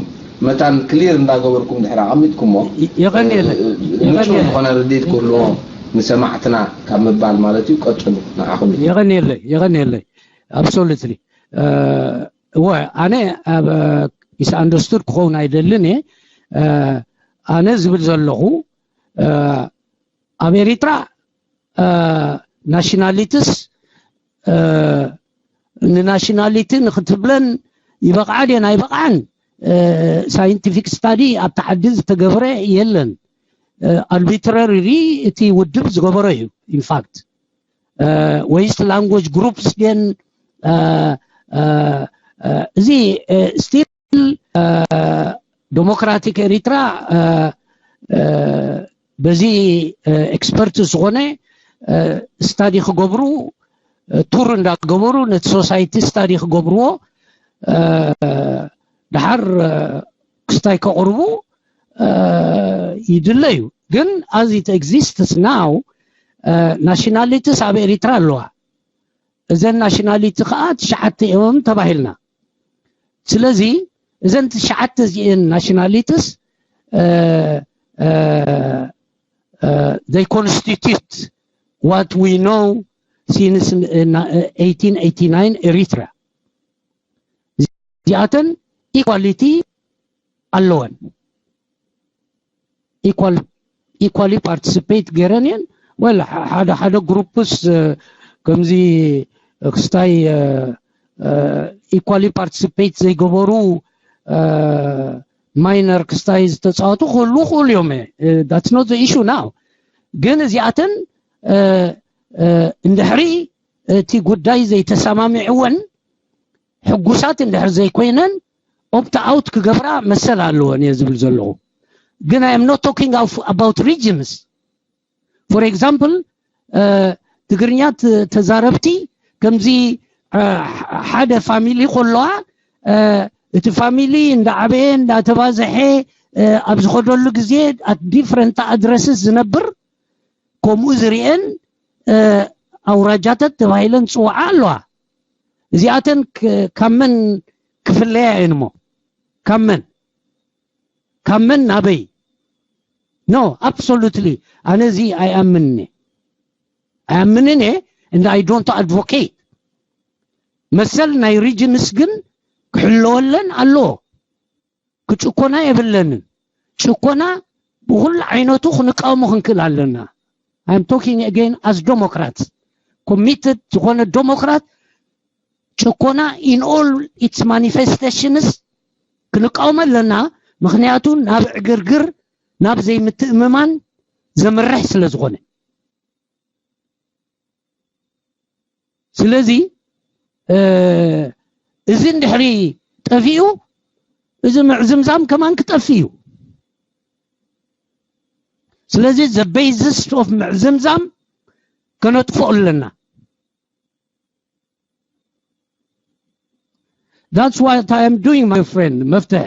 መታን ክሊር እንዳገበርኩም ድሕር ኣቐሚጥኩሞ የቐንየለ ንጹር ዝኾነ ርድኢት ክህልዎ ንሰማዕትና ካብ ምባል ማለት እዩ። ቀጽሉ ንዓኹም እዩ። የቐንየለይ የቐንየለይ absolutely እወ ኣነ ኣብ ሚስኣንደርስቱድ ክኸውን ኣይደልን እየ ኣነ ዝብል ዘለኹ ኣብ ኤሪትራ ናሽናሊቲስ ንናሽናሊቲ ንክትብለን ይበቕዓ ድየን ኣይበቕዓን ሳይንቲፊክ ስታዲ ኣብቲ ዓዲ ዝተገብረ የለን ኣርቢትራሪ እቲ ውድብ ዝገበሮ እዩ ኢንፋክት ወይስ ላንጉጅ ግሩፕስ ድየን እዚ ስቲል ዴሞክራቲክ ኤሪትራ በዚ ኤክስፐርት ዝኾነ ስታዲ ክገብሩ ቱር እንዳገበሩ ነቲ ሶሳይቲ ስታዲ ክገብርዎ ድሓር ክስታይ ከቕርቡ ይድለ እዩ ግን as it exists now ናሽናሊቲስ ኣብ ኤሪትራ ኣለዋ እዘን ናሽናሊቲ ከዓ ትሽዓተ እዮም ተባሂልና ስለዚ እዘን ትሽዓተ እዚአን ናሽናሊቲስ they constitute what we know since eighteen eighty-nine Eritrea እዚኣተን ኢኳሊቲ ኣለወን equally participate ገይረን እየን well ሓደ ሓደ ግሩፕስ ከምዚ ክስታይ equally participate ዘይገበሩ ማይነር ክስታይ ዝተፃወቱ ክህሉ ክእሉ እዮም that's not the issue now ግን እዚኣተን እንድሕሪ እቲ ጉዳይ ዘይተሰማሚዕወን ሕጉሳት እንድሕር ዘይኮይነን ኦፕት ኣውት ክገብራ መሰል ኣለወን እየ ዝብል ዘለኹ ግን I am not talking about regions for example ትግርኛ ተዛረብቲ ከምዚ ሓደ ፋሚሊ ከለዋ እቲ ፋሚሊ እንዳዓበየ እንዳተባዝሐ ኣብ ዝኸደሉ ግዜ at different addresses ዝነብር ከምኡ ዝርኤን ኣውራጃታት ተባሂለን ዝፅዋዓ ኣለዋ እዚኣተን ካብ መን ክፍለያ እየን እሞ ካብ መን ካብ መን ናበይ no absolutely ኣነ እዚ ኣይኣምንን እየ ኣይኣምንን እየ and I don't advocate መሰል ናይ regions ግን ክሕለወለን ኣለዎ ክጭኮና የብለንን ጭኮና ብኩሉ ዓይነቱ ክንቃወሞ ክንክእል ኣለና I'm talking again as Democrats committed ዝኾነ ዴሞክራት ጭኮና in all its manifestations ክንቃወሞ ኣለና ምክንያቱ ናብ ዕግርግር ናብ ዘይምትእምማን ዘምርሕ ስለ ዝኾነ ስለዚ እዚ እንድሕሪ ጠፊኡ እዚ ምዕዝምዛም ከማን ክጠፍ እዩ ስለዚ the basis of ምዕዝምዛም ከነጥፍኦ ኣለና That's what I am doing my friend መፍትሕ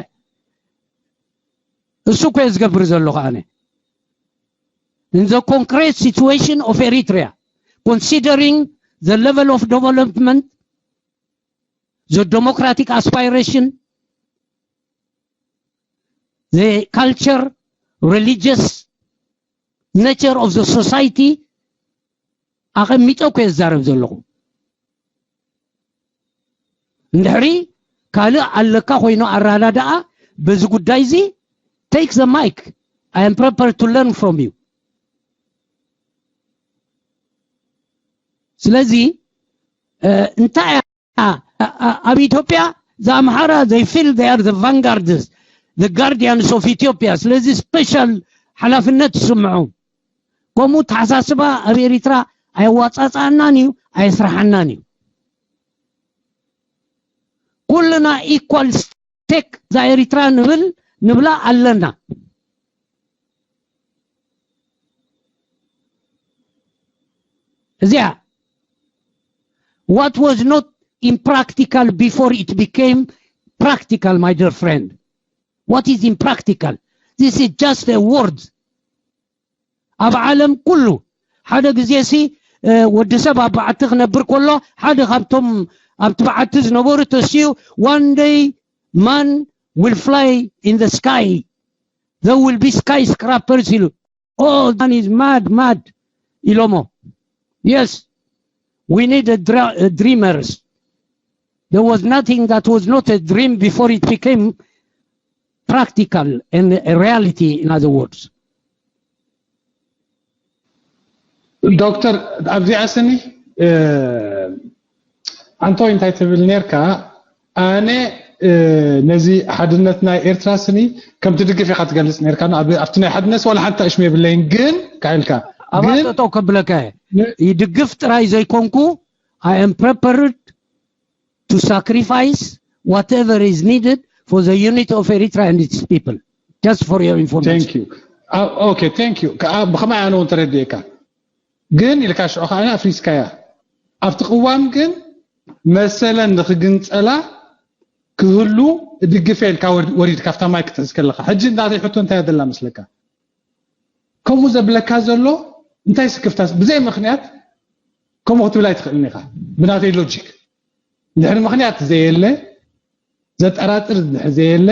እሱ እኮ ዝገብር ዘለኹ ኣነ in the concrete situation of Eritrea considering the level of development the democratic aspiration the culture religious nature of the society ኣቐሚጠ እኮ ዝዛረብ ዘለኹ እንድሕሪ ካልእ ኣለካ ኮይኑ ኣራዳድኣ በዚ ጉዳይ እዚ take the mic I am prepared to learn from you ስለዚ እንታይ ኣብ ኢትዮጵያ ዘኣምሓራ they feel they are the vanguards, the guardians of Ethiopia። ስለዚ special ሓላፍነት ይስምዖም። ከምኡ ተሓሳስባ ኣብ ኤሪትራ ኣየዋፃፃኣናን እዩ፣ ኣየስራሓናን እዩ። ኩልና equal stake እዛ ኤሪትራ ንብል ንብላ ኣለና። እዚኣ what was not impractical before it became practical, my dear friend. What is impractical? This is just a word. ኣብ ዓለም ኩሉ ሓደ ግዜ ሲ ወዲ ሰብ ኣብ በዓቲ ክነብር ከሎ ሓደ ካብቶም ኣብቲ በዓቲ ዝነበሩ ተሲኡ one day man will fly in the sky, there will be skyscrapers ኢሉ። Oh, man is mad, mad ኢሎሞ። Yes, we need a, dra- a dreamers. There was nothing that was not a dream before it became practical and a reality, in other words. ዶክተር ኣብዚኣ ስኒ ኣንቶይ እንታይ ትብል ነርካ? ኣነ ነዚ ሓድነት ናይ ኤርትራ ስኒ ከም ትድግፍ ኢኻ ትገልጽ ነርካ። ኣብቲ ናይ ሓድነት ዋላ ሓንቲ እሽም የብለይን፣ ግን ካኢልካ ኣባጠጠው ከብለካ ይድግፍ ጥራይ ዘይኮንኩ I am prepared to sacrifice whatever is needed for the unity of Eritrea and its people. Just for your information. Thank you. Okay, thank you. ብኸማይ ኣነ እውን ተረዲእካ ግን ኢልካ ሽዑ ከዓ ኣፍሪስካያ ኣብቲ ቅዋም ግን መሰለን ንክግንፀላ ክህሉ እድግፍ ኢልካ ወሪድካ ኣብታ ማይ ክትሕዝ ከለካ ሕጂ እናተይ ሕቶ እንታይ ዘላ መስለካ? ከምኡ ዘብለካ ዘሎ እንታይ ስክፍታስ ብዘይ ምክንያት ከምኡ ክትብል ኣይትኽእልን ኢኻ። ብናተይ ሎጂክ እንድሕሪ ምክንያት ዘየለ ዘጠራጥር እንድሕር ዘየለ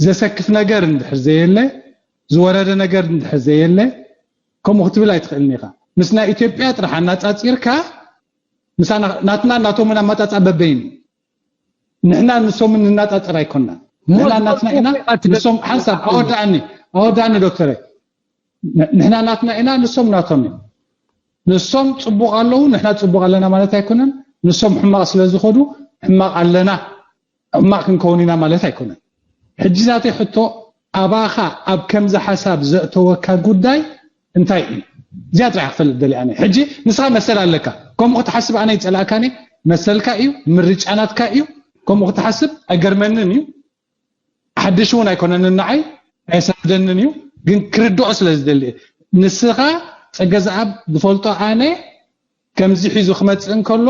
ዘሰክፍ ነገር እንድሕር ዘየለ ዝወረደ ነገር እንድሕር ዘየለ ከምኡ ክትብል ኣይትኽእልን ኢኻ። ምስ ናይ ኢትዮጵያ ጥራሕ ኣናፃፂርካ ምሳና ናትና ናቶምን ኣማፃፃ በበይኑ ንሕና ንሶምን ንናፃፀር ኣይኮንና። ንሕና ናትና ኢና ንሶም ሓንሳብ ኣወዳኣኒ ኣወዳኣኒ ዶክተረ ንሕና ናትና ኢና ንሶም ናቶም እዮም። ንሶም ፅቡቕ ኣለዉ ንሕና ፅቡቕ ኣለና ማለት ኣይኮነን። ንሶም ሕማቕ ስለ ዝኸዱ ሕማቕ ኣለና ሕማቕ ክንከውን ኢና ማለት ኣይኮነን። ሕጂ ናተይ ሕቶ ኣባኻ ኣብ ከምዚ ሓሳብ ዘእተወካ ጉዳይ እንታይ እዩ? እዚኣ ጥራሕ ክፈልጥ ደልየ ኣነ። ሕጂ ንስኻ መሰል ኣለካ ከምኡ ክትሓስብ ኣነ ይፀላእካኒ መሰልካ እዩ ምርጫ ናትካ እዩ። ከምኡ ክትሓስብ ኣይገርመንን እዩ። ሓድሽ እውን ኣይኮነንን ንዓይ ኣይሰደንን እዩ። ግን ክርድኦ ስለ ዝደሊ ንስኻ ፀገዝኣብ ዝፈልጦ ኣነ ከምዚ ሒዙ ክመፅእ እንከሎ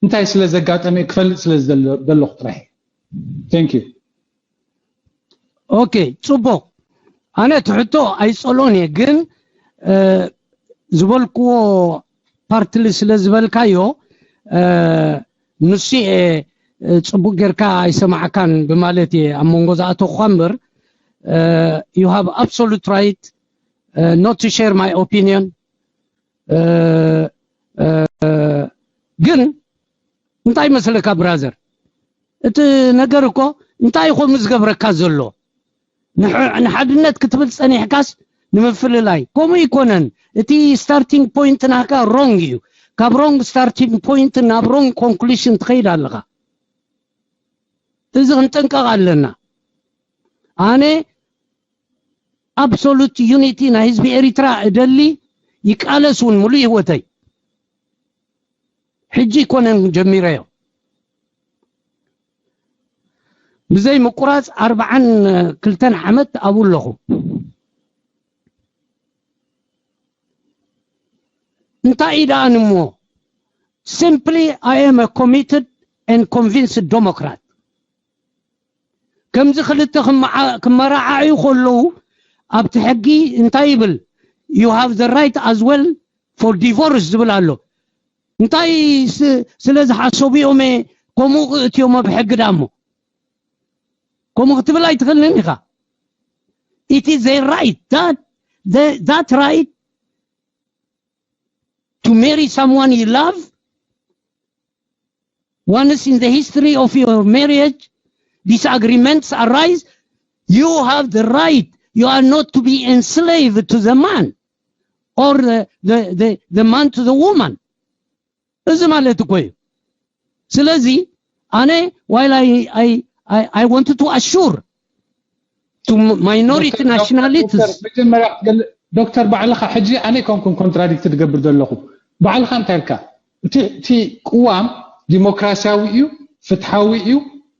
እንታይ ስለ ዘጋጠመ ክፈልጥ ስለ ዝደለኹ ጥራሕ። Thank you። ኦኬ ፅቡቕ። ኣነ ትሕቶ ኣይፀሎን እየ ግን ዝበልክዎ ፓርትሊ ስለ ዝበልካዮ ንሱ እየ ፅቡቅ ጌርካ ኣይሰማዕካን ብማለት እየ ኣብ መንጎ ዝኣተኹካ እምበር you have absolute right not to share my opinion ግን እንታይ መስለካ ብራዘር እቲ ነገር እኮ እንታይ እኮ ዝገብረካ ዘሎ ንሓድነት ክትብል ጸኒሕካስ ንምፍልላይ ከምኡ ይኮነን እቲ starting point ናካ wrong እዩ ካብ wrong starting point ናብ wrong conclusion ትኸይድ ኣለኻ እዚ ክንጥንቀቕ ኣለና ኣነ absolute unity ናይ ህዝቢ ኤሪትራ እደሊ ይቃለስ እውን ሙሉእ ህይወተይ ሕጂ ይኮነን ጀሚረዮ ብዘይ ምቁራፅ ኣርባዓን ክልተን ዓመት ኣብኡ ኣለኹ እንታይ እዩ ደኣ ንሞ simply I am a committed and convinced democrat ከምዚ ክልተ ክመራዓዓዩ ከለዉ ኣብቲ ሕጊ እንታይ ይብል you have the right as well for divorce ዝብል ኣሎ እንታይ ስለ ዝሓሰቡ እዮም ከምኡ ክእትዮም ኣብ ሕጊ ዳሞ ከምኡ ክትብል ኣይትኽእልን ኢኻ it is their right that the, that right to marry someone you love once in the history of your marriage disagreements arise you have the right you are not to be enslaved to the man or the, the, the, the man to the woman እዚ ማለት እኮ እዩ። ስለዚ ኣነ while I, I, I, I wanted to assure to minority nationalities መጀመርያ ክትገል- ዶክተር ባዕልኻ ሕጂ ኣነ ኣይኮንኩን ኮንትራዲክት ትገብር ዘለኹ። ባዕልኻ እንታይ ኢልካ? እቲ እቲ ቅዋም ዲሞክራሲያዊ እዩ፣ ፍትሓዊ እዩ፣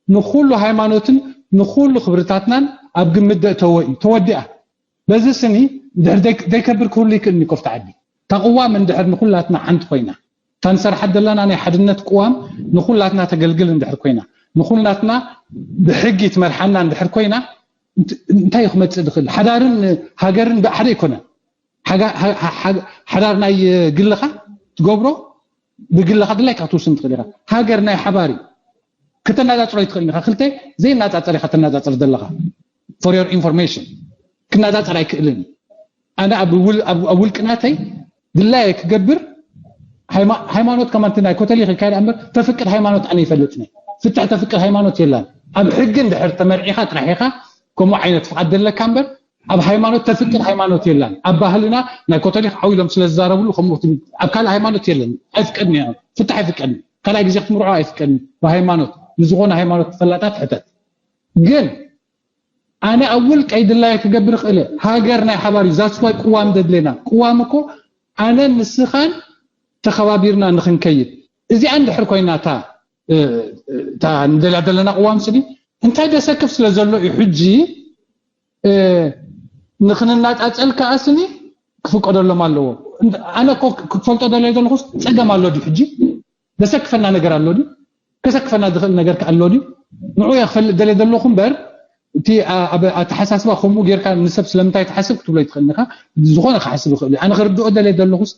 ንኹሉ ሃይማኖትን ንኹሉ ክብርታትናን ኣብ ግምት ዘእተወ እዩ። ተወዲኣ። በዚ ስኒ ድሕር ደይ- ደይከብር ክህሉ ይክእል እዩ። ኮፍቲ ዓዲ እታ ቅዋም እንድሕር ንኩላትና ሓንቲ ኮይና እታ ንሰርሓት ዘለና ናይ ሓድነት ቅዋም ንኩላትና ተገልግል እንድሕር ኮይና ንኩላትና ብሕጊ ትመርሓና እንድሕር ኮይና እንት- እንታይ እዩ ክመፅእ ዝኽእል? ሓዳርን ሃገርን ብሓደ ኣይኮነን። ሓጋ- ሓ- ሓ- ሓዳር ናይ ግልኻ ትገብሮ ብግልኻ ድላይካ ክትውስን ትኽእል ኢኻ። ሃገር ናይ ሓባር እዩ። ከተነፃፅሮ ኣይትኽእልን ኢኻ። ክልተ ዘይነፃፀር ኢኻ ተነፃፅር ዘለኻ። For your information ክነፃፀር ኣይክእልን እዩ። ኣነ ኣብ ውል- ኣብ- ኣብ ውልቂ ናተይ ድላየ ክገብር ሃይማ- ሃይማኖት ከማንቲ ናይ ኮተሊክ ኢልካ እምበር ተፍቅድ ሃይማኖት ኣነ ይፈልጥኒ። ፍትሕ ተፍቅድ ሃይማኖት የላን። ኣብ ሕጊ እንድሕር ተመርዒኻ ጥራሕ ኢኻ ከምኡ ዓይነት ፍቓድ ዘለካ እምበር ኣብ ሃይማኖት ተፍቅድ ሃይማኖት የላን። ኣብ ባህልና ናይ ኮተሊክ ዓው ኢሎም ስለ ዝዛረብሉ ከምኡ ክትብል ኣብ ካልእ ሃይማኖት የለን። ኣይፍቀድን እያ። ፍትሕ ኣይፍቀድን። ካልኣይ ግዜ ክትምርዖ ኣይፍቀድን። ብሃይማኖት ንዝኾነ ሃይማኖት ፈላጣት ሕተት። ግን ኣነ ኣብ ውልቀይ ድላየ ክገብር እኽእል እየ። ሃገር ናይ ሓባር እዩ። That's why ቅዋም ዘድልየና። ቅዋም እኮ ኣነን ንስኻን ተኸባቢርና ንኽንከይድ። እዚኣ እንድሕር ኮይና እታ እ፣ እታ ንደልያ ዘለና ቅዋም ስኒ እንታይ ደሰክፍ ስለ ዘሎ እዩ ሕጂ እ፣ ንኽንናፃፀል ከዓ ስኒ ክፍቀደሎም ኣለዎ። እንድ- ኣነ እኮ ክፈልጦ ደለየ ዘለኹስ ፀገም ኣሎ ድዩ ሕጂ? ዘሰክፈና ነገር ኣሎ ድዩ? ከሰክፈና ዝኽእል ነገር ከ ኣሎ ድዩ? ንዑ እየ ክፈልጥ ደልየ ዘለኹ እምበር እቲ ኣ- ኣብ ኣተሓሳስባ ከምኡ ጌርካ ንሰብ ስለምንታይ ትሓስብ ክትብሎ ይትኽእል ኢኻ። ዝኾነ ክሓስብ ይኽእል እዩ። ኣነ ክርድኦ ደልየ ዘለኹስ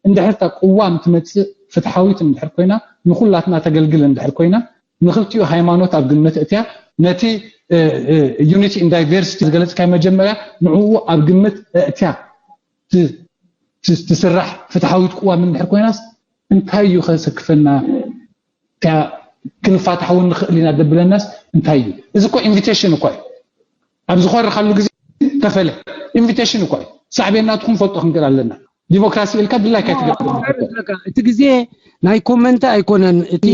እንድሕር እታ ቅዋም ትመፅእ ፍትሓዊት እንድሕር ኮይና ንኹላትና ተገልግል እንድሕር ኮይና ንክልቲኡ ሃይማኖት ኣብ ግምት እትያ ነቲ unity in diversity ዝገለፅካዮ መጀመርያ ንዕኡ ኣብ ግምት እትያ ት- ት- ትስራሕ ፍትሓዊት ቅዋም እንድሕር ኮይናስ እንታይ እዩ ከሰክፈና? እታ ክንፋታሕ እውን ንኽእል ኢና ደብለናስ እንታይ እዩ? እዚ እኮ ኢንቪቴሽን እኮ እዩ። ኣብ ዝኾርኻሉ ግዜ ተፈለ ኢንቪቴሽን እኮ እዩ። ሳዕቤናቱ ክንፈልጦ ክንክእል ኣለና። ዲሞክራሲ ኢልካ ድላይካ ትገብር። እቲ ግዜ ናይ ኮመንት ኣይኮነን። እቲ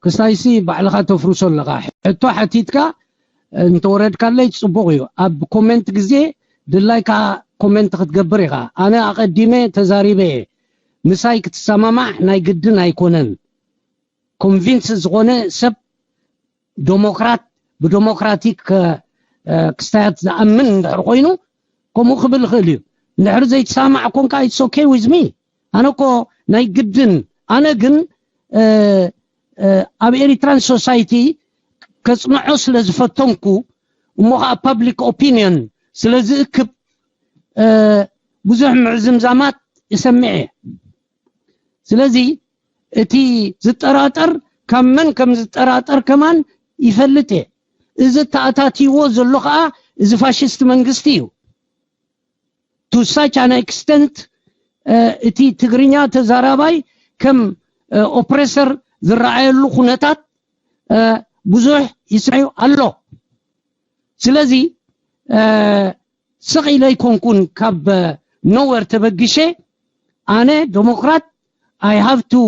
ክስታይሲ ባዕልኻ ተፍርሶ ኣለኻ። ሕቶ ሓቲትካ እንተወረድካለይ ፅቡቕ እዩ። ኣብ ኮመንት ግዜ ድላይካ ኮመንት ክትገብር ኢኻ። ኣነ ኣቐዲመ ተዛሪበ እየ። ምሳይ ክትሰማማዕ ናይ ግድን ኣይኮነን። ኮንቪንስ ዝኾነ ሰብ ዶሞክራት ብዶሞክራቲክ ክስታያት ዝኣምን እንድሕር ኮይኑ ከምኡ ክብል ይኽእል እዩ። እንድሕር ዘይትሰማማዕ ኮንካ it's okay with me። ኣነ እኮ ናይ ግድን ኣነ ግን ኣብ ኤሪትራን ሶሳይቲ ከፅንዖ ስለ ዝፈተንኩ እሞ ከዓ ፓብሊክ ኦፒኒየን ስለ ዝእክብ ብዙሕ ምዕዝምዛማት ይሰምዕ እየ። ስለዚ እቲ ዝጠራጠር ካብ መን ከም ዝጠራጠር ከማን ይፈልጥ እየ። እዚ ተኣታትይዎ ዘሎ ከዓ እዚ ፋሽስት መንግስቲ እዩ። To such an extent እቲ ትግርኛ ተዛራባይ ከም ኦፕሬሰር ዝረኣየሉ ኩነታት ብዙሕ ይስምዕ ኣሎ። ስለዚ ስቕ ኢለ ኣይኮንኩን ካብ ኖወር ተበጊሸ ኣነ ዶሞክራት I have to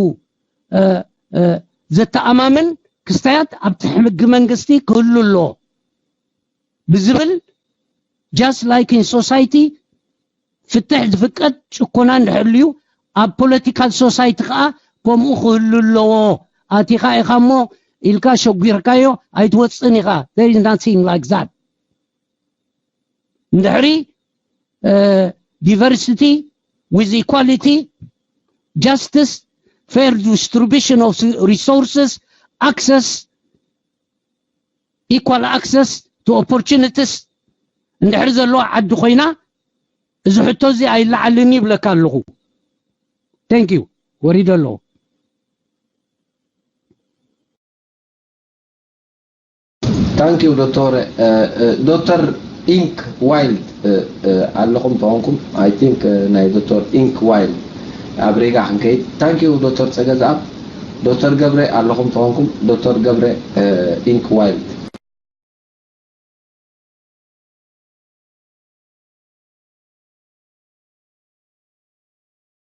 ዘተኣማምን ክስታያት ኣብቲ ሕጊ መንግስቲ ክህሉ ኣለዎ ብዝብል just like in society ፍትሕ ዝፍቀድ ጭኮና እንድሕልዩ ኣብ ፖለቲካል ሶሳይቲ ከዓ ከምኡ ክህሉ ኣለዎ። ኣቲኻ ኢኻ እሞ ኢልካ ሸጒርካዮ ኣይትወፅን ኢኻ። There is nothing like that። እንድሕሪ diversity with equality, justice, fair distribution of resources, access, equal access to opportunities እንድሕሪ ዘለዋ ዓዲ ኮይና እዚ ሕቶ እዚ ኣይለዓልን ይብለካ ኣለኹ። Thank you። ወሪደ ኣለኹ። Thank you ዶክተር ዶክተር ኢንክ ዋይልድ ኣለኹም ተኾንኩም I think ናይ ዶክተር ኢንክ ዋይልድ ኣብ ሪጋ ክንከይድ Thank you ዶክተር ጸገዝኣብ ዶክተር ገብረ ኣለኹም ተኾንኩም ዶክተር ገብረ ኢንክ ዋይልድ